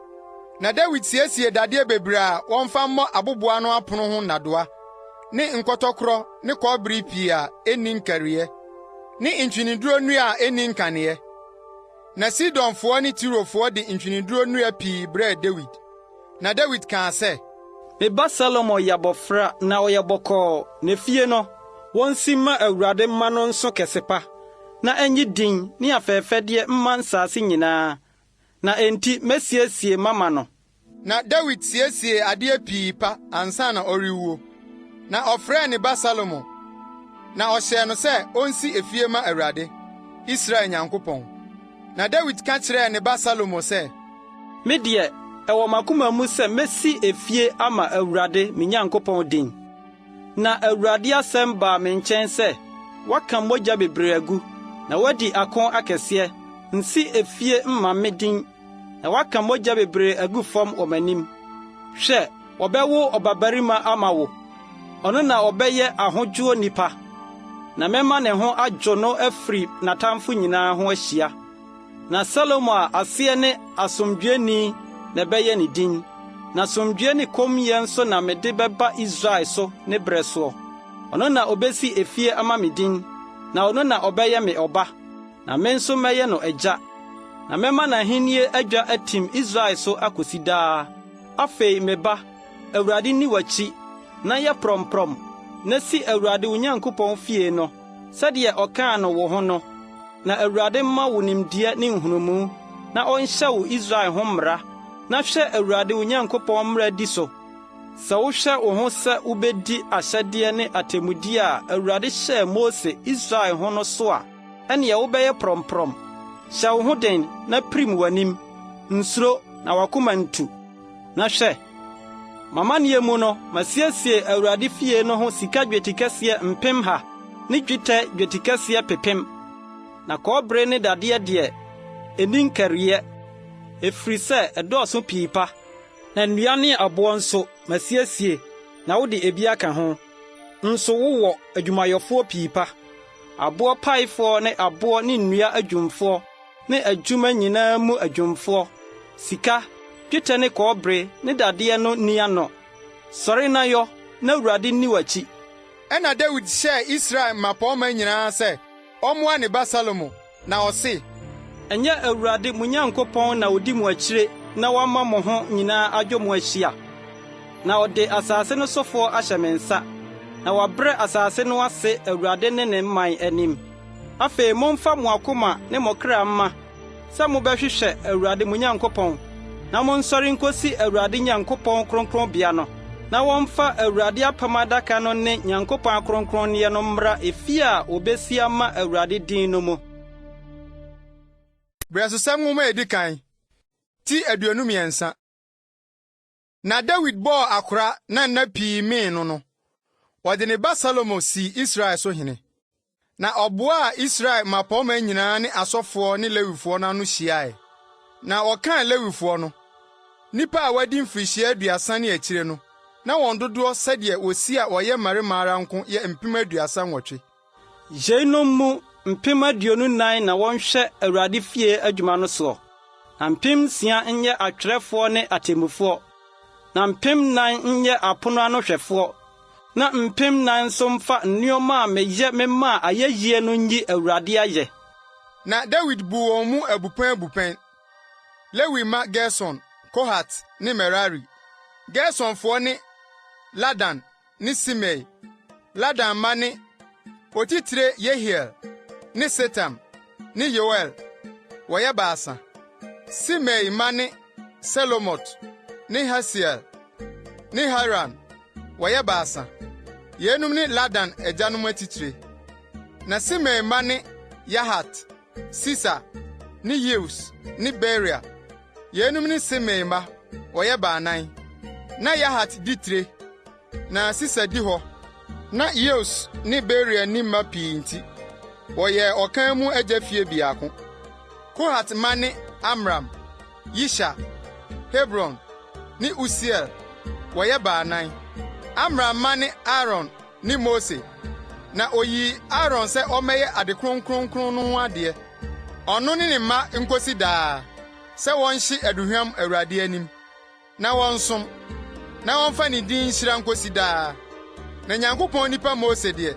Na Dawid siesiee dadeɛ bebree a wɔmfa mmɔ aboboano apono ho nnadewa, ne nkɔtɔkorɔ ne kɔbere pii a enni nkariiɛ, ne ntweneduro nnua a enni nkaneeɛ. Na Sidonfoɔ ne Tirofoɔ de ntweneduro nnua pii brɛɛ Dawid. Na Dawid kaa sɛ. Me ba Salomo yɛ abɔfra na ɔyɛ bɔkɔɔ, na fie no, wonsi mma Awurade mma no nso kɛse pa, na ennye din ne afɛfɛdeɛ mma nsase nyinaa. Na enti mesiesie mama no. Na Dawid siesiee adeɛ pii pa ansa na ɔrewuo. Na ɔfrɛɛ ne ba Salomo, na ɔhyɛɛ no sɛ onsi efie mma Awurade, Israel Nyankopɔn. Na Dawid ka kyerɛɛ ne ba Salomo sɛ. Me deɛ, ɛwɔ m'akoma mu sɛ mesi efie ama Awurade, me Nyankopɔn din. Na Awurade asɛm baa me nkyɛn sɛ, 'Woaka mogya bebree agu, na woadi ako akɛseɛ. Nsi efie mma me din, na woaka mogya bebree agu fam wɔ m'anim. Hwɛ, wɔbɛwo ɔbabarima ama wo, ɔno na ɔbɛyɛ ahodwoɔ nipa, na mɛma ne ho adwo no afiri n'atamfo nyinaa ho ahyia. Na Salomo a aseɛ ne Asomdwoeni na ɛbɛyɛ ne din. Na asomdwoe ne kommyɛ nso na mede bɛba Israel so ne berɛ soɔ. Ɔno na ɔbɛsi efie ama me din, na ɔno na ɔbɛyɛ me ɔba, na me nso mɛyɛ no agya. Na mɛma n'ahennie adwa atim Israel so akɔsi daa. Afei, me ba, Awurade nni w'akyi, na yɛ prɔmprɔm, na si Awurade wo Nyankopɔn fie no, sɛdeɛ ɔkaa no wo ho no. Na Awurade mma wo nimdeɛ ne nhunumu, na ɔnhyɛ wo Israel ho mmara, na hwɛ Awurade wo Nyankopɔn mmara di so. Sɛ wohwɛ wo ho sɛ wubedi ahyɛdeɛ ne atemmudeɛ a Awurade hyɛɛ Mose Israel ho no so a, ɛnneɛ wobɛyɛ prɔmprɔm. Hyɛ wo ho den na pirim w'anim. Nsuro, na w'akoma ntu. Na hwɛ, m'amanneɛ mu no, masiesie Awurade fie no ho sika dwetikɛseɛ mpemha ne dwetɛ dwetikɛseɛ pepem, na kɔbere ne dadeɛ deɛ, ɛnni nkariiɛ, ɛfiri sɛ ɛdɔɔso pii pa. Na nnua ne aboɔ nso, masiesie, na wode ebi aka ho. Nso wowɔ adwumayɛfoɔ pii pa, aboɔ paefoɔ ne aboɔ ne nnua adwumfoɔ, ne adwuma nyinaa mu adwumfoɔ, sika, dwetɛ ne kɔbere ne dadeɛ no nni ano. Sɔre na yɔ, na Awurade nni w'akyi. Ɛnna Dawid hyɛɛ Israel mmapɔmma nyinaa sɛ wɔmmoa ne ba Salomo, na ɔse. Ɛnyɛ Awurade mo Nyankopɔn na odi mo akyire na wama mo ho nyinaa adwo mo ahyia? Na ɔde asase no sofoɔ ahyɛ me nsa, na wabrɛ asase no ase Awurade ne ne man anim. Afei momfa mo akoma ne mo kra mma sɛ mobɛhwehwɛ Awurade mo Nyankopɔn, na monsɔre nkosi Awurade Nyankopɔn kronkronbea no, na wɔmfa Awurade Apam Adaka no ne Nyankopɔn akronkronneɛ no mmra efie a wɔbesi ama Awurade din no mu. Berɛsosɛm Nwoma a Edi Kan, ti 23. Na Dawid bɔɔ akora na nna pii mee no no, wɔde ne ba Salomo sii Israel so hene. Na ɔboaa Israel mmapɔmma nyinaa ne asɔfoɔ ne Lewifoɔ no ano hyiae. Na wɔkan Lewifoɔ no. Nnipa a wɔadi mfirihyia 30 ne akyire no, na wɔn dodoɔ sɛdeɛ wɔsi a wɔyɛ mmarima ara nko yɛ 38,000. Yeinom mu 24,000 na wɔnhwɛ Awurade fie adwuma no soɔ, na 6,000 nyɛ atwerɛfoɔ ne atemmufoɔ, na 4,000 nyɛ apono ano hwɛfoɔ, na 4,000 nso mfa nneɛma a meyɛ memaa ayɛyie no nyi Awurade ayɛ. Na Dawid buu wɔn mu abupɛn abupɛn, Lewi mma Gerson, Kohat ne Merari. Gersonfoɔ ne Ladan ne Simei. Ladan mma ne otitire Yehiel ne Setam ne Yoel, wɔyɛ baasa. Simei mma ne Selomot ne Hasiel ne Haran, wɔyɛ baasa. Yeinom ne Ladan agyanom atitire. Na Simei mma ne Yahat, Sisa ne Yeus ne Beria. Yeinom ne Simei mma, wɔyɛ baanan. Na Yahat di tire, na Sisa di hɔ. Na Yeus ne Beria nni mma pii nti, wɔyɛɛ ɔkan mu agya fie biako. Kohat mma ne Amram, Yishar, Hebron ne Usiel, wɔyɛ baanan. Amram mma ne Aaron ne Mose. Na oyii Aaron sɛ ɔmmɛyɛ ade kronkronkron no ho adeɛ, ɔno ne ne mma nkosi daa, sɛ wɔnhye aduhuam Awurade anim, na wɔnsom, na wɔmfa ne din nhyira nkosi daa. Na Nyankopɔn nipa Mose deɛ,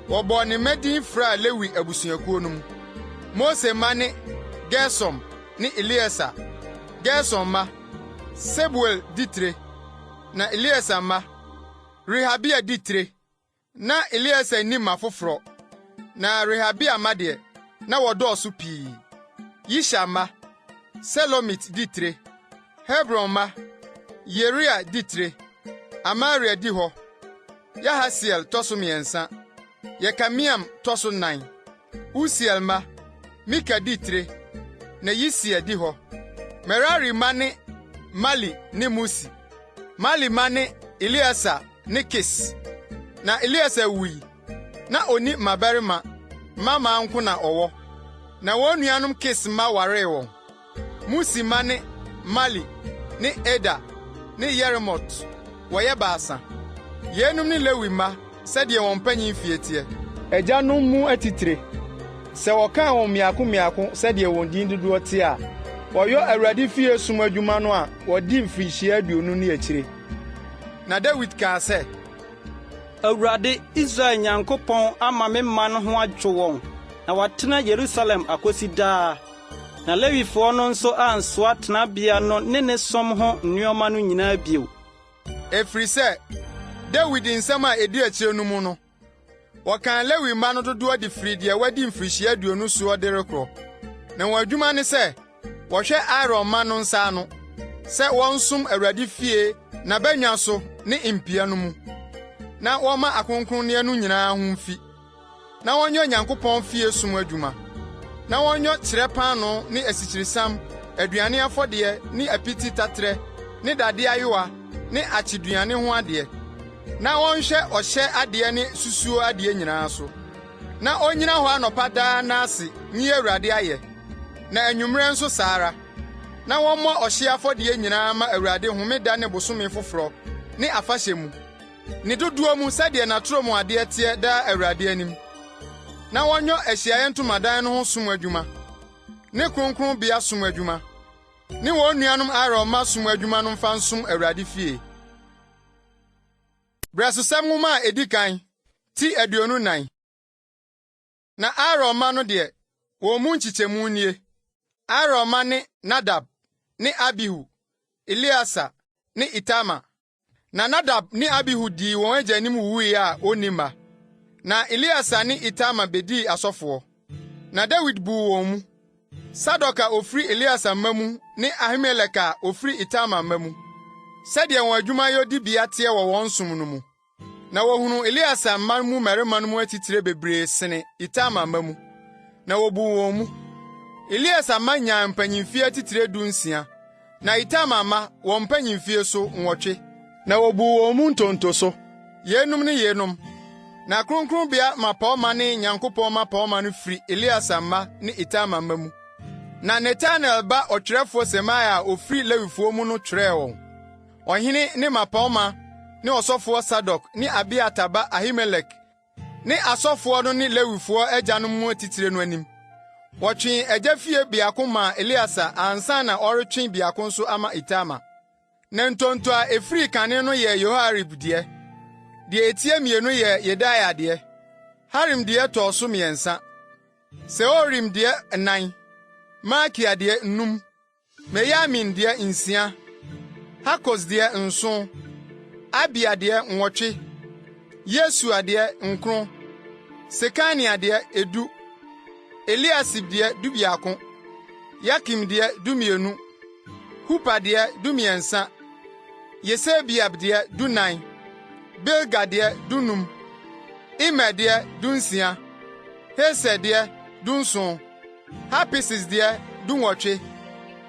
wɔbɔɔ ne mma din fraa Lewi abusuakuo no mu. Mose mma ne Gersom ne Elieser. Gersom mma, Sebuel di tire, na Elieser mma, Rehabia di tire. Na Elieser nni mma foforɔ, na Rehabia mma deɛ, na wɔdɔɔso pii. Yishar mma, Selomit di tire, Hebron mma, Yeria di tire, Amaria di hɔ, Yahasiel tɔ so mmiɛnsa, Yekameam tɔ so nnan. Usiel mma, Mika di tire, na Yisia di hɔ. Merari mma ne Mali ne Musi. Mali mma ne Eleasar ne Kis. Na Eleasar wui, na onni mmabarima, mmammaa nko na ɔwɔ. Na wɔn nuanom Kis mma waree wɔn. Musi mma ne Mali ne Eder ne Yeremot, wɔyɛ baasa. Yeinom ne Lewi mma sɛdeɛ wɔn mpanyin fie teɛ. Agyanom mu atitire, sɛ wɔkan wɔn mmiako mmiako sɛdeɛ wɔn din dodoɔ teɛ a, wɔyɔ Awurade fie som adwuma no a wɔdi mfirihyia 20 ne akyire. Na Dawid kaa sɛ. Awurade, Israel Nyankopɔn ama me man ho adwo wɔn na wɔatena Yerusalem akosi daa. Na Lewifoɔ no nso ansoa tenabea no ne ne som ho nneɛma no nyinaa bio. Ɛfiri sɛ, Dawid nsɛm a edi akyire no mu no, wɔkan Lewi mma no dodoɔ de firi deɛ wadi mfirihyia 20 soɔ de rekorɔ. Na wɔn adwuma ne sɛ wɔhwɛ Aaron mma no nsa ano, sɛ wɔnsom Awurade fie n'abannwa so ne mpia no mu, na wɔmma akronkronneɛ no nyinaa ho mfi, na wɔnyɛ Onyankopɔn fie som adwuma, na wɔnyɔ kyerɛ paanoo ne asikyiresiam, aduane afɔdeɛ ne apiti taterɛ ne dade ayowa ne akyeduane ho adeɛ, na wɔnhwɛ ɔhyɛ adeɛ ne susuo adeɛ nyinaa so. Na onnyina hɔ anɔpa daa nna ase nyi Awurade ayɛ, na anwummere nso saa ara, na wɔmmɔ ɔhyeɛ afɔdeɛ nyinaa mma Awurade homeda ne bosome foforɔ ne afahyɛ mu, ne dodoɔ mu sɛdeɛ n'atorɔmuadeɛ teɛ daa Awurade anim, na wɔnyɔ Ahyiaeɛ Ntomadan no ho som adwuma, ne kronkronbea som adwuma, ne wɔn nuanom Aaron mma som adwuma no mfa nsom Awurade fie. Brɛsosɛm Nwoma a edi kan, ti 24. Na Aaron mma no deɛ, wɔn mu nkyekyɛmu nie: Aaron mma ne Nadab ne Abihu, Eleasa ne Itamar. Na Nadab ne Abihu dii wɔn agya anim wuwui a wonni mma. Na Eleasa ne Itamar bedii asɔfoɔ. Na Dawid buu wɔn mu, Sadok a ofiri Eleasa mma mu ne Ahimelek a ofiri Itamar mma mu, sɛdeɛ wɔn adwumayɛ dibea teɛ wɔ wɔn som no mu. Na wɔhunuu Eleasa mma mu mmarima no mu atitire bebree sene Itamar mma mu, na wobuu wɔn mu. Eleasa mma nyaa mpanyimfie atitire 16, na Itamar mma, wɔn mpanyimfie so, nwɔtwe. Na wobuu wɔn mu ntonto so, yeinom ne yeinom. Na kronkronbea mmapɔmma ne Nyankopɔn mmapɔmma no firi Eleasa mma ne Itamar mma mu. Na Netanel ba ɔtwerɛfoɔ Semaia a ofiri Lewifoɔ mu no twerɛɛ wɔn. Ɔhene ne mmapɔmma ne ɔsɔfoɔ Sadok ne Abiatar ba Ahimelek ne asɔfoɔ no ne Lewifoɔ agyanom mu atitire no anim. Wɔtwee agya fie biako maa Eleasar ansa na ɔretwe biako nso ama Itamar. Na ntonto a efirii kane no yɛɛ Yoiarib deɛ, deɛ etia mmienu yɛɛ Yedaia deɛ, Harim deɛ tɔɔ so mmiɛnsa, Seorim deɛ nnan, Malkia deɛ nnum, Meyamin deɛ nsia, Hakos deɛ nson, Abia deɛ nwɔtwe, Yesua deɛ nkron, Sekania deɛ edu, Eliasib deɛ dubiako, Yakim deɛ dumienu. Hupa deɛ, dumiɛnsa, Yesebeab deɛ, dunan, Bilga deɛ, dunum, Imer deɛ, dunsia, Heser deɛ, dunson, Hapises deɛ, dunwɔtwe,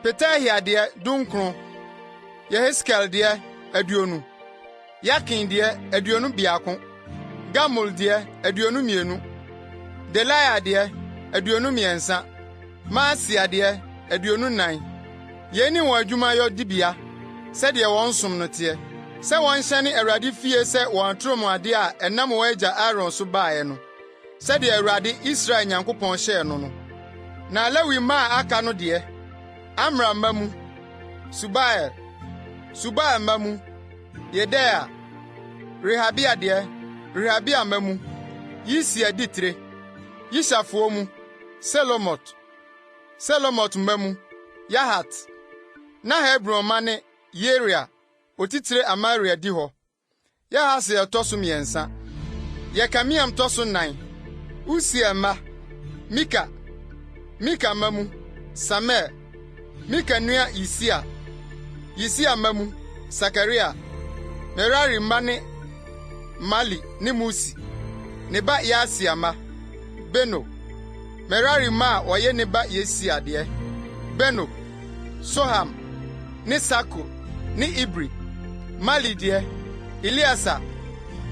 Petahia deɛ, dunkron, Yeheskel deɛ, 20, Yakin deɛ, 21, Gamul deɛ, 22, Delaia deɛ, 23, Maasia deɛ, 24. Yei ne wɔn adwumayɔ dibea, sɛdeɛ wɔn som no teɛ, sɛ wɔnhyɛne Awurade fie sɛ wɔn atorɔmuadeɛ a ɛnam wɔn agya Aaron so baeɛ no, sɛdeɛ Awurade, Israel Nyankopɔn hyɛɛ no no. Na Lewi mma a aka no deɛ, Amram mma mu, Subael, Subael mma mu, Yedeia, Rehabia deɛ, Rehabia mma mu, Yisia di tire, Yisharfoɔ mu, Selomot. Selomot mma mu: Yahat. Na Hebron mma ne: Yeria, otitire Amaria di hɔ. Yahasiel tɔ so mmiɛnsa, Yekameam tɔ so nnan. Usiel mma: Mika. Mika mma mu: Samir. Mika nua Yisia. Yisia mma mu: Sakaria. Merari mma ne: Mali ne Musi. Ne ba Yaasia mma: Beno. Merari mma a wɔyɛ ne ba Yesia deɛ: Beno, Soham ne Sakur ne Ibri. Mali deɛ: Eleasa,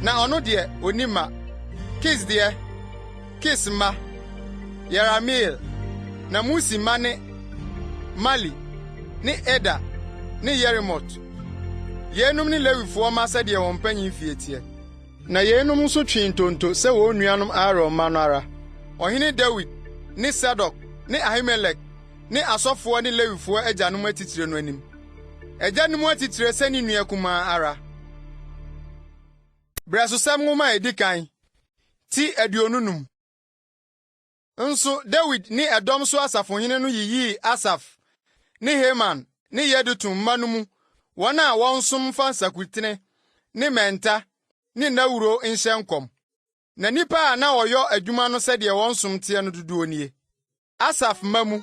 na ɔno deɛ, onni mma. Kis deɛ: Kis mma: Yerahmeel. Na Musi mma ne: Mali ne Eder ne Yerimot. Yeinom ne Lewifoɔ mma sɛdeɛ wɔn mpanyin fie teɛ. Na yeinom nso twee ntonto sɛ wɔn nuanom Aaron mma no ara, Ɔhene Dawid ne Sadok ne Ahimelek ne asɔfoɔ ne Lewifoɔ agyanom atitire no anim, agya no mu atitire sɛ ne nua kumaa ara. Berɛsosɛm Nwoma a edi kan, ti 25. Nso Dawid ne ɛdɔm so asafohene no yiyii Asaf ne Heman ne Yedutun mma no mu wɔn a wɔnsom mfa nsankutene ne mmɛnta ne nnawuro nhyɛ nkɔm. Na nnipa a na wɔyɔ adwuma no sɛdeɛ wɔn som teɛ no dodoɔ nie: Asaf mma mu,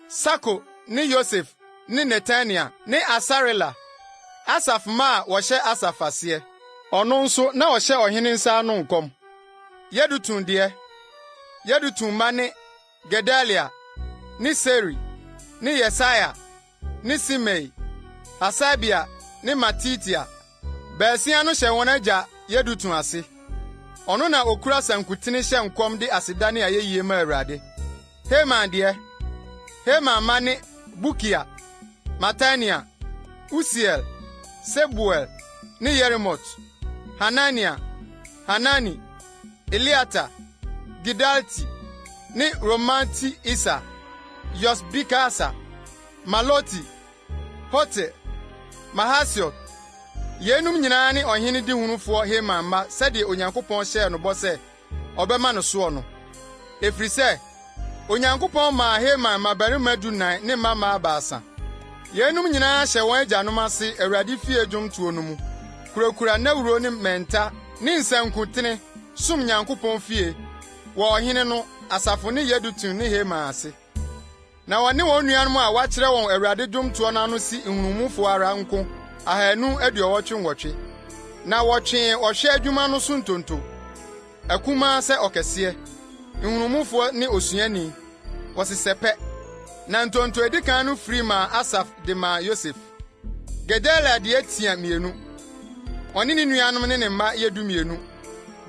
Sakur ne Yosef ne Netania ne Asarela, Asaf mma a wɔhyɛ Asaf aseɛ. Ɔno nso, na ɔhyɛ ɔhene nsa ano nkɔm. Yedutun deɛ, Yedutun mma ne: Gedalia ne Seri ne Yesaia ne Simei, Hasabia ne Matitia. Baasia no hyɛ wɔn agya Yedutun ase. Ɔno na okura sankuten hyɛ nkɔm de aseda ne ayɛyie ma Awurade. Heman deɛ, Heman mma ne: Bukia, Matania, Usiel, Sebuel ne Yerimot, Hanania, Hanani, Eliata, Gidalti ne Romamti-Eser, Yosbekasa, Maloti, Hotir, Mahasiot. Yeinom nyinaa ne ɔhene dehunufoɔ Heman mma sɛdeɛ Onyankopɔn hyɛɛ no bɔ sɛ ɔbɛma no soɔ no. Ɛfiri sɛ, Onyankopɔn maa Heman mmabarima dunan ne mmammaa baasa. Yeinom nyinaa hyɛ wɔn agyanom ase Awurade fie dwomtoɔ no mu, kurakura nnawuro ne mmɛnta ne nsankutene, som Nyankopɔn fie, wɔ ɔhene no, asafo ne Yedutun ne Heman ase. Na wɔne wɔn nuanom a wɔakyerɛ wɔn Awurade dwomtoɔ no ano si nhunumufoɔ ara nko 288. Na wɔtwee ɔhwɛ adwuma no so ntonto, akumaa sɛ ɔkɛseɛ, nhunumufoɔ ne osuani, wɔsesɛ pɛ. Na ntonto a edi kan no firi maa Asaf de maa Yosef. Gedalia deɛ tia mmienu, ɔne ne nuanom ne ne mma yɛ 12.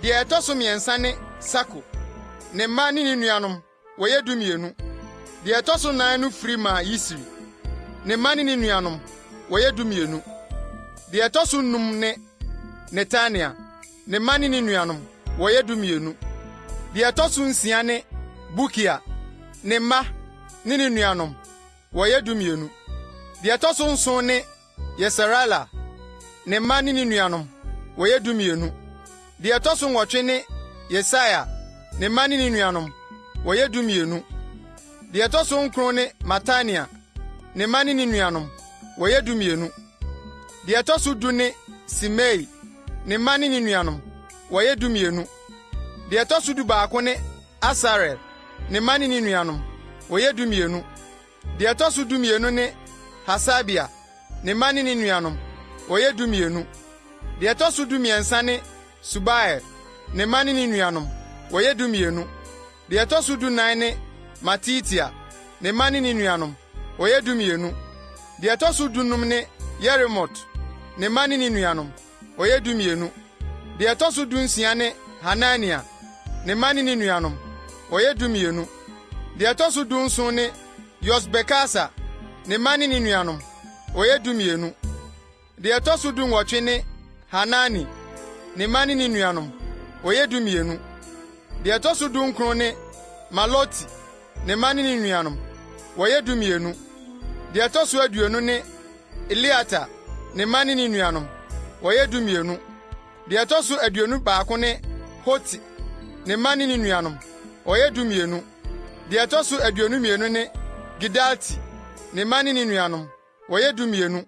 Deɛ ɛtɔ so mmiɛnsa ne Sakur, ne mma ne ne nuanom, wɔyɛ 12. Deɛ ɛtɔ so nnan no firi maa Yisri, ne mma ne ne nuanom, wɔyɛ 12. Deɛ ɛtɔ so nnum ne Netania, ne mma ne ne nuanom, wɔyɛ 12. Deɛ ɛtɔ so nsia ne Bukia, ne mma ne ne nuanom, wɔyɛ 12. Deɛ ɛtɔ so nson ne Yesarela, ne mma ne ne nuanom, wɔyɛ 12. Deɛ ɛtɔ so nwɔtwe ne Yesaia, ne mma ne ne nuanom, wɔyɛ 12. Deɛ ɛtɔ so nkron ne Matania, ne mma ne ne nuanom, wɔyɛ 12. Deɛ ɛtɔ so du ne Simei, ne mma ne ne nuanom, wɔyɛ 12. Deɛ ɛtɔ so dubaako ne Asarel, ne mma ne ne nuanom, wɔyɛ 12. Deɛ ɛtɔ so 12 ne Hasabia, ne mma ne ne nuanom, wɔyɛ 12. Deɛ ɛtɔ so 13 ne Subael, ne mma ne ne nuanom, wɔyɛ 12. Deɛ ɛtɔ so 14 ne Matitia, ne mma ne ne nuanom, wɔyɛ 12. Deɛ ɛtɔ so 15 ne Yeremot, ne mma ne ne nuanom, wɔyɛ 12. Deɛ ɛtɔ so 16 ne Hanania, ne mma ne ne nuanom, wɔyɛ 12. Deɛ ɛtɔ so 17 ne Yosbekasa, ne mma ne ne nuanom, wɔyɛ 12. Deɛ ɛtɔ so 18 ne Hanani, ne mma ne ne nuanom, wɔyɛ 12. Deɛ ɛtɔ so 19 ne Maloti, ne mma ne ne nuanom, wɔyɛ 12. Deɛ ɛtɔ so 20 ne Eliata, ne mma ne ne nuanom, wɔyɛ 12. Deɛ ɛtɔ so 21 ne Hoti, ne mma ne ne nuanom, wɔyɛ 12. Deɛ ɛtɔ so 22 ne Gidalti, ne mma ne ne nuanom, wɔyɛ 12.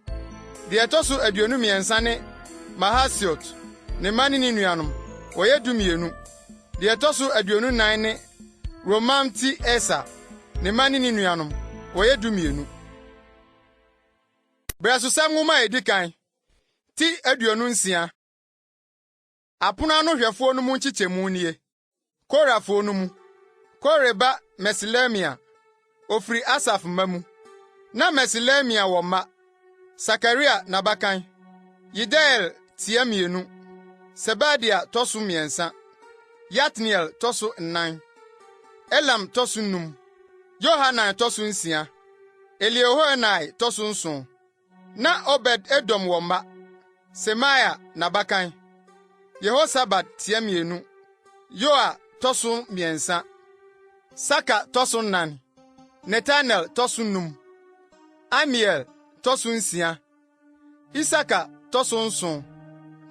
Deɛ ɛtɔ so 23 ne Mahasiot, ne mma ne ne nuanom, wɔyɛ 12. Deɛ ɛtɔ so 24 ne Romamti-Eser, ne mma ne ne nuanom, wɔyɛ 12. Berɛsosɛm Nwoma a edi kan, ti 26. Apono ano hwɛfoɔ no mu nkyekyɛmu nie: Korafoɔ no mu, Kore ba Meselemia, ofiri Asaf mma mu. Na Meselemia wɔ mma: Sakaria n'abakan, Yediael tia 2, Sebadia tɔ so 3, Yatniel tɔ so 4, Elam tɔ so 5, Yohanan tɔ so 6, Eliehoenai tɔ so 7. Na Obed-Edom wɔ mma: Semaia n'abakan, Yehosabad tia 2, Yoa tɔ so 3, Sakar tɔ so 4, Netanel tɔ so 5, Amiel tɔ so 6, Isakar tɔ so 7,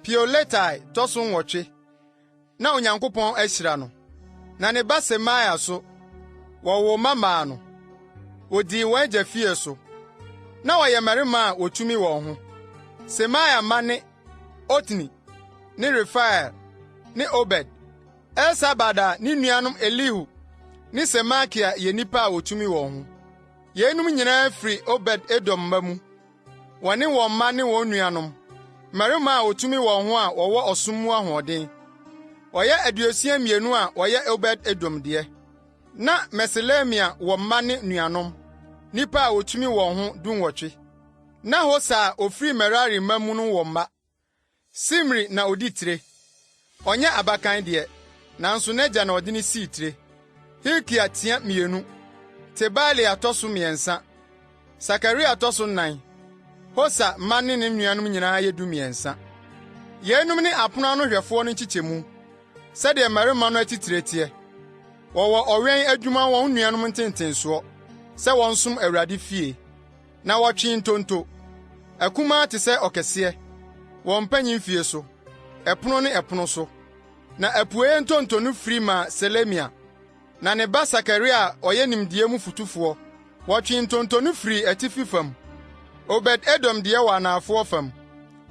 Peuletai tɔ so 8. Na Onyankopɔn ahyira no. Na ne ba Semaia so, wɔwoo mma maa no. Wodii wɔn agya fie so. Na wɔyɛ mmarima a wotumi wɔn ho. Semaia mma ne Otni ne Refael ne Obed, Elsabad a ne nuanom Elihu ne Semakia yɛ nnipa a wotumi wɔn ho. Yeinom nyinaa firi Obed-Edom mma mu. Wɔne wɔn mma ne wɔn nuanom, mmarima a wotumi wɔn ho a wɔwɔ ɔsom mu ahoɔden. Wɔyɛ 62 a wɔyɛ Obed-Edom deɛ. Na Meselemia wɔ mma ne nuanom, nnipa a wotumi wɔn ho 18. Na Hosa a ofiri Merari mma mu no wɔ mma. Simri na odi tire. Ɔnyɛ abakan deɛ, nanso n'agya na ɔde no sii tire. Hilkia tia 2, Tebalia tɔ so 3, Sakaria tɔ so 4. Hosa mma ne ne nuanom nyinaa yɛ 13. Yeinom ne apono ano hwɛfoɔ no nkyekyɛmu, sɛdeɛ mmarima no atitire teɛ. Wɔwɔ ɔwɛn adwuma wɔn nuanom ntentensoɔ, sɛ wɔnsom Awurade fie. Na wɔtwee ntonto, akumaa te sɛ ɔkɛseɛ, wɔn mpanyin fie so, ɛpono ne ɛpono so. Na apueeɛ ntonto no firi maa Selemia. Na ne ba Sakaria a ɔyɛ nimdeɛ mu fotufoɔ, wɔtwee ntonto no firii atifi fam. Obed-Edom deɛ wɔ anafoɔ fam,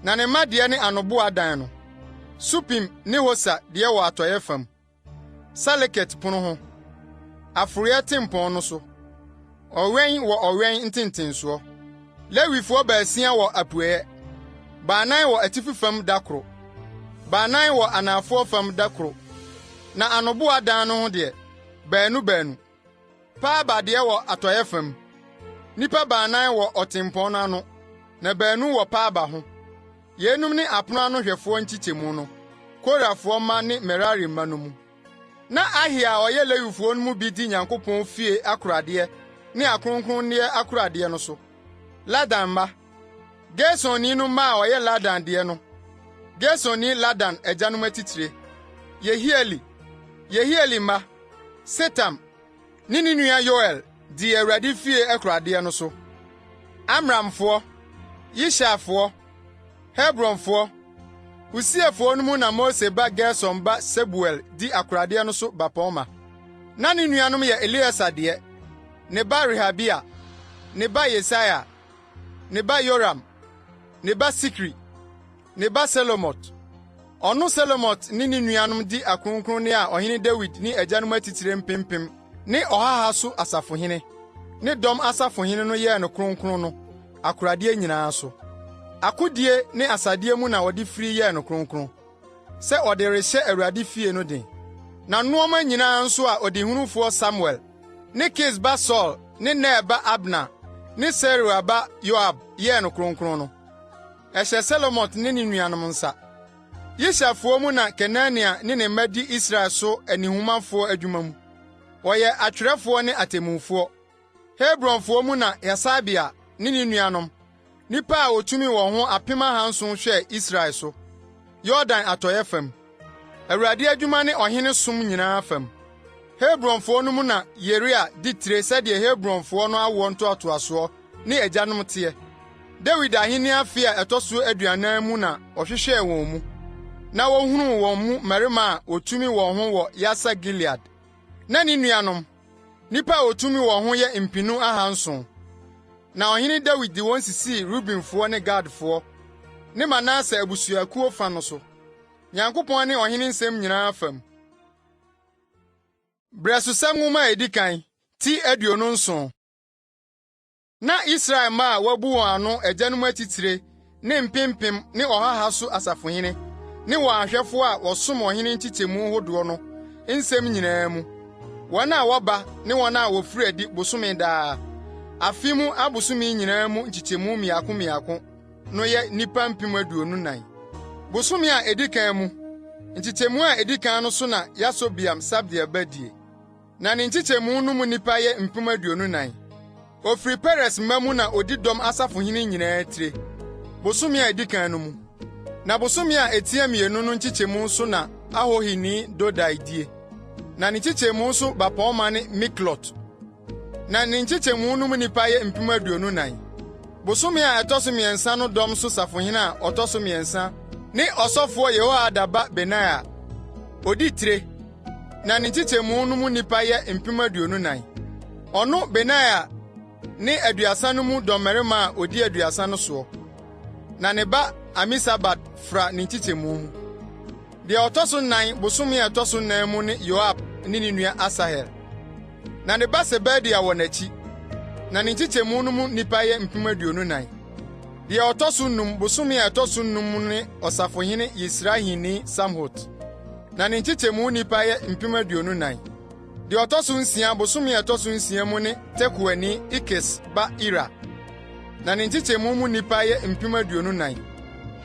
na ne mma deɛ ne anoboa dan no. Supim ne Hosa deɛ wɔ atɔeɛ fam. Saleket pono ho, aforoeɛ tempɔn no so, ɔwɛn wɔ ɔwɛn ntentensoɔ. Lewifoɔ baasia wɔ apueeɛ, baanan wɔ atifi fam da koro, baanan wɔ anafoɔ fam da koro, na anoboa dan no ho deɛ, baanu baanu. Parbar deɛ wɔ atɔeɛ fam, nnipa baanan wɔ ɔtempɔn no ano, na baanu wɔ Parbar ho. Yeinom ne apono ano hwɛfoɔ nkyekyɛmu no, Korafoɔ mma ne Merari mma no mu. Na Ahia a ɔyɛ Lewifoɔ no mu bi di Nyankopɔn fie akoradeɛ ne akronkronneɛ akoradeɛ no so. Ladan mma, Gersonni no mma a wɔyɛ Ladan deɛ no, Gersonni Ladan agyanom atitire: Yehieli, Yehieli mma, Setam ne ne nua Yoel dii Awurade fie akoradeɛ no so. Amramfoɔ, Yisharfoɔ, Hebronfoɔ, Usielfoɔ no mu na Mose ba Gersom ba Sebuel di akoradeɛ no so bapɔmma. Na ne nuanom yɛ Elieser deɛ, ne ba Rehabia, ne ba Yesaia, ne ba Yoram, ne ba Sikri, ne ba Selomot. Ɔno Selomot ne ne nuanom di akronkronne a ɔhene Dawid ne agyanom atitire mpempem ne ɔha ha so asafohene ne dɔm asafohene no yɛɛ no kronkron no akoradeɛ nyinaa so. Akodie ne asadeɛ mu na wɔde firi yɛɛ no kronkron, sɛ ɔde rehyɛ Awurade fie no den. Na nnoɔma nyinaa nso a ɔdehunufoɔ Samuel ne Kis ba Saulo ne Ner ba Abner ne Seruia ba Yoab yɛɛ no kronkron no, ɛhyɛ Selomot ne ne nuanom nsa. Yisharfoɔ mu na Kenania ne ne mma di Israel so anihumafoɔ adwuma mu. Wɔyɛ atwerɛfoɔ ne atemmufoɔ. Hebronfoɔ mu na Hasabia ne ne nuanom, nnipa a wotumi wɔn ho 7,000 hwɛɛ Israel so, Yordan atɔe fam, Awurade adwuma ne ɔhene som nyinaa fam. Hebronfoɔ no mu na Yeria di tire sɛdeɛ Hebronfoɔ no awoɔ ntoatoasoɔ ne agyanom teɛ. Dawid ahenni afe a ɛtɔ so 40 mu na ɔhwehwɛɛ wɔn mu, na wohunuu wɔn mu mmarima a wotumi wɔn ho wɔ Yaser Gilead. Na ne nuanom, nnipa a wotumi wɔn ho yɛ 2,700. Na ɔhene Dawid de wɔn sisii Rubenfoɔ ne Gadfoɔ ne Manase abusuakuo fa no so, Nyankopɔn ne ɔhene nsɛm nyinaa fam. Brɛsosɛm Nwoma a edi kan, ti 27. Na Israel mma a wɔabu wɔn ano agyanom atitire ne mpempem ne ɔha ha so asafohene ne wɔn ahwɛfo a wɔsom ɔhene nkyekyɛmu hodoɔ no nsɛm nyinaa mu, wɔn a wɔba ne wɔn a wofiri adi bosome daa, afe mu abosome nyinaa mu nkyekyɛmu mmiako mmiako no yɛ nnipa 24,000. Bosome a edi kan mu, nkyekyɛmu a edi kan no so na Yasobeam Sabdiel ba die. Na ne nkyekyɛmu no mu nnipa yɛ 24,000. Ofiri Peres mma mu na odi dɔm asafohene nyinaa tire, bosome a edi kan no mu. Na bosome a etia mmienu no nkyekyɛmu so na Ahohini Dodai die. Na ne nkyekyɛmu so bapɔmma ne Miklot. Na ne nkyekyɛmu no mu nnipa yɛ 24,000. Bosome a ɛtɔ so mmiɛnsa no dɔm so safohene a ɔtɔ so mmiɛnsa ne ɔsɔfoɔ Yehoiada ba Benaia. Odi tire. Na ne nkyekyɛmu no mu nnipa yɛ 24,000. Ɔno Benaia ne 30 no mu dɔmmarima a odi 30 no soɔ. Na ne ba Amisabad fra ne nkyekyɛmu mu. Deɛ ɔtɔ so nnan bosome a ɛtɔ so nnan mu ne Yoab ne ne nua Asahel. Na ne ba Sebadia wɔ n'akyi. Na ne nkyekyɛmu no mu nnipa yɛ 24,000. Deɛ ɔtɔ so nnum bosome a ɛtɔ so nnum mu ne ɔsafohene Yisrahini Samhut. Na ne nkyekyɛmu nnipa yɛ 24,000. Deɛ ɔtɔ so nsia bosome a ɛtɔ so nsia mu ne Tekoani Ikes ba Ira. Na ne nkyekyɛmu mu nnipa yɛ 24,000.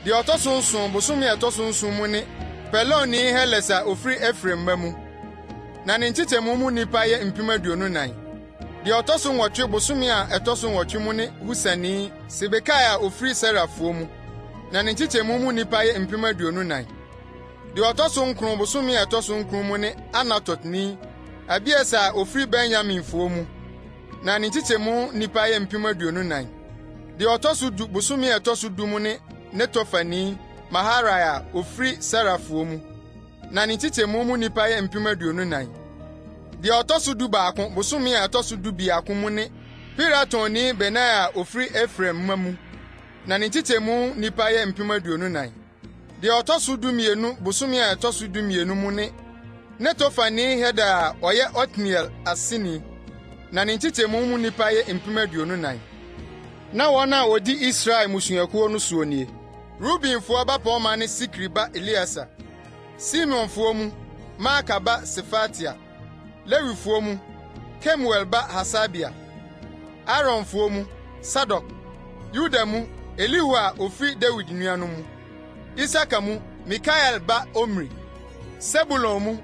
Deɛ ɔtɔ so nson bosome a ɛtɔ so nson mu ne Pelonni Heles a ofiri Efraim mma mu. Na ne nkyekyɛmu mu nnipa yɛ 24,000. Deɛ ɔtɔ so nwɔtwe bosome a ɛtɔ so nwɔtwe mu ne Husani Sibekai a ofiri Serafoɔ mu. Na ne nkyekyɛmu mu nnipa yɛ 24,000. Deɛ ɔtɔ so nkron bosome a ɛtɔ so nkron mu ne Anatotni Abieser a ofiri Benyaminfoɔ mu. Na ne nkyekyɛmu nnipa yɛ 24,000. Deɛ ɔtɔ so du bosome a ɛtɔ so du mu ne Netofani Maharai a ofiri Serafoɔ mu. Na ne nkyekyɛmu mu nnipa yɛ 24,000. Deɛ ɔtɔ so dubaako bosome a ɛtɔ so dubiako mu ne Piratonni Benaia a ofiri Efraim mma mu. Na ne nkyekyɛmu nnipa yɛ 24,000. Deɛ ɔtɔ so dumienu bosome a ɛtɔ so dumienu mu ne Netofani Helkai a ɔyɛ Otniel aseni. Na ne nkyekyɛmu mu nnipa yɛ 24,000. Na wɔn a wodi Israel mmusuakuo no soɔ nie: Rubenfoɔ bapɔmma ne Sikri ba Elieser; Simeonfoɔ mu, Maaka ba Sefatia; Lewifoɔ mu, Kemuel ba Hasabia; Aaronfoɔ mu, Sadok; Yuda mu, Elihu a ofiri Dawid nuanom mu; Isakar mu, Mikael ba Omri; Sebulon mu,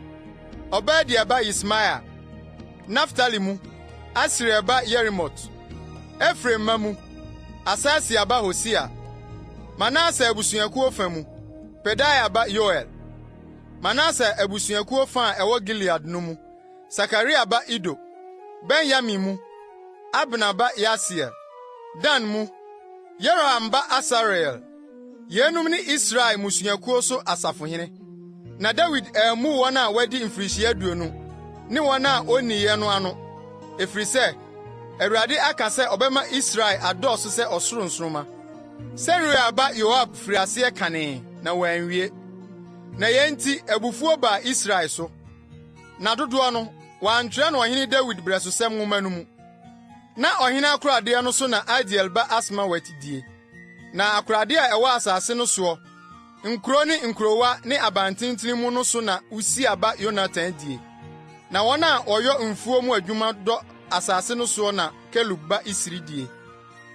Obadia ba Yismaia; Naftali mu, Asriel ba Yerimot. Efraim mma mu, Asasia ba Hosea; Manase abusuakuo fa mu, Pedaia ba Yoel; Manase abusuakuo fa a ɛwɔ Gilead no mu, Sakaria ba Ido; Benyamin mu, Abner ba Yaasiel; Dan mu, Yeroham ba Asarel. Yeinom ne Israel mmusuakuo so asafohene. Na Dawid ammu wɔn a wɔadi mfirihyia 20 ne wɔn a wonniiɛ no ano, ɛfiri sɛ, Awurade aka sɛ ɔbɛma Israel adɔɔso sɛ ɔsoro nsoromma. Seruia ba Yoab firii aseɛ kanee, na wanwie. Na yei nti abufuo baa Israel so. Na dodoɔ no, wɔantwerɛ no Ɔhene Dawid Berɛsosɛm Nwoma no mu. Na ɔhene akoradeɛ no so na Adiel ba Asmawet die. Na akoradeɛ a ɛwɔ asase no soɔ, nkuro ne nkurowa ne abantenten mu no so na Usia ba Yonatan die. Na wɔn a wɔyɔ mfuo mu adwuma dɔ asase no soɔ na Kelub ba Isri die.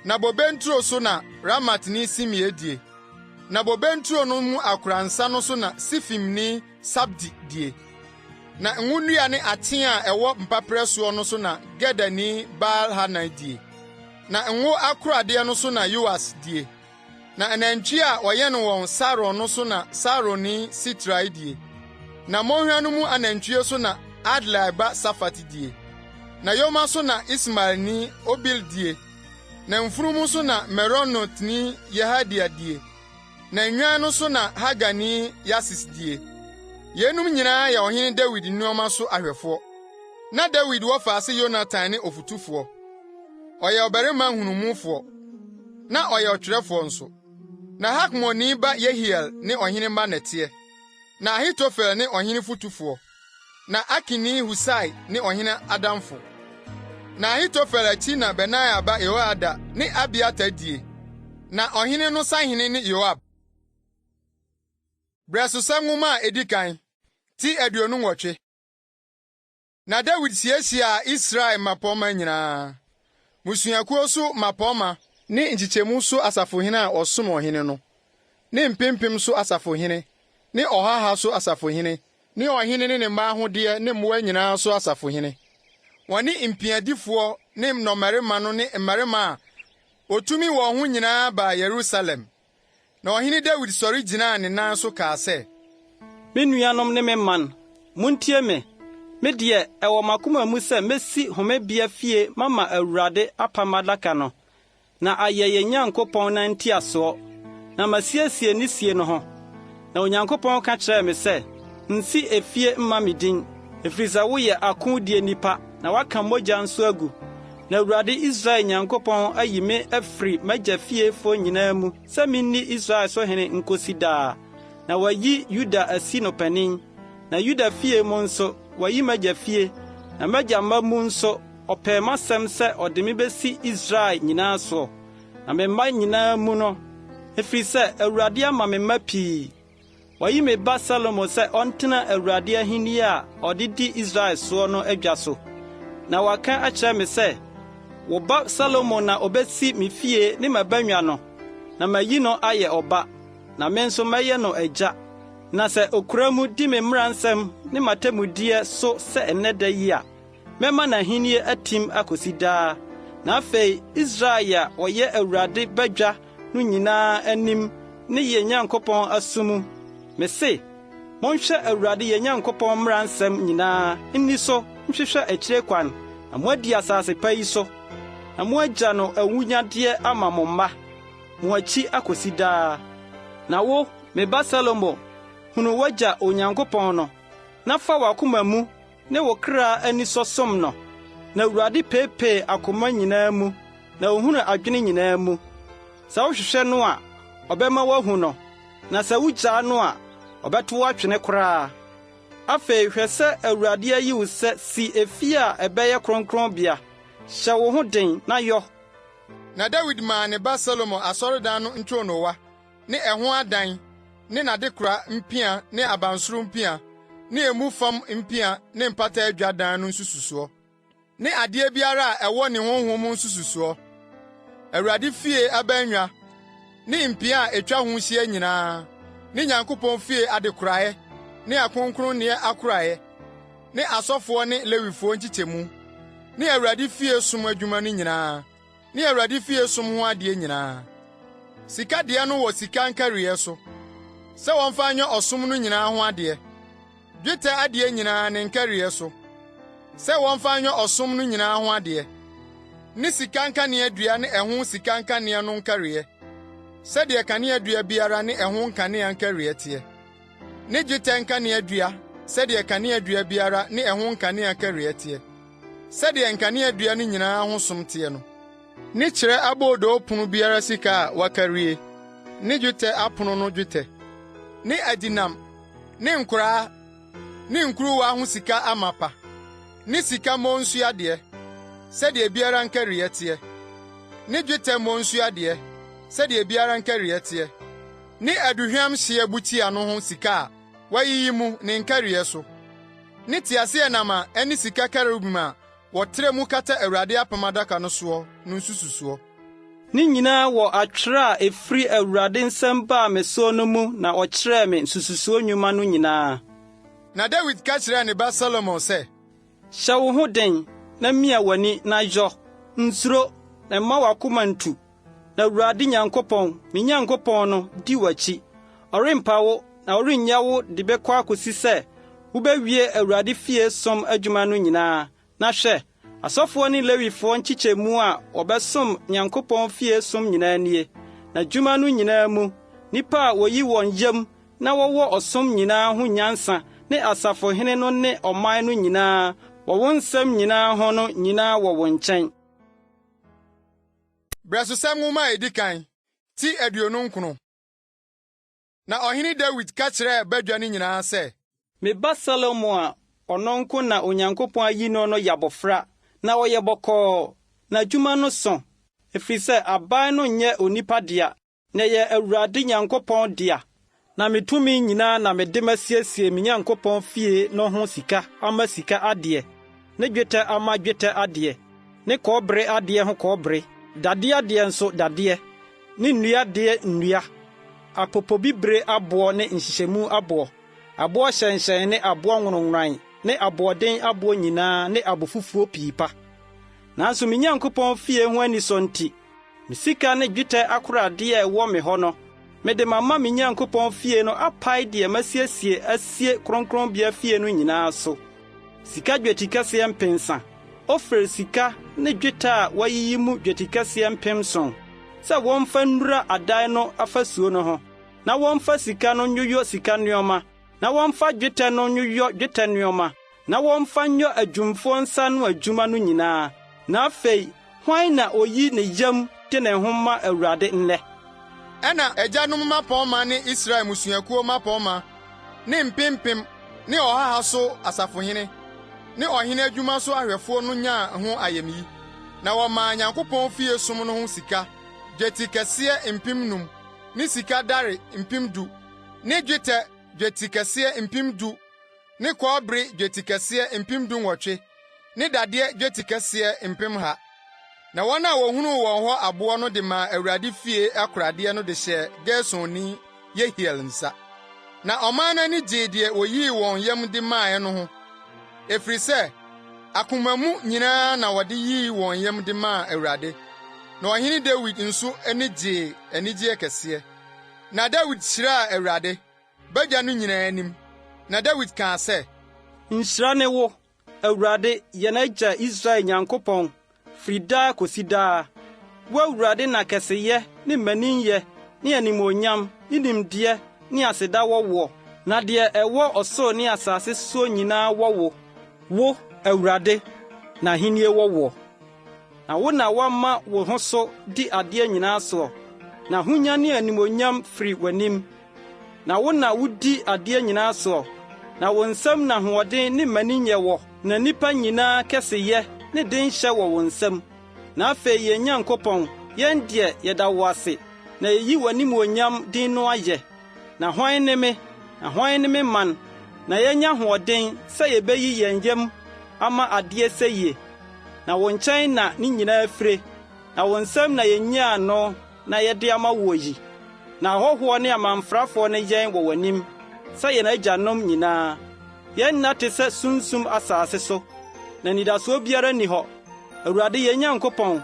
Na bobe nturo so na Ramatni Simei die. Na bobe nturo no mu akoransa no so na Sifimni Sabdi die. Na ngonnua ne ateaa a ɛwɔ mpaperɛ soɔ no so na Gederni Baal-Hanan die. Na ngo akoradeɛ no so na Yoas die. Na anantwie a wɔyɛn wɔn Saron no so na Saronni Sitrai die. Na mmonhwa no mu anantwie so na Adlai ba Safat die. Na yoma so na Ismaelni Obil die. Na mfunumu so na Meronotni Yehedia die. Na nnwan no so na Hagarni Yasis die. Yeinom nyinaa yɛ ɔhene Dawid nneɛma so ahwɛfoɔ. Na Dawid wɔfaase Yonatan ne ɔfotufoɔ. Ɔyɛ ɔbarima nhunumufoɔ, na ɔyɛ ɔtwerɛfoɔ nso. Na Hakmoni ba Yehiel ne ɔhene mma nɛteɛ. Na Ahitofel ne ɔhene fotufoɔ. Na Arkini Husai ne ɔhene adamfo. Na Ahitofel akyi na Benaia ba Yehoiada ne Abiatar die. Na ɔhene no sahene ne Yoab. Brɛsosɛm Nwoma a edi kan, ti 28. Na Dawid hyiahyiaa Israel mmapɔmma nyinaa, mmusuakuo so mmapɔmma ne nkyekyɛmu so asafohene a wɔsom ɔhene no, ne mpempem so asafohene ne ɔha ha so asafohene ne ɔhene ne ne mma ahodeɛ ne mmoa nyinaa so asafohene. Wɔne mpiadifoɔ ne nnɔmmarima no ne mmarima a wɔtumi wɔn ho nyinaa baa Yerusalem. Na ɔhene Dawid sɔre gyinaa ne nan so kaa sɛ. Me nuanom ne me man, muntie me! Me deɛ, ɛwɔ m'akoma mu sɛ mesi homebea fie mama Awurade apam adaka no, na ayɛ yɛn Nyankopɔn nan ntiasoɔ, na masiesie ne sie no ho. Na Onyankopɔn ka kyerɛɛ me sɛ, 'Nsi efie mma me din, ɛfiri sɛ woyɛ akodie nipa na woaka mogya nso agu. Na Awurade Israel Nyankopɔn ayi me afiri m'agya fiefoɔ nyinaa mu sɛ minni Israel so hene nkosi daa. Na wayi Yuda asi no panin, na Yuda fie mu nso, wayi m'agya fie, na m'agya mma mu nso, ɔpɛɛ m'asɛm sɛ ɔde me besi Israel nyinaa soɔ, na me mma nyinaa mu no, ɛfiri sɛ Awurade ama me mma pii. Wayi me ba Salomo sɛ ɔntena Awurade ahenni a ɔde di Israel soɔ no adwa so. Na waka akyerɛ me sɛ, 'Wo ba Salomo na obesi me fie ne m'abannwa no, na mayi no ayɛ ɔba, na me nso mɛyɛ no agya. Na sɛ okura mu di me mmara nsɛm ne m'atemmudeɛ so sɛ nnɛ da yi a, mɛma n'ahenni atim akosi daa. Na afei Israel a wɔyɛ Awurade badwa no nyinaa anim ne yɛn Nyankopɔn aso mu, mise, Monhwɛ Awurade yɛn Nyankopɔn mmara nsɛm nyinaa nni so nhwehwɛ akyire kwan, na moadi asase pa yi so, na moagya no awunnyadeɛ ama mo mma, mo akyi akosi daa. Na wo, me ba Salomo, hunu w'agya Onyankopɔn no, na fa w'akoma mu ne wo kra anisɔ som no. Na Awurade peepee akoma nyinaa mu, na ohunu adwene nyinaa mu. Sɛ wohwehwɛ no a, ɔbɛma woahu no, na sɛ wugyaa no a, ɔbɛto wo atwene koraa. Afei hwɛ sɛ Awurade ayi wo sɛ si efie a ɛbɛyɛ kronkronbea. Hyɛ wo ho den na yɔ. Na Dawid maa ne ba Salomo asɔredan no ntwonoowa ne ɛho adan ne n'adekora mpia ne abansoro mpia ne emu fam mpia ne mpata adwa dan no nsususoɔ ne adeɛ biara a ɛwɔ ne honhom mu nsususoɔ, Awurade fie abannwa ne mpia a etwa ho hyia nyinaa, ne Nyankopɔn fie adekoraeɛ ne akronkronneɛ akoraeɛ, ne asɔfoɔ ne Lewifoɔ nkyekyɛmu. ne Awurade fie som adwuma no nyinaa ne Awurade fie som ho adeɛ nyinaa. Sika deɛ no wɔ sika nkariiɛ so, sɛ wɔmfa nyɛ ɔsom no nyinaa ho adeɛ. Dwetɛ adeɛ nyinaa ne nkariiɛ so, sɛ wɔmfa nyɛ ɔsom no nyinaa ho adeɛ, ne sika nkaneadua ne ɛho sika nkanea no nkariiɛ, sɛdeɛ kaneadua biara ne ɛho nkanea nkariiɛ teɛ, ne dwetɛ nkaneadua sɛdeɛ kaneadua biara ne ɛho nkanea nkariiɛ teɛ, sɛdeɛ nkaneadua no nyinaa ho som teɛ no, ne kyerɛ aboodoo pono biara sika a wɔakarie, ne dwetɛ apono no dwetɛ, ne adinam ne nkoraa ne nkuruwa ho sika amapa, ne sika mmonsua deɛ, sɛdeɛ biara nkariiɛ teɛ, ne dwetɛ mmonsua deɛ, sɛdeɛ biara nkariiɛ teɛ, ne aduhwam hyeɛ bukyia no ho sika a wɔayiyi mu ne nkariiɛ so, ne teaseɛnam a ɛne sika kerubim a wɔtrɛ mu kata Awurade apam adaka no soɔ no nsususoɔ. Ne nyinaa wɔ atwerɛ a ɛfiri Awurade nsam baa me soɔ no mu na ɔkyerɛɛ me nsususoɔ nnwuma no nyinaa. Na Dawid ka kyerɛɛ ne ba Salomo sɛ, Hyɛ wo ho den na mia w'ani na yɔ, nsuro, na mma w'akoma ntu, na Awurade Nyankopɔn, me Nyankopɔn no, di w'akyi. Ɔrempa wo na ɔrennya wo de bɛkɔ akosi sɛ wubewie Awurade fie som adwuma no nyinaa. Na hwɛ, asɔfoɔ ne Lewifoɔ nkyekyɛmu a wɔbɛsom Nyankopɔn fie som nyinaa nie. Na adwuma no nyinaa mu, nnipa a wɔyi wɔn yam na wɔwɔ ɔsom nyinaa ho nyansa ne asafohene no ne ɔman no nyinaa wɔ wo nsɛm nyinaa ho no nyinaa wɔ wo nkyɛn. Brɛsosɛm Nwoma a edi kan, ti 29. Na ɔhene Dawid ka kyerɛɛ badwa no nyinaa sɛ. Me ba Salomo a ɔno nko na Onyankopɔn ayi no no yɛ abofra, na ɔyɛ bɔkɔɔ, na adwuma no sõ, ɛfiri sɛ aban no nyɛ onipa dea, na ɛyɛ Awurade Nyankopɔn dea. Na me tumi nyinaa na mede masiesie me Nyankopɔn fie no ho sika ama sika adeɛ, ne dwetɛ ama dwetɛ adeɛ, ne kɔbere adeɛ ho kɔbere, dadeɛ adeɛ nso dadeɛ, ne nnua adeɛ nnua, apopobibire aboɔ ne nhyehyɛmu aboɔ, aboɔ hyɛnhyɛn ne aboɔ nwononwonan ne aboɔden aboɔ nyinaa ne abofufuo pii pa. Nanso me Nyankopɔn fie ho anisɔ nti, me sika ne dwetɛ akoradeɛ a ɛwɔ me hɔ no, mede mama me Nyankopɔn fie no apae deɛ masiesie asie kronkronbea fie no nyinaa so, sika dwetikɛseɛ mpensa, Ofir sika ne dwetɛ a wɔayiyi mu dwetikɛseɛ mpemnson sɛ wɔmfa nnura adan no afasuo no ho, na wɔmfa sika no nyoyɔ sika nneɛma, na wɔmfa dwetɛ no nyoyɔ dwetɛ nneɛma, na wɔmfa nyɔ adwumfoɔ nsa ano adwuma no nyinaa. Na afei, hwan na oyi ne yam de ne ho ma Awurade nnɛ? Ɛnna agyanom mmapɔmma ne Israel mmusuakuo mmapɔmma ne mpempem ne ɔha ha so asafohene ne ɔhene adwuma so ahwɛfoɔ no nyaa ho ayamyi, na wɔmaa Nyankopɔn fie som no ho sika dwetikɛseɛ 5,000 ne sika dare 10,000 ne dwetɛ dwetikɛseɛ 10,000 ne kɔbere dwetikɛseɛ 18,000 ne dadeɛ dwetikɛseɛ 100,000. Na wɔn a wohunuu wɔn hɔ aboɔ no de maa Awurade fie akoradeɛ no de hyɛɛ Gersonni Yehiel nsa. Na ɔman no ani gyee deɛ woyii wɔn yam de maeɛ no ho, ɛfiri sɛ akoma mu nyinaa na wɔde yii wɔn yam de maa Awurade. Na ɔhene Dawid nso ani gyee anigyeɛ kɛseɛ. Na Dawid hyiraa Awurade, badwa no nyinaa anim. Na Dawid kaa sɛ. Nhyira ne wo, Awurade, yɛn agya Israel Nyankopɔn, firi daa kosi daa. Wo Awurade na kɛseyɛ ne mmaninyɛ ne animuonyam ne nimdeɛ ne aseda wɔ woɔ, na deɛ ɛwɔ ɔsoro ne asase soɔ nyinaa wɔ wo. Wo, Awurade, na ahennie wɔ woɔ, na wo na woama wo ho so di adeɛ nyinaa soɔ, na ahonya ne animuonyam firi w'anim. Na wo na wudi adeɛ nyinaa soɔ, na wo nsam na ahoɔden ne mmaninyɛ wɔ, na nnipa nyinaa kɛseyɛ ne denhyɛ wɔ wo nsam. Na afei yɛn Nyankopɔn, yɛn deɛ, yɛda wo ase, na yeyi w'animuonyam din no ayɛ. Na hwan ne me, na hwan ne me man, na yɛanya ahoɔden sɛ yebeyi yɛn yam ama adeɛ seyie? Na wo nkyɛn na ne nyinaa fire, na wo nsam na yenyaa no na yɛde ama woɔ yi. Na ahɔhoɔ ne amamfrafoɔ ne yɛn wɔ w'anim sɛ yɛn agyanom nyinaa. Yɛn nna te sɛ sunsum asase so, na anidasoɔ biara nni hɔ. Awurade yɛn Nyankopɔn,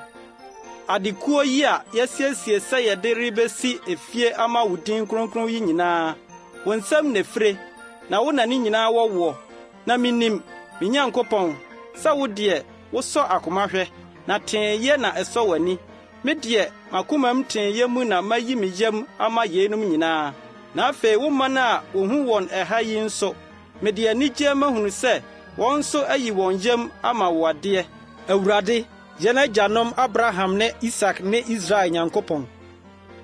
ade kuo yi a yɛasiesie sɛ yɛde rebesi efie ama wo din kronkron yi nyinaa, wo nsam na efire, na wo na ne nyinaa wɔ woɔ. Na minim, me Nyankopɔn, sɛ wo deɛ, wosɔ akoma hwɛ, na teeyɛ na ɛsɔ w'ani. Me deɛ, m'akomam teeyɛ mu na mayi me yam ama yeinom nyinaa. Na afei wo man a wohu wɔn ɛha yi nso, mede anigyeɛ mahunu sɛ wɔn nso ayi wɔn yam ama wo adeɛ. Awurade, yɛn agyanom Abraham ne Isak ne Israel Nyankopɔn,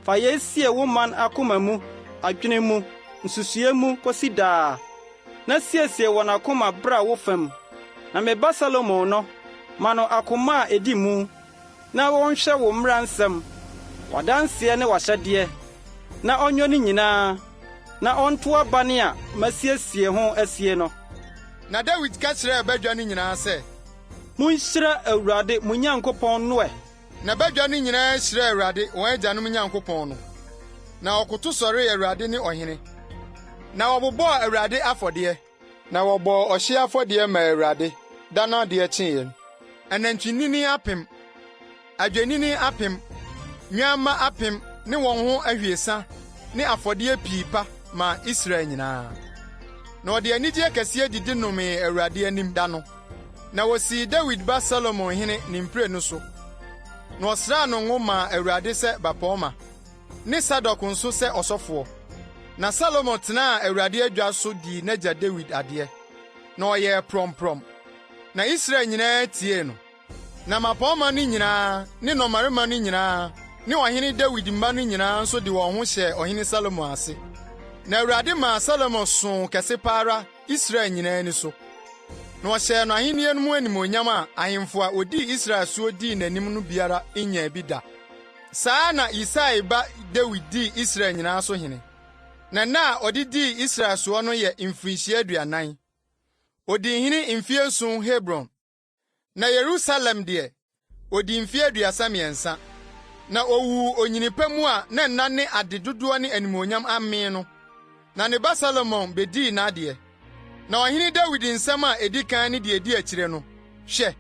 fa yei sie wo man akoma mu, adwene mu, nsusuiɛ mu kosi daa, na siesie wɔn akoma bra wo fam. Na me ba Salomo no, ma no akoma a edi mu, na ɔnhwɛ wo mmara nsɛm, w'adanseɛ ne w'ahyɛdeɛ, na ɔnyɔ ne nyinaa, na ɔnto abane a masiesie ho asie no. Na Dawid ka kyerɛɛ badwa no nyinaa sɛ. Munhyira Awurade, mo Nyankopɔn no ɛ! Na badwa no nyinaa hyiraa Awurade, wɔn agyanom Nyankopɔn no, na wɔkoto sɔree Awurade ne ɔhene. Na wɔbobɔɔ Awurade afɔdeɛ. Na wɔbɔɔ ɔhyeɛ afɔdeɛ maa Awurade da no adeɛ kyeeɛ no, anantwinini apem, adwennini apem, nnwamma apem ne wɔn ho ahwiesa ne afɔdeɛ pii pa maa Israel nyinaa. Na wɔde anigyeɛ kɛseɛ didi nomee Awurade anim da no. Na wosii Dawid ba Salomo hene ne mprenu so, na ɔsraa no ngo maa Awurade sɛ bapɔmma, ne Sadok nso sɛ ɔsɔfoɔ. Na Salomo tenaa Awurade adwa so dii n'agya Dawid adeɛ, na ɔyɛɛ prɔmprɔm. Na Israel nyinaa tiee no. Na mmapɔmma no nyinaa ne nnɔmmarima no nyinaa ne ɔhene Dawid mma no nyinaa nso de wɔn ho hyɛɛ ɔhene Salomo ase. Na Awurade maa Salomo soo kɛse pa ara Israel nyinaa ani so. Na ɔhyɛɛ no ahenni no mu animuonyam a ahemfo a wodii Israel so dii n'anim no biara nnyaa bi da. Saa ara na Yisai ba Dawid dii Israel nyinaa so hene. Na nna a ɔde dii Israel soɔ no yɛ mfirihyia aduanan. Odii hene mfie nson Hebron. Na Yerusalem deɛ, odii mfeɛ 33, na owuu onyini pa mu a na nna ne ade dodoɔ ne animuonyam amee no. Na ne ba Salomo bedii n'adeɛ. Na Ɔhene Dawid nsɛm a edi kan ne deɛ edi akyire no, hwɛ,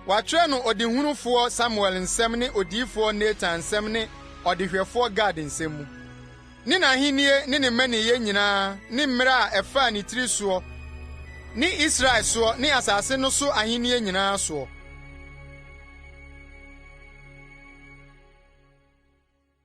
wɔatwerɛ no ɔdehunufoɔ Samuel nsɛm ne odiyifoɔ Natan nsɛm ne ɔdehwɛfoɔ Gad nsɛm mu. Ne n'ahennie ne ne mmaninyɛ nyinaa ne mmerɛ a ɛfaa ne tiri soɔ ne Israel soɔ ne asase no so ahennie nyinaa soɔ.